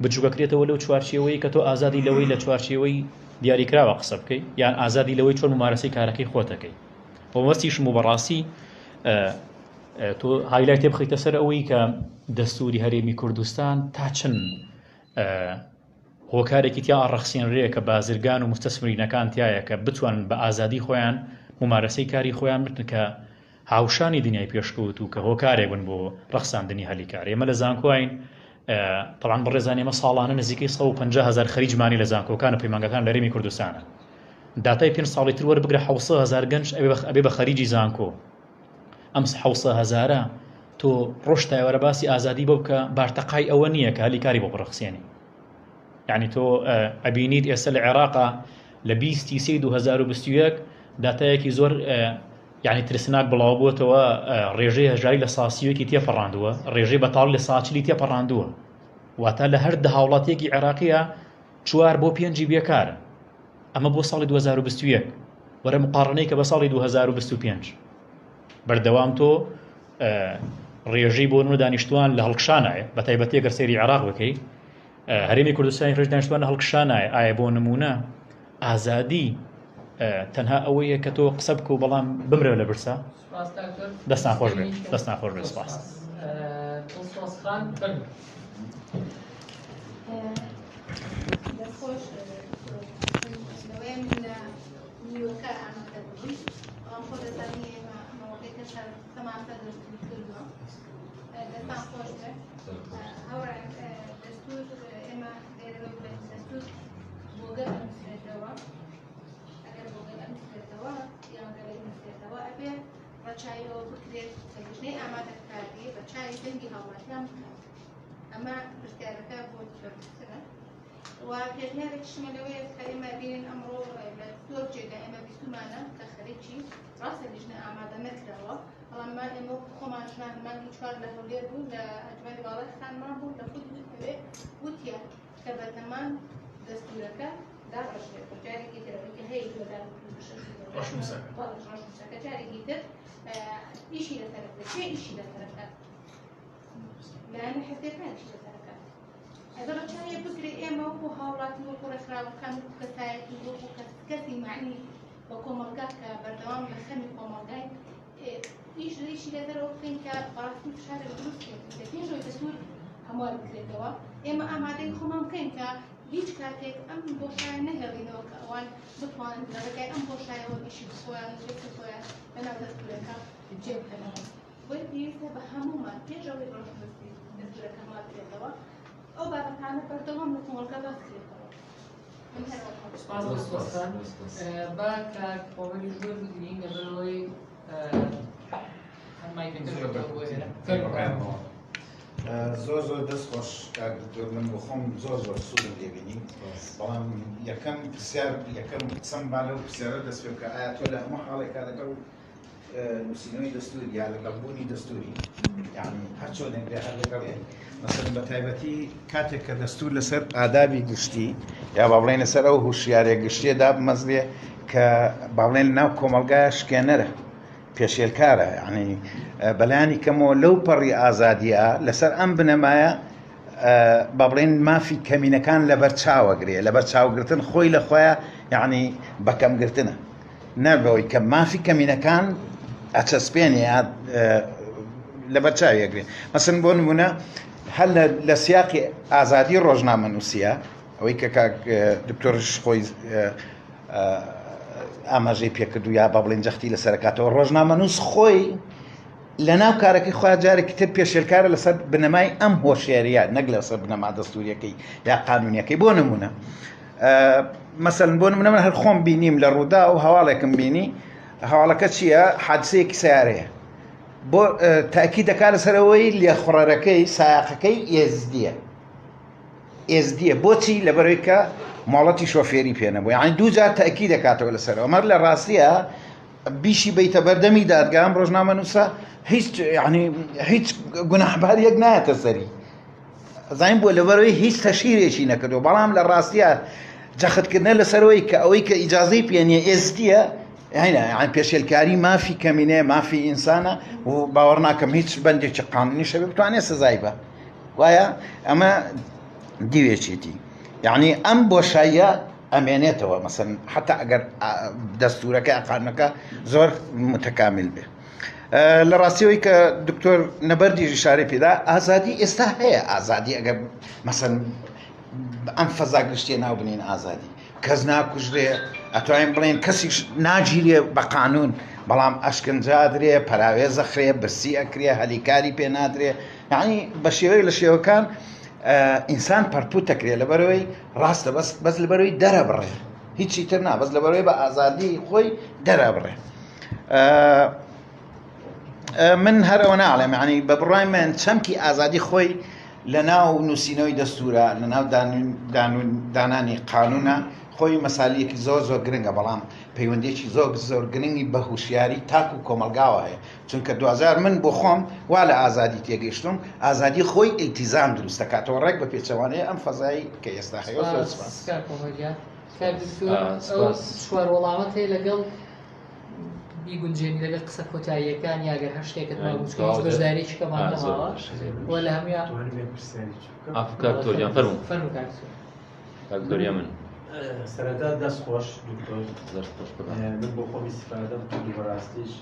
بچووکەکرێتەوە لەو چوارچێوەی کە تۆ ئازادی لەوەی لە چوارچێوەی دیاریکراوە قسە بکەی یان ئازادی لەوەی چۆن ممارەسەی کارەکەی خۆتەکەی بۆ مەبەستیشم و بەڕاستی تۆ highlight ێ بخیتە سەر ئەوەی کە دەستوری هەرێمی کوردستان تا چەند هۆکارێکی تیا ئەڕەخسێنرێ کە بازرگان و مستەسمرینەکان تایە کە بتوانن بە ئازادی خۆیان ممارەسەی کاری خۆیان بکەن کە هاوشانی دنیای پێشکەوتوو کە هۆکارێک بن بۆ ڕەخساندنی هەلی کار ئێمە لە زانکۆین تەبعەن بەڕێزان ئێمە ساڵانە نزیکەی 150 هەزار خەریجمانی لە زانکۆکان و پەیمانگاکان لە هەرێمی کوردستانە داتای پێنج ساڵی تر وەربگرە 700 هەزار گەنج ئەبێ بە خەریجی زانکۆ ئەم 700 هەزارە تۆ ڕۆژ تایوەرە باسی ئازادی بۆ بکە بارتەقای ئەوە نییە کە هەلی کاری بۆ بڕەخسێنی یعنی تۆ ئەبینیت ئێستا لە عێراقا لە 20 سی 2021 داتایەکی زۆر یعنی ترسناک بڵاو بووەتەوە ڕێژەی هەژاری لە ساسیەکی تێپەڕاندووە ڕێژەی بەتاڵ لە ساچلی تێپەڕاندووە واتە لە هەر دە هاوڵاتیەکی عێراقیە چوار بۆ پێنجی بێکارە ئەمە بۆ ساڵی 2021 وەرە مقاڕنەی کە بە ساڵی 2025 بەردەوام تۆ ڕێژەی بۆ نمونە دانیشتوان لە هەڵکشانایە بە تایبەتی گەر سەیری عێراق بکەی هەرێمی کوردستانی ڕێژ دانیشتوان لە هەڵکشانایە ئایا بۆ نمونە ئازادی تەنها ئەوەیە کە تۆ قسە بکە و بەڵام بمرە لە برسا دەستان خۆش بێت دەستان خۆش بێت سپاس دەستخۆش لەوەیە من لە نیوەکە ئامادە بووم بەڵام خۆ دەزانی ئێمە مەوقعی کە قسەمان سەر دەستور کردووە دەستان خۆش بێت هاوڕێ دەستور ئێمە لێرەوە بڵێن دەستور بۆ گەل ئەنووسرێتەوە ئەگەر بۆ گەل ئەنووسرێتەوە یان گەل ئەنووسرێتەوە ئەبێ ڕەچاویەوە بکرێت کە لیژنەی ئامادەکاری ڕەچاوی دەنگی هاوڵاتیان بکات ئەمە پرسیارەکە بۆ بەرپرسنە و پێشنیارێکیشمە لەوەیە کە ئێمە بینین ئەمڕۆ لە زۆر جێگا ئێمە بیستومانە کە خەریکی ڕاستە لیژنە ئامادە نەکراوە بەڵام ما ئێمە وەکو خۆمان ژنان مانگی چوار لە هەولێر بوو لە ئەنجومەنی باڵای خانمان بوو لە خودی ئەوێ وتیان کە بەتەمان دەستورەکە داڕێژرێت جارێکی تر ئەوەی کە هەیە 2026 ڕەشنووسەکە. بەڵێ ڕەشنووسەکە جارێکی تر ئیشی لەسەر بکرێت کێ ئیشی لەسەر بکات لایەنە حزبیەکان ئیشی لەسەر بکات ئەگەر ڕەچاوی بکرێ ئێمە وەکو هاوڵاتی وەکو ڕێکخراوەکان وەکو کەسایەتی وەکو کەسی معنی بە کۆمەڵگا کە بەردەوام لە خەمی کۆمەڵگای ئیش لە ئیشی لەسەرەوە بکەین کە بەڕاستی فشارێک دروست بکەین کە پێش ئەوەی دەستور هەموار بکرێتەوە ئێمە ئامادەی خۆمان بکەین کە هیچ کاتێک ئەم بۆشایە نەهێڵینەوە کە ئەوان بتوانن لە ڕێگای ئەم بۆشایەوە ئیشی خۆیان و کەسی خۆیان لەناو دەستورەکە جێ بکەنەوە بۆیە پێویستە بە هەموومان پێش ئەوەی ڕۆژنووسی دەستورەکە هەموار بکرێتەوە ئەو بابەتانە بەردەوام لە کۆمەڵگا باس کرێتەوە. من هەر ئەوە. سپاس دڵسۆزخان. با کاک عومەریش وەربگرین لەبەرئەوەی هەم مایکەکە بۆ ئێرە. فەرموو. زۆر زۆر دەست خۆش کاک دکتۆر، من بۆ خۆم زۆر زۆر سوودم لێ بینی. بەڵام یەکەم پرسیار، یەکەم قسەم با لەو پرسیارە دەست پێ بکە، ئایا تۆ لە هەموو حاڵێکا لەگەڵ نووسینەوەی دەستوری یا لەگەڵ بوونی دەستوری، یعنی هەر چۆنێک بێ هەر لەگەڵێ، مەسەلەن بە تایبەتی کاتێک کە دەستور لەسەر ئادابی گشتی یا با بڵێن لەسەر ئەو هوشیارێ گشتیە دابمەزرێ کە با بڵێن ناو کۆمەڵگایە شکێنەرە، پێشێلکارە، یعنی بەلایانی کەمەوە لەو پەڕی ئازادیە لەسەر ئەم بنەمایە با بڵێن مافی کەمینەکان لەبەر چاوەگرێ. لەبەر چاوگرتن خۆی لە خۆیان یعنی بەکەمگرتنە، نەبەوەی کە مافی کەمینەکان ئەچەسپێنێ یا لەبەر چاویەگرێ. مەسن بۆ نمونە هەر لە سیاقی ئازادی ڕۆژنامە نووسیە، ئەوەی کە کاک دکتۆرش خۆی ئاماژەی پێکرد و یا با بڵێن جەختی لەسەرکاتەوە، ڕۆژنامەنووس خۆی لە ناو کارەکەی خۆیان جارێکی تر پێشێلکارە لەسەر بنەمای ئەم هۆشیاریە، نەک لەسەر بنەما دەستوریەکەی یا قانونیەکەی. بۆ نمونە مەسەلەن بۆ نمونە من هەر خۆم بینیم لە ڕوودا و هەواڵێکم بینی، هەواڵەکە چییە؟ حادسەیەکی سیارەیە، بۆ تاکی دەکات لەسەرەوەی لێخوڕەرەکەی سایەقەکەی ئێزدیە. ئێزدیە بۆچی؟ لەبەرەوەی کە مۆڵەتی شۆفێری پێ نەبوو. یعنی دوو جار تاکی دەکاتەوە لەسەرەوە. ئەمە لە ڕاستیە بیشی بیتە بەردەمی دادگا، ئەم ڕۆژنامەنووسە هیچ یعنی هیچ گوناحباریەک نایەتە سەری. زانین بۆ لەبەرەوەی هیچ تەشهیرێکی نەکردو. بەڵام لە ڕاستیە جەختکردنە لەسەرەوەی کە ئەوەی کە ئیجازەی پێ نییە ئێزدیە، یعنی پێشێلکاری مافی کەمینەیە، مافی ئینسانە و باوەڕ ناکەم هیچ بەندێکی قانونی شەبێ بتوانێت سزای بە. وایە ئەمە دیوێکێتی، یعنی ئەم بۆشاییە ئەمێنێتەوە مەسەن حتا ئەگەر دەستورەکە قانونەکە زۆر متەکامل بێ. لە ڕاستیەوەی کە دکتۆر نەبەردی ژشارەی پێدا، ئازادی ئێستا هەیە. ئازادی ئەگەر مەسەن ئەم فەزا گشتیە ناو بنین ئازادی، کەس ناکوژرێ، ئەتوانین بڵێن کەسیش ناگیرێ بە قانون، بەڵام ئەشکنجادرێ، پەراوێزەخرێ، برسی ئەکرێ، هەلیکاری پێ نادرێ. یعنی بە شێوەیەک لە شێوەکان ئینسان پەرپوت دەکرێت لەبەرەوەی ڕاستە، بەس لەبەرەوەی دەرەبڕێ، هیچی تر نا، بەس لەبەرەوەی بە ئازادی خۆی دەرەبڕێ. من هەر ئەوە ناڵێم، یعنی بە بڕای من چەمکی ئازادی خۆی لە ناو نووسینەوەی دەستورە، لە ناو دانانی قانونە خۆی مەسالیەکی زۆر زۆر گرنگە، بەڵام پەیوەندیەکی زۆر زۆر گرنگی بە هوشیاری تاک و کۆمەلگاوە هەیە. چونکە دوجار من بۆ خۆم وا لە ئازادی تێگەیشتم، ئازادی خۆی ئیلتیزام دروست دەکاتەوە، ڕێک بە پێچەوانەیە ئەم فەزای کە ئێستا هەیە. زۆر سپاس. کاک کۆمەڵگا. کاک دکتۆر، ئەو چوار وەڵامەت هەیە لەگەڵ بیگونجێنی لەگەڵ قسە کۆتاییەکان، یا گەر هەر شتێکت مابوو، چونکە هیچ بەشدارییەکی کەمان نەماوە و لە هەموویان کاک دکتۆر گیان، فەرموو. فەرموو کاک دکتۆر. کاک دکتۆر یەمن. سەرەتا دەست خۆش دکتۆر. دەست خۆش قوربان. من بۆ خۆم ئیستیفادەم کرد و بەڕاستیش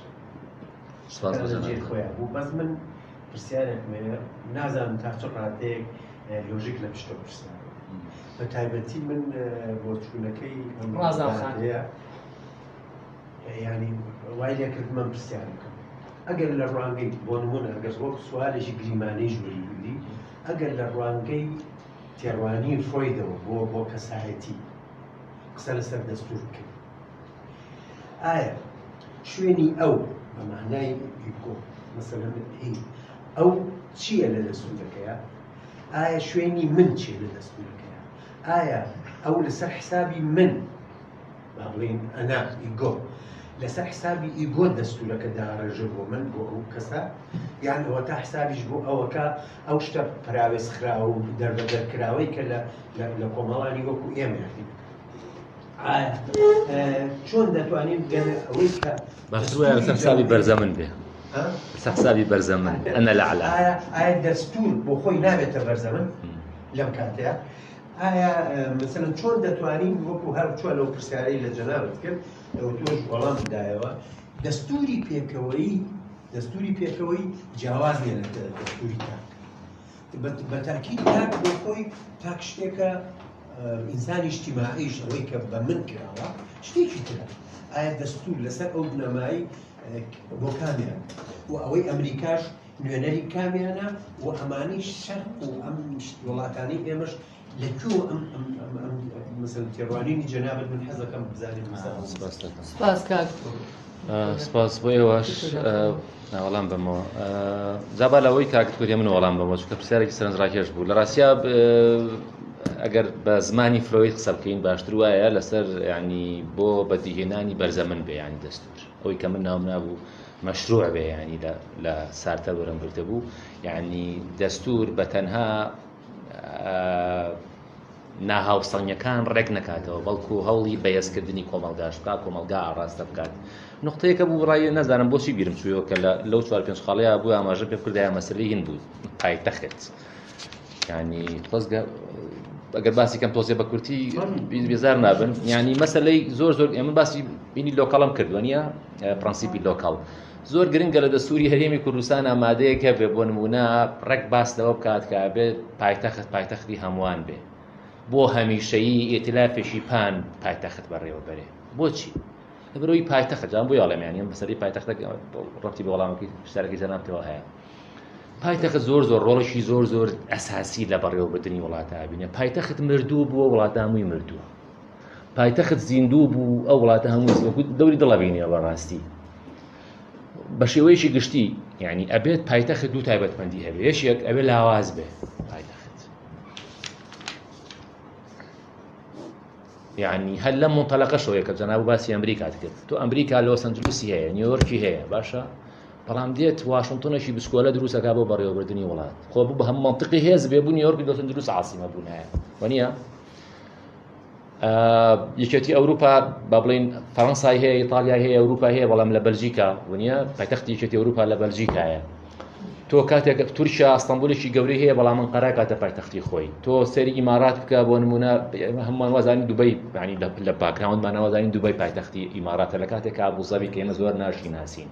سپاس بۆ جەنابت. جێی خۆیان بوو. بەس من پرسیارێکم هەیە، نازانم تا چ ڕادەیەک لۆژیک لە پشتەوە پرسیار. بە تایبەتی من بۆچوونەکەی ئەم ڕازاو خان. ڕادەیە، یعنی وای لێکرد من پرسیار بکەم. ئەگەر لە ڕوانگەی بۆ نمونە، ئەگەر وەک سوالێکی گریمانەی ژووری بگری، ئەگەر لە ڕوانگەی تێڕوانی فرۆیدەوە بۆ کەسایەتی قسە لەسەر دەستور بکەین، ئایا شوێنی ئەو بە معنای ئیگۆ مەسەلەن هی ئەو چییە لە دەستورەکەیە؟ ئایا شوێنی من چییە لە دەستورەکەیە؟ ئایا ئەو لەسەر حسابی من، با بڵێین ئەنا ئیگۆ، لەسەر حسابی ئیگۆ دەستورەکە داڕێژە بۆ من بۆ ئەو کەسە، یان ئەوە تا حسابیش بۆ ئەوەکە ئەو شتە پراوێز خراوە و دەربەدەرکراوەی کە لە کۆمەڵانی وەکو ئێمە یاخی. ئایا چۆن دەتوانین بگەنە ئەوەی کە باشتر وایە لەسەر حسابی بەرزەمن بێ؟ ها؟ لەسەر حسابی بەرزەمن، ئەنە لەعلا. ئایا دەستور بۆ خۆی نابێتە بەرزەمن لەم کاتەیە؟ ئایا مثلا چۆن دەتوانین وەکو هەر چۆن لەو پرسیارەی لە جەنابت کرد ئەو تۆش وەڵام دایەوە، دەستوری پێکەوەی جیاواز نییە لە دەستوری تاک. بە تاکید تاک بۆ خۆی تاک شتێکە، ئینسانی اجتماعیش ئەوەی کە بە من کراوە شتێکی ترە. ئایا دەستور لەسەر ئەو بنەمای بۆ کامیان و ئەوەی ئەمریکاش نوێنەری کامیانە و ئەمانی شەرق و ئەم وڵاتانەی ئێمەش لەکوێ ئەم ئەم ئەم ئەم مەسەلەن تێڕوانینی جەنابت من حەزەکەم بزانین مەسەلەن. سپاس دەکەم. سپاس کاک سپاس بۆ ئێوەش وەڵام بەمەوە جا با لەوەی کاک دکتۆر من وەڵام بەمەوە چونکە پرسیارێکی سەرنجڕاکێش بوو لە ڕاستیا ئەگەر بە زمانی فرۆید قسە بکەین باشتر وایە لەسەر ینی بۆ بەدیهێنانی بەرزەمن بێ ینی دەستور ئەوەی کە من ناوم نابوو مەشروع بێ ینی لە سارتەر وەرم گرتە بوو یعنی دەستور بە تەنها ناهاوسەنگیەکان ڕێک نەکاتەوە بەڵکو هەوڵی بەهێزکردنی کۆمەڵگاش بکات کۆمەڵگا ئاڕاستە بکات نقطەیەکە بوو ڕای نازانم بۆچی بیرم چوویەوە کە لەو چوار پێنج خاڵەیە بوو ئاماژە پێ بکردایە مەسەلەی هین بوو پایتەخت ینی خۆزگە ئەگەر باسی کەم تۆزێ بە کورتی بێزار نابن ینی مەسلەی زۆر زۆر ئێمە باسی بینی لۆکەڵم کردووە نییە پرەنسیپی لۆکەڵ زۆر گرنگە لە دەستوری هەرێمی کوردستان ئامادەیەک هەبێ بۆ نمونە ڕێک باس لەوە بکات کە ئەبێت پایتەخت پایتەختی هەمووان بێ بۆ هەمیشەیی ئیتلافێکی پان پایتەخت بەڕێوە بەرێ بۆچی لەبەرەوەی پایتەخت جان بۆ یاڵێم یانی ئەم بەسەری پایتەختە ڕەبتی بە وەڵامەکەی پرسیارەکەی جەنابتەوە هەیە پایتەخت زۆر زۆر ڕۆڵێکی زۆر زۆر ئەساسی لە بەڕێوەبردنی وڵاتە بینە پایتەخت مردوو بووە وڵاتە هەمووی مردووە پایتەخت زیندوو بوو ئەو وڵاتە هەموو وەکو دەوری دڵە بینیەوە بەڕاستی بە شێوەیەکی گشتی یعنی ئەبێت پایتەخت دوو تایبەتمەندی هەبێ یەکێک ئەبێ لاواز بێ پایتەخت یعنی هەر لەم منطلقەشەوەیە کە جەناب باسی ئەمریکات کرد تۆ ئەمریکا لۆس ئەنجلسی هەیە نیویۆرکی هەیە باشە بەڵام دێت واشنتۆنێکی بچکۆلە دروستەکە بۆ بەڕێوەبردننی وڵات خۆ بوو بە هەم منطقی هێز بێ بوو نیویۆرک لۆس ئەنجلس عاسیمە بوونایە وەنیە یەکێتی ئەوروپا با بڵین فەرەنسای هەیە ئیتالیای هەیە ئەوروپا هەیە بەڵام لە بەلجیکا ونیە پایتەختی یەکێتی ئەوروپا لە بەلجیکایە تۆ کاتێک تورکیا ئەستەنبولێکی گەورەی هەیە بەڵام ئەنقەرە کاتە پایتەختی خۆی تۆ سەری ئیمارات بکە بۆ نمونە هەمووان وازانی دوبەی ینی لە باکراوندمان وازانی دوبەی پایتەختی ئیماراتە لە کاتێک کە ئەبوزەبی کە ئێمە زۆر ناشی ناسین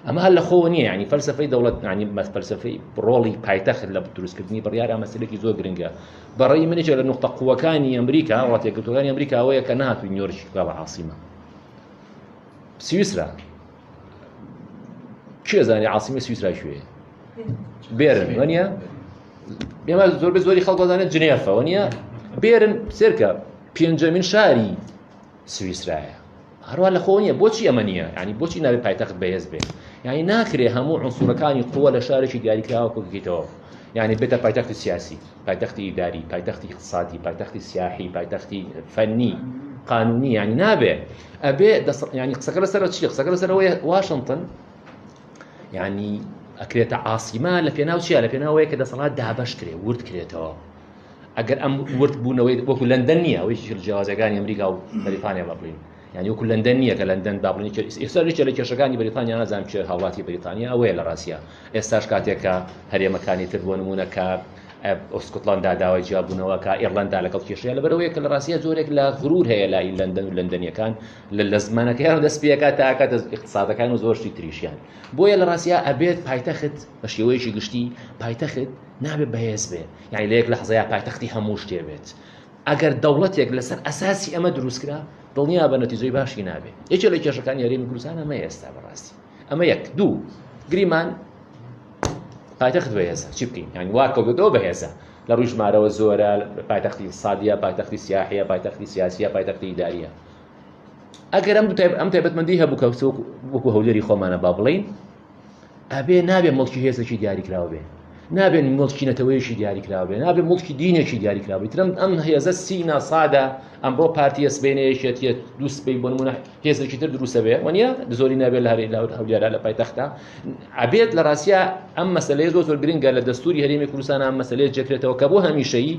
ئەمە هەر لە خۆوە نییە ینی فەلسفەی دەوڵەت ینی فەلسفەی ڕۆڵی پایتەخت لە دروستکردنی بڕیارە مەسلێکی زۆر گرنگە بەڕێی منێکە لە نقطە قووەکانی ئەمریکا وڵاتە یەکگرتووەکانی ئەمریکا ئەوەیە کە نەهاتوو نیویۆرک بکا بە عاسیمە سویسرا کێ زانی عاسیمە سویسرا کوێیە بێرن وەنیە ئێمە زۆربەی زۆری خەڵک دەزانێت جنێفە وەنیە بێرن سێرکە پێنجەمین شاری سویسرایە هەروە لە خۆ نییە بۆچی ئەمە نییە ینی بۆچی نابێت پایتەخت بەهێز بێ یعنی ناکرێ هەموو عنسوورەکانی قووە لە شارێکی دیاریکراوە کۆکیتەوە یعنی بێتە پایتەختی سیاسی پایتەختی ئیداری پایتەختی اقتصادی پایتەختی سیاحی پایتەختی فەنی قانونی ینی نابێ ئەبێ ینی قسەکە لەسەر چی قسەکە لەسەرەوەی واشنگتن ینی ئەکرێتە عاسیما لە پێناو چیا لە پێناوەیە کە دەسەڵات دابەش کرێ ورد کرێتەوە ئەگەر ئەم ورد بوونەوەی وەکو لەندەن نییە ئەوەی جیاوازەکانی ئەمریکا و بەریتانیا بە بڵین یعنی وەکو لەندەن نییە کە لەندەن با بڵێین ئێستا یەکێ لە کێشەکانی بەریتانیا نازانم کێ هاوڵاتی بەریتانیا ئەوەیە لە ڕاستیا ئێستاش کاتێک کە هەرێمەکانی تر بۆ نمونە کە ئۆسکوتلاندا داوای جیابوونەوە کە ئێرلەندا لەگەڵ کێشەیە لەبەرەوەیە کە لە ڕاستیا جۆرێک لە غرور هەیە لای لەندەن و لەندەنیەکان لە زمانەکەیان دەست پێکات تا ئەکاتە اقتصادەکان و زۆر شتی تریشیان بۆیە لە ڕاستیا ئەبێت پایتەخت بە شێوەیەکی گشتی پایتەخت نابێت بەهێز بێ یعنی لە یەک لەحزەیا پایتەختی هەموو شتێ بێت ئەگەر دەوڵەتێک لەسەر ئەساسی ئەمە دروستکرا دڵنیا بە نەتیجەی باشی نابێ یەکێ لە کێشەکانی هەرێمی کوردستان ئەمە ئێستا بەڕاستی ئەمە یەک دوو گریمان پایتەخت بەهێزە چی بکەین یعنی وا کەوتەوە بەهێزە لە ڕووی ژمارەوە زۆرە پایتەختی سادیە پایتەختی سیاحیە پایتەختی سیاسیە پایتەختی ئیداریە ئەگەر ئەم ئەم تایبەتمەندی هەبوو کە وەکو هەولێری خۆمانە با بڵین ئەبێ نابێ مڵکی هێزێکی دیاریکراو بێ نابێن مڵکی نەتەوەیەکی دیاریکراو بێ نابێ مڵکی دینێکی دیاریکراو بێ ترم ئەم هێزە سینا سادە ئەمڕۆ پارتیە سبەینێ یەکێتیە دوو سبەی بۆ نمونە هێزێکی تر دروستە بێ وەنیە زۆری نابێت لە هەرێ لە هەولێرە لە پایتەختە ئەبێت لە ڕاستیا ئەم مەسلەیە زۆر زۆر گرنگە لە دەستوری هەرێمی کوردستان ئەم مەسلەیە جێکرێتەوە کە بۆ هەمیشەیی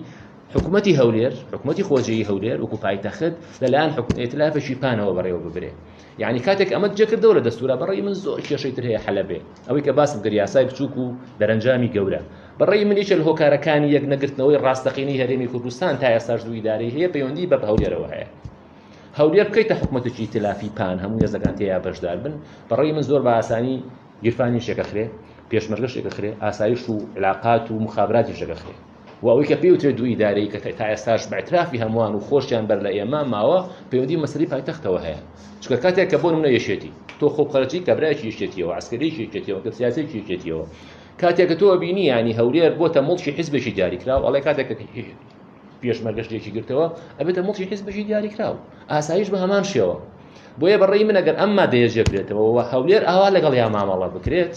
حکوومەتی هەولێر حکوومەتی خۆجێی هەولێر وەکو پایتەخت لەلایەن ئیتلافێکی پانەوە بەڕێوە ببرێ یعنی کاتێک ئەمەت جێکردەوە لە دەستورا بەڕێی من زۆر کێشەی تر هەیە حەلە بێ ئەوەی کە باسم کرد یاسای بچووک و دەرەنجامی گەورە بەڕێی من یەکێ لە هۆکارەکانی یەک نەگرتنەوەی ڕاستەقینەی هەرێمی کوردستان تا ئێستاش دوو ئیدارەی هەیە پەیوەندی بە هەولێرەوە هەیە هەولێر بکەیتە حکوومەتێکی ئیتلافی پان هەموو هێزەکان تێیا بەشدار بن بەڕێی من زۆر بە ئاسانی گیرفانی شێکەخرێ پێشمەرگە شێکەخرێ ئاسایش و علاقات و مخابراتی شێکەخرێ و ئەوەی کە پێی وترێت دوو ئیدارەیی کە تا ئێستاش بە ئیعترافی هەمووان و خۆشیان بەر لە ئێمە ماوە پەیوەندی مەسەلەی پایتەختەوە هەیە چونکە کاتێک کە بۆ نمونە یەکێتی تۆ خۆ بخەرەچی کابرایەکی یەکێتیەوە عەسکەرێکی یەکێتیەوە کە سیاسێکی یەکێتیەوە کاتێک کە تۆ ئەبینی ینی هەولێر بۆتە موڵکی حیزبێکی دیاریکراو ئەڵێ کاتێک کە پێشمەرگەش یەکی گرتەوە ئەبێتە موڵکی حیزبێکی دیاریکراو ئاسایش بە هەمان شێوە. بۆیە بەڕێی من ئەگەر ئەم مادەیە جێبرێتەوە و هەولێر ئاوا لەگەڵ یا مامەڵە بکرێت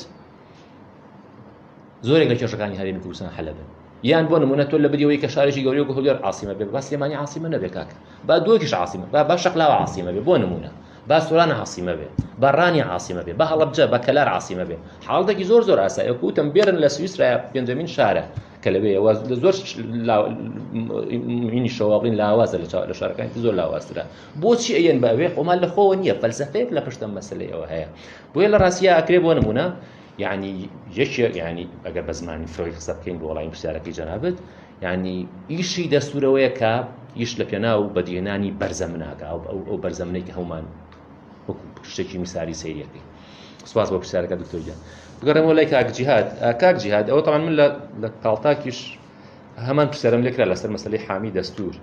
زۆرێک لە کێشەکانی هەرێمی کوردستان حەلە بن یان بۆ نمونە تۆ لە بریەوەی کە شارێکی گەورەی وەکو هەولێر عاسیمە بێ با سلێمانی عاسیمە نەبێ کاکە با دۆکیش عاسیمە با با شەقلاوە عاسیمە بێ بۆ نمونە با سۆران عاسیمە بێ با ڕانی عاسیمە بێ با هەڵەبجە بە کەلار عاسیمە بێ حاڵەتێکی زۆر زۆر ئاسایە وەکو وتم بێرن لە سویسرا پێنجەمین شارە کە لەوێ لە زۆر منیشەوە بڵین لاوازە لە شارەکانی زۆر لاوازترە بۆچی ئەیەن بە ئەوێ خۆمان لە خۆوە نییە فەلسەفەیەک لە پشتم مەسلەیەوە هەیە بۆیە لە ڕاستیا ئەکرێ بۆ نمونە یعنی یەکێک یعنی ئەگەر بە زمانی فرۆید قسە بکەین بۆ وەڵامی پرسیارەکەی جەنابت یعنی ئیشی دەستورەوەیە کە ئیش لە پێناو بەدیهێنانی بەرزەمناکە ئەو بەرزەمنەی کە هەومان وەکو شتێکی میساری سەیرەکەی سپاس بۆ پرسیارەکە دکتۆر گیان بگەڕێمەوە لای کاک جیهاد کاک جیهاد ئەوە تەمان من لە پاڵتاکیش هەمان پرسیارم لێکرا لەسەر مەسلەی حامی دەستور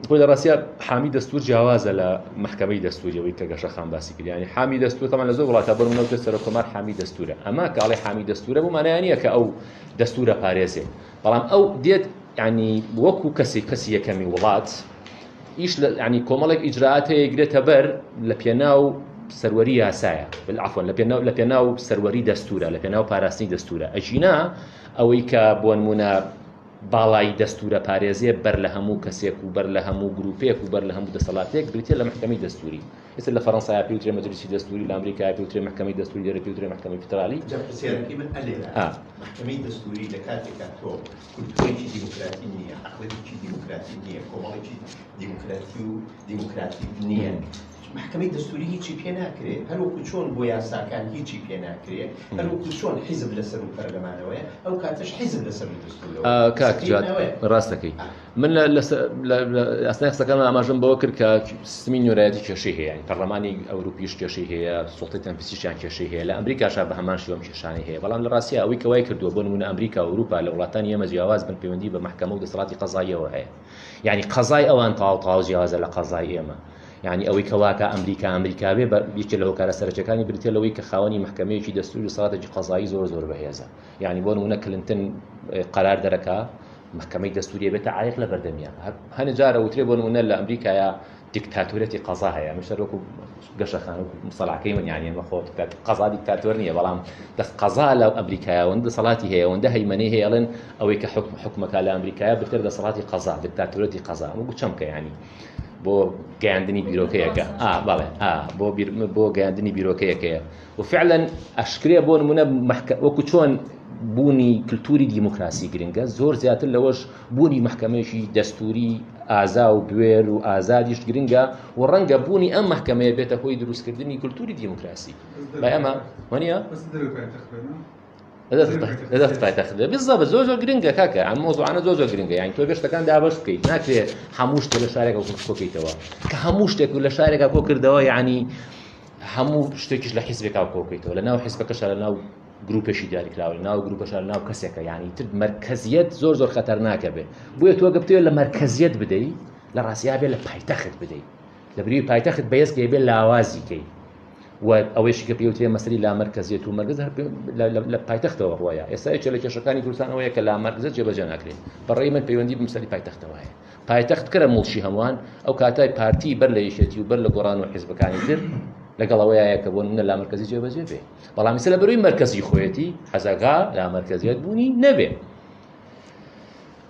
خۆی لە ڕاستیا حامی دەستور جیاوازە لە محکمەی دەستوری ئەوەی کە گەشە خان باسی کرد یعنی حامی دەستور تەمان لە زۆر وڵاتە بۆ نمونە وترێت سەرۆک کۆمار حامی دەستورە ئەمە کاڵی حامی دەستورە بۆ مانای نییە کە ئەو دەستورە پارێزێ بەڵام ئەو دێت ینی وەکو کەسی کەسی یەکەمی وڵات ئیش لە ینی کۆمەڵێک ئیجرائات هەیە گرێتە بەر لە پێناو سەروەری یاسایە بالعفوا لە پێناو لە پێناو سەروەری دەستورە لە پێناو پاراستنی دەستورە ئەژینا ئەوەی کە بۆ نمونە باڵایی دەستورە پارێزێ بەر لە هەموو کەسێک و بەر لە هەموو گروپێک و بەر لە هەموو دەسەڵاتێک بریتیە لە مەحکەمەی دەستوری ئێستا لە فەرەنسایا پێ وترێ مەجلیسی دەستوری لە ئەمریکایا پێ وترێ مەحکەمەی دەستوری لێرە پێ وترێ مەحکەمەی فیدرالی. جا پرسیارەکەی من ئەلێرە مەحکەمەی دەستوری لە کاتێکا تۆ کولتورێکی دیموکراتی نییە، عەقڵیەتێکی دیموکراتی نییە، کۆمەڵێکی دیموکراتی و دیموکراتیک نییە، مەحکەمەی دەستوری هیچی پێ ناکرێ، هەر وەکو چۆن بۆ یاساکان هیچی پێ ناکرێ، هەر وەکو چۆن حیزب لەسەر و پەرلەمانەوەیە، ئەو کاتەش حیزب لەسەر و دەستورەوە. کاک جواد ڕاست دەکەی. من لە ئەسنای قسەکانم ئاماژەم بەوە کرد کە سیستمی نوێنەرایەتی کێشەی هەیە، یانی پەرلەمانی ئەوروپیش کێشەی هەیە، سوڵتەی تەنفیسیشیان کێشەی هەیە، لە ئەمریکاشا بە هەمان شێوە ئەم کێشانەی هەیە، بەڵام لە ڕاستیا ئەوەی کە وای کردووە بۆ نموونە ئەمریکا و ئەوروپا لە وڵاتانی ئێمە جیاواز بن پەیوەندی بە مەحکەمە و دەسەڵاتی قەزاییەوە هەیە. یعنی قەزای ئەوان تەواو تەواو جیاوازە لە قەزای ئێمە. یعنی ئەوەی کە واکە ئەمریکا ئەمریکا بێ بە یەکێ لە هۆکارە سەرەکیەکانی بریتیە لەوەی کە خاوەنی مەحکەمەیەکی دەستوری و دەسەڵاتێکی قەزایی زۆر زۆر بەهێزە. یعنی بۆ نموونە کلنتن قەرار دەرەکا مەحکەمەی دەستوری بێتە عایق لە بەردەمیا. هەنێ جارە وترێ بۆ نموونە لە ئەمریکایا دیکتاتۆریەتی قەزا هەیە. ئەمەش هەر وەکو گەشەخان وەکو مصطلحەکەی من یعنی ئەمە خۆ قەزا دیکتاتۆر نییە بەڵام دەست قەزا لە ئەمریکایا ئەوەندە دەسەڵاتی هەیە ئەوەندە هەیمەنەی هەیە ئەڵێن ئەوەی کە حکم حکومەکە لە ئەمریکایا بتر دەسەڵاتی قەزا دیکتاتۆریەتی قەزا ئەمە وەکو چەمکە یعنی بۆ گەیاندنی بیرۆکەیەکە ئا بەڵێ ئا بۆ بیر بۆ گەیاندنی بیرۆکەیەکەیە و فعلا ئەشکرێ بۆ نمونە وەکو چۆن بوونی کللتوری دیموکراسی گرنگە زۆر زیاتر لەوەش بوونی محکمەیەکی دەستوری ئازا و بوێر و ئازادیش گرنگە و ڕەنگە بوونی ئەم محکمەیە بێتە هۆی دروستکردنی کللتوری دیموکراسی بە ئەمە وەنیە؟ لەدەست پایتەخت بێ بالضبط زۆر زۆر گرنگە کاکە ئەم مۆزوعانە زۆر زۆر گرنگە یانی تۆ بێ شتەکان دابەش بکەیت ناکرێ هەموو شتێک لە شارێکە کۆکەیتەوە کە هەموو شتێک لە شارێکا کۆ کردەوە یعنی هەموو شتێکیش لە حیزبێکا کۆکەیتەوە لە ناو حیزبەکەشا لە ناو گروپێکی دیاریکراوە لە ناو گروپەشا لە ناو کەسێکە یعنی تر مەرکەزیەت زۆر زۆر خەتەرناکە بێ بۆیە تۆ گە بتەوێت لە مەرکەزیەت بدەی لە ڕاستیا بێ لە پایتەخت بدەی لە بری پایتەخت بەهێز کەی بێ لاوازی کەی و ئەوەیشی کە پێوترێ مەسەلی لامەرکەزیەت و مەرکەز هەر لە پایتەختەوە ڕۆیە ئێستا یەکێ لە کێشەکانی کوردستان ئەوەیە کە لامەرکەزیەت جێبەجێ ناکرێت بەڕێی من پەیوەندی بە مەسەلی پایتەختەوە هەیە پایتەخت بکەرە موڵکی هەمووان ئەو کاتای پارتی بەر لە یەکێتی و بەر لە گۆڕان و حیزبەکانی تر لەگەڵ ئەوەیە کە بۆ نمونە لامەرکەزی جێبەجێ بێ بەڵام ئێستا لە بەروی مەرکەزی خۆیەتی حەزەکا لامەرکەزیەت بوونی نەبێ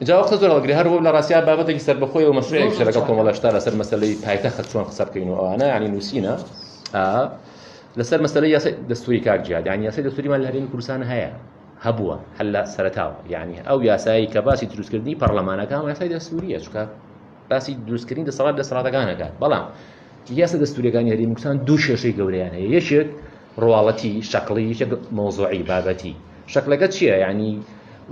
جا وەختە زۆر هەڵگرێ هەر لە ڕاستیا بابەتێکی سەربەخۆی و مەشروعێکیشە لەگەڵ کۆمەڵە شتا لەسەر مەسەلەی پایتەخت چۆن قسە بکەین و ئەوانە یعنی نووسینە لەسەر مەسەلەی یاسای دەستوری کاک جیاد یعنی یاسای دەستوریمان لە هەرێمی کوردستان هەیە هەبووە هەر لە سەرەتاوە یعنی ئەو یاسایی کە باسی دروستکردنی پەرلەمانەکان یاسای دەستوریە چونکە باسی دروستکردنی دەسەڵات دەسەڵاتەکان ئەکات بەڵام یاسا دەستوریەکانی هەرێمی کوردستان دوو کێشەی گەورەیان هەیە یەکێک ڕواڵەتی شەکڵی یەکێک مەوزوعی بابەتی شەکلەکە چییە یعنی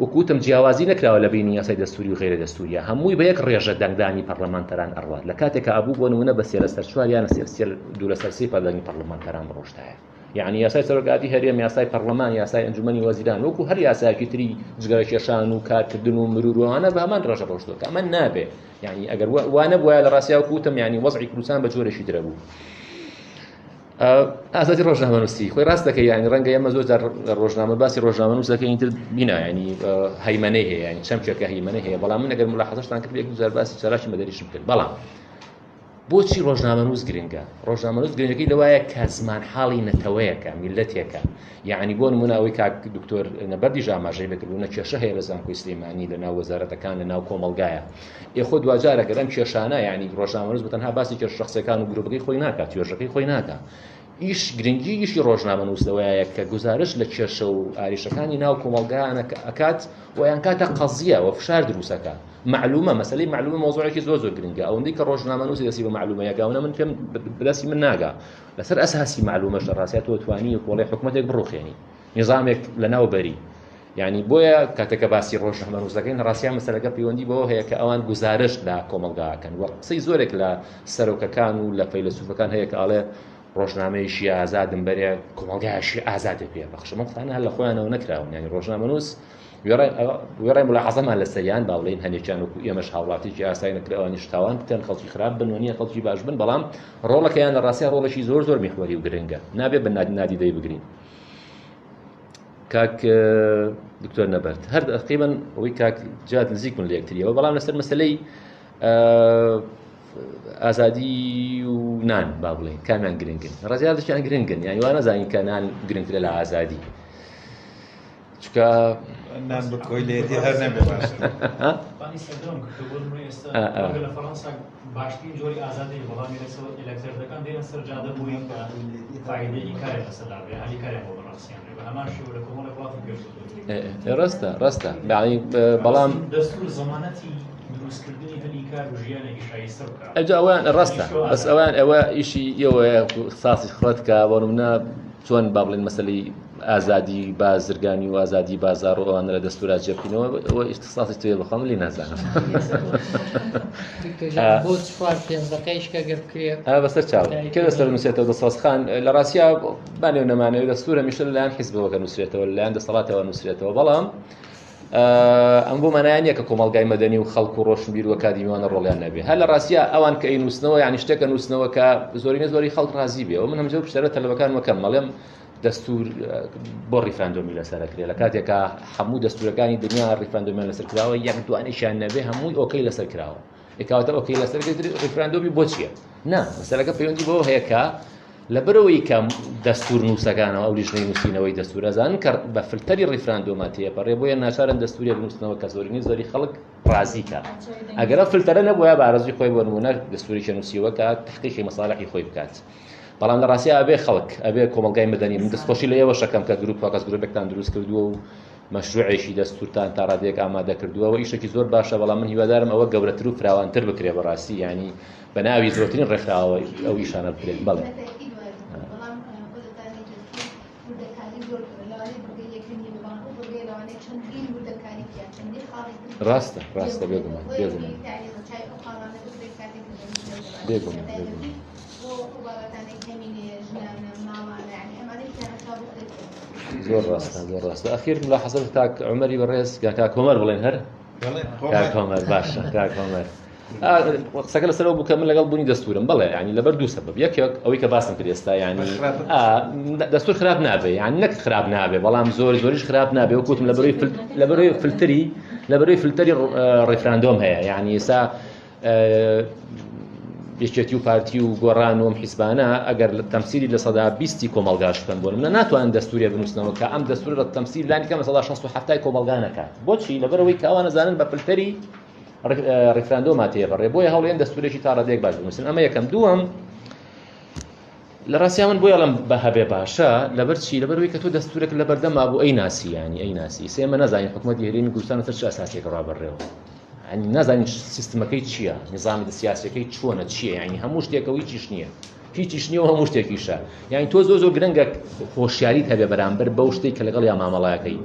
وەکوتم جیاوازی نەکراوە لە بینی یاسای دەستوری و غیرە دەستوریە هەمووی بە یەک ڕێژە دەنگدانی پەرلەمانتەران ئەڕوات لە کاتێک کە ئەبوو بۆ نمونە بە سێ لەسەر چوار یان سێ سێ دوو لەسەر سێ پەرلەمانی پەرلەمانتەران بڕۆشتایە یعنی یاسای سەرۆکاتی هەرێم یاسای پەرلەمان یاسای ئەنجومەنی وەزیران وەکو هەر یاسایەکی تری جگەرە کێشان و کارکردن و مرور و ئەوانە بە هەمان ڕێژە ڕۆشتووە کە ئەمە نابێ یعنی ئەگەر وا نەبوایە لە ڕاستیا وەکو وتم یعنی وەزعی کوردستان بە جۆرێکی ترە بوو ئازادی ڕۆژنامەنووسی خۆی ڕاست دەکەی یعنی ڕەنگە ئێمە زۆر جار ڕۆژنامە باسی ڕۆژنامەنووس دەکەین تر بینا یعنی هەیمەنەی هەیە یعنی چەمکێکە هەیمەنەی هەیە بەڵام من ئەگەر ملاحەزەشتان کرد یەک دوو جار باسی چالاکی مەدەنیشم کرد بەڵام بۆچی ڕۆژنامەنووس گرنگە؟ ڕۆژنامەنووس گرنگەکەی لەوایە کە زمان حاڵی نەتەوەیەکە، میللەتێکە. یەعنی بۆ نموونە ئەوەی کاک دکتۆر نەبەردیش ئاماژەی پێکردوو نە کێشە هەیە لە زانکۆی سلێمانی لە ناو وەزارەتەکان لە ناو کۆمەڵگایە. ئێ خۆ دواجار ئەگەر ئەم کێشانە یەعنی ڕۆژنامەنووس بە تەنها باسی کێشە شەخسیەکان و گروپەکەی خۆی ناکات، توێژەکەی خۆی ناکات. ئیش گرنگی ئیشی ڕۆژنامەنووس لەوەیە کە گوزارش لە کێشە و ئاریشەکانی ناو کۆمەڵگایانە ئەکات و یانکاتە قەزیە و فشار دروستەکە. مەعلومە مەسەلەی مەعلومە مەوزوعێکی زۆر زۆر گرنگە ئەوەندەی کە ڕۆژنامەنووسی دەستی بە مەعلومە یەکا ئەوەنە من پێم بەدەستی من ناگا لەسەر ئەساسی مەعلومەش لە ڕاستیا تۆ توانی کۆڵی حکومەتێک بڕوخێنی نیزامێک لەناو بەری یعنی بۆیە کاتێکە باسی ڕۆژنامەنووسەکەین لە ڕاستیا مەسەلەکە پەیوەندی بەوە هەیە کە ئەوان گوزارشت لە کۆمەڵگاکەن وە قسەی زۆرێک لە سەرۆکەکان و لە فەیلەسوفەکان هەیە کە ئاڵێ ڕۆژنامەیەکی ئازادم بەرێ کۆمەڵگایشی ئازادە پێ بەخشم ئەم قسانە هەر لە خۆیانەوە نەکراون یعنی ڕۆژنامەنووس وێڕای ملاحەزەمان لەسەریان با بڵێین هەندێکیان وەکو ئێمەش هاوڵاتیکی ئاسایی نەکرێ ئەوانیش تاوان بکەن خەڵکی خراپ بن و نییە خەڵکی باش بن بەڵام ڕۆڵەکەیان لە ڕاستیا ڕۆڵێکی زۆر زۆر میحوەری و گرنگە نابێ بە نادیدەی بگرین کاک دکتۆر نەبەرد هەر تقریبا ئەوەی کاک جاد نزیک بوون لە یەکتریەوە بەڵام لەسەر مەسلەی ئازادی و نان با بڵێن کامیان گرنگن ڕزیادشیان گرنگن یانی وا نەزانین کە نان گرنگترە لە ئازادی چونکە نان بە کۆیلێتی هەر نەبێ باشتر. بانی سەردەم کە بۆ نمونە ئێستا ڕەنگە لە فەڕەنسا باشترین جۆری ئازادی بەڵام لەسەر ئێلەکتەردەکان دێنە سەر جادە بۆی کە فایدەی کارێک لەسەر بێ هەلی کاریان بۆ بڕەخسێنرێ بە هەمان شێوە لە کۆمەڵێک وڵاتی پێشکەوتوو. ڕاستە ڕاستە یعنی بەڵام دەستور زەمانەتی دروستکردنی هەلی کار و ژیانێکی شایستە بکات. ئەجا ئەویان ڕاستە بەس ئەویان ئەوە ئیشی ئێوەیە ساسی خڕەت کە بۆ نمونە چۆن با بڵێن مەسەلەی ئازادی بازرگانی و ئازادی بازار و ئەوانە لە دەستورا جێ بکەینەوە ئەوە ئیختیساسی توێ بەخۆم لێ نازانم. دکتۆر جان بۆ چوار پێنج دەقەیش کە گەر بکرێ بەسەر چاو کێ دەستور نووسێتەوە دەسەڵات خان لە ڕاستیا بانێ و نەمانەوە دەستور هەمیشە لەلایەن حیزبەوە کە نووسرێتەوە لەلایەن دەسەڵاتەوە نووسرێتەوە بەڵام ئەم بۆ مانایە نییە کە کۆمەڵگای مەدەنی و خەڵک و ڕۆشنبیر و ئەکادیمیوانە ڕۆڵیان نەبێ هەر لە ڕاستیا ئەوان کە ئەینووسنەوە یعنی شتێکە نووسنەوە کە زۆرینە زۆری خەڵک ڕازی بێ و من هەمجە پرسیارە تەلەبەکان وەکەم مەڵێم دەستور بۆ ڕیفراندۆمی لەسەر کرێ لە کاتێکا هەموو دەستورەکانی دنیا ڕیفراندۆمیان لەسەر کراوە یەک دوانێکیان نەبێ هەمووی okay لەسەر کراوە ئێکاواتە okay لەسەر ڕیفراندۆمی بۆ چییە نا مەسەلەکە پەیوەندی بەوە هەیە کە لەبەرئەوەی کە دەستور نووسەکانەوە ئەو لیژنەی نووسینەوەی دەستور ئەزانن کە بە فلتەری ڕیفراندۆما تێپەڕێ بۆیە ناچارن دەستورێک بنووسنەوە کە زۆرینەی زۆری خەڵک ڕازی کە ئەگەر ئەو فلتەرە نەبووە بە ئارەزووی خۆی بۆ نموونە دەستورێکی نووسیوە کە تحقیقی مەسالحی خۆی بکات بەڵام لە ڕاستیا ئەبێ خەڵک ئەبێ کۆمەڵگای مەدەنی من دەستخۆشی لە ئێوەش ئەکەم کە گروپ فۆکەس گروپێکتان دروست کردووە و مەشروعێکی دەستورتان تا ڕادەیەک ئامادە کردووە و ئیشێکی زۆر باشە بەڵام من هیوادارم ئەوە گەورەتر و فراوانتر بکرێ بەڕاستی یعنی بە ناوی زۆرترین ڕێکخراوە ئەو ئیشانە بکرێت بەڵێ. ڕاستە ڕاستە بێگومان بێگومان بێگومان بێگومان زۆر ڕاستە زۆر ڕاستە ئەخیر ملاحەزە کاک عومەری بەڕێز یا کاک هۆمەر بڵێن هەر کاک هۆمەر باشە کاک هۆمەر قسەکە لەسەرەوە بوو کە من لەگەڵ بوونی دەستورم بڵێ ینی لەبەر دوو سەبەب یەکێک ئەوەی کە باسم کرد ئێستا ینی دەستور خراپ نابێ یان نەک خراپ نابێ بەڵام زۆر زۆریش خراپ نابێ وەکوتم لەبەروی لەبەروی فلتری لەبەروی فلتەری ڕیفراندۆم هەیە یعنی ئێستا یەکێتی و پارتی و گۆڕان و ئەم حیزبانە ئەگەر تەمسیلی 20% کۆمەڵگاش بکەن بۆ منە ناتوانن دەستورێ بنووسنەوە کە ئەم دەستور لە تەمسیل لانی کەم 67% کۆمەڵگا نەکات بۆچی لەبەرەوەی کە ئەوان ئەزانن بە فلتەری ڕیفراندۆما تێپەڕێ بۆیە هەوڵێن دەستورێکی تا ڕادەیەک باش بنووسن ئەمە یەکەم دووەم لە ڕاستیا من بۆیە ئەڵێم بە هەبێ باشە لەبەر چی لەبەرەوەی کە تۆ دەستورێک لە بەردەما بوو ئەی ناسی ینی ئەی ناسی سێمە نازانین حکوومەتی هەرێمی کوردستان لەسەر چ ئەساسێک ڕابڕێەوە ینی نازانین سیستمەکەی چییە نظامی سیاسەکەی چۆنە چییە ینی هەموو شتێکەوە هیچیش نییە هیچیش نییە و هەموو شتێکیشە یعنی تۆ زۆر زۆر گرنگە هۆشیاریت هەبێ بەرامبەر بەو شتێک کە لەگەڵ یا مامەڵەکەی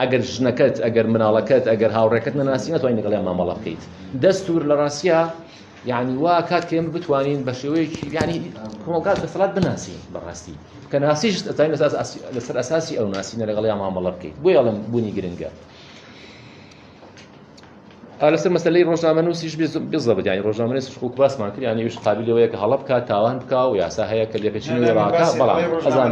ئەگەر ژنەکەت ئەگەر مناڵەکەت ئەگەر هاوڕێکەت نەناسی ناتوانین لەگەڵیان مامەڵە بکەیت دەستور لە ڕاستیا یعنی وا کات کە ئێمە بتوانین بە شێوەیەکی یعنی کۆمەڵگا دەسەڵات بناسین بەڕاستی کە ناسیش ئەتوانین لەسەر ئەساسی ئەو ناسینە لەگەڵیان مامەڵە بکەیت بۆیە ئەڵێم بوونی گرنگە لەسەر مەسلەی ڕۆژنامەنووسیش بزەبت یعنی ڕۆژنامەنووسیش خۆ باسمان کرد یعنی ئەویش قابلی ئەوەیە کە هەڵە بکات تاوان بکا و یاسا هەیە کە لێپێچینەوەی ڕاکا بەڵام ئەزان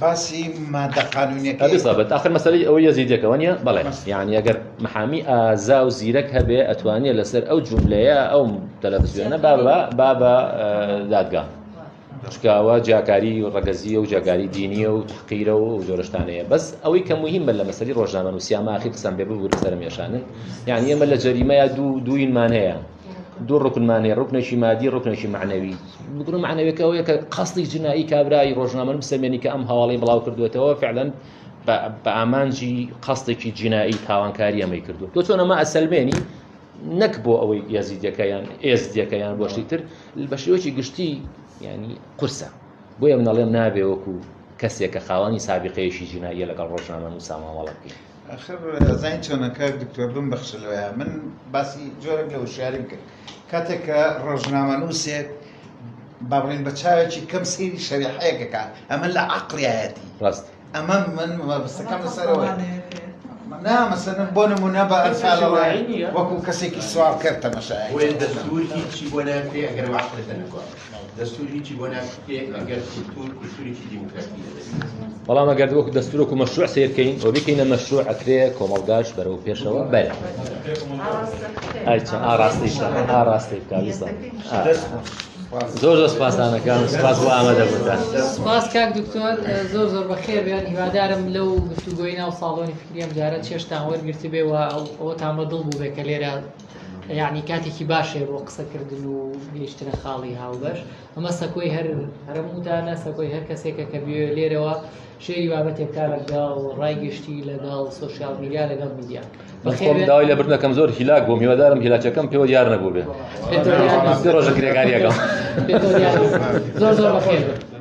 باسی مادە قانونیەکەی بالضبط آخر مەسەلەی ئەوەی یەزیدیەکە وانیە بەڵێ یعنی ئەگەر محامی ئازا و زیرەک هەبێ ئەتوانێ لەسەر ئەو جوملەیە ئەو تەلەڤزیۆنە با بە با بە دادگا چونکە ئەوە جیاکاری ڕەگەزیە و جیاکاری دینیە و تحقیرە و ئەو جۆرە شتانەیە بەس ئەوەی کە مهمە لە مەسەلی ڕۆژنامەنووسیا ماخی قسەم بێ ببورە سەرم ێشانن یعنی ئێمە لە جەریمەیا دووینمان هەیە دوو ڕکنمان هەیە ڕکنێکی مادی ڕکنێکی معنەوی ڕکن معنەویەکە ئەوەیە کە قەستی جنایی کابرای ڕۆژنامە بسەمێنی کە ئەم هەواڵی بڵاو کردوێتەوە فعلا بە ئامانجی قەستێکی جینایی تاوانکاری ئەمەی کردو تۆ چۆن ئەمە ئەسەلمێنی نەک بۆ ئەوەی یەزیدەکە یان ئێزدیەکە یان بۆ شتی تر بە شێوەیەکی گشتی ینی قورسە بۆیە من ئەڵێم نابێ وەکو کەسێک کە خاوەنی سابقەیەکی جیناییە لەگەڵ ڕۆژنامەنووسا مامەڵە بکەین. ئاخر زانی چۆنە کاک دکتۆر بمبەخشە لەوەیا من باسی جۆرێک لە وشیاریم کرد کاتێک کە ڕۆژنامەنووسێک با بڵێین بە چاوێکی کەم سەیری شەریحەیەک ئەکا ئەمە لە عەقڵیایەتی ڕاست ئەمە من مەبەستەکەم لەسەرەوەیە نا مەسەلەن بۆ نمونە بە ئەنفالەوە وەکو کەسێکی سواڵکەر تەمەشای بۆیە دەستور هیچی بۆ ناکرێ ئەگەر عەقڵەتە نەگۆڕێ دەستور هیچی بۆ ناکرێ ئەگەر کولتور کولتورێکی دیموکراتی نەبێت. بەڵام ئەگەر وەکو دەستور وەکو مەشروع سەیر کەین و بیکەینە مەشروع ئەکرێ کۆمەڵگاش بەرەو پێشەوە بەرێ. ئای چەند ئاراستەی بکا ئاراستەی بکا بیزانم. زۆر زۆر سپاستان ئەکەم سپاس بۆ ئامادەبوونتان. سپاس کاک دکتۆر زۆر زۆر بەخێر بێن هیوادارم لەو گفتوگۆی ناو ساڵۆنی فکری ئەم جارە چێشتان وەرگرتبێ و ئەوەتان بە دڵ بوو بێ کە لێرە یعنی کاتێکی باشێ بۆ قسەکردن و گەیشتنە خاڵی هاوبەش ئەمە سەکۆی هەر هەرمووتانە سەکۆی هەر کەسێکە کە بێ لێرەوە شێری بابەتێک کا لەگەڵ ڕای گشتی لەگەڵ سۆشیال میدیا لەگەڵ میدیا. من خۆم داوای لێبوردن دەکەم زۆر هیلاک بووم هیوادارم هیلاکیەکەم پێوە دیار نەبوو بێ. سێ ڕۆژە کرێکاریەکەم. زۆر زۆر بەخێر بێن.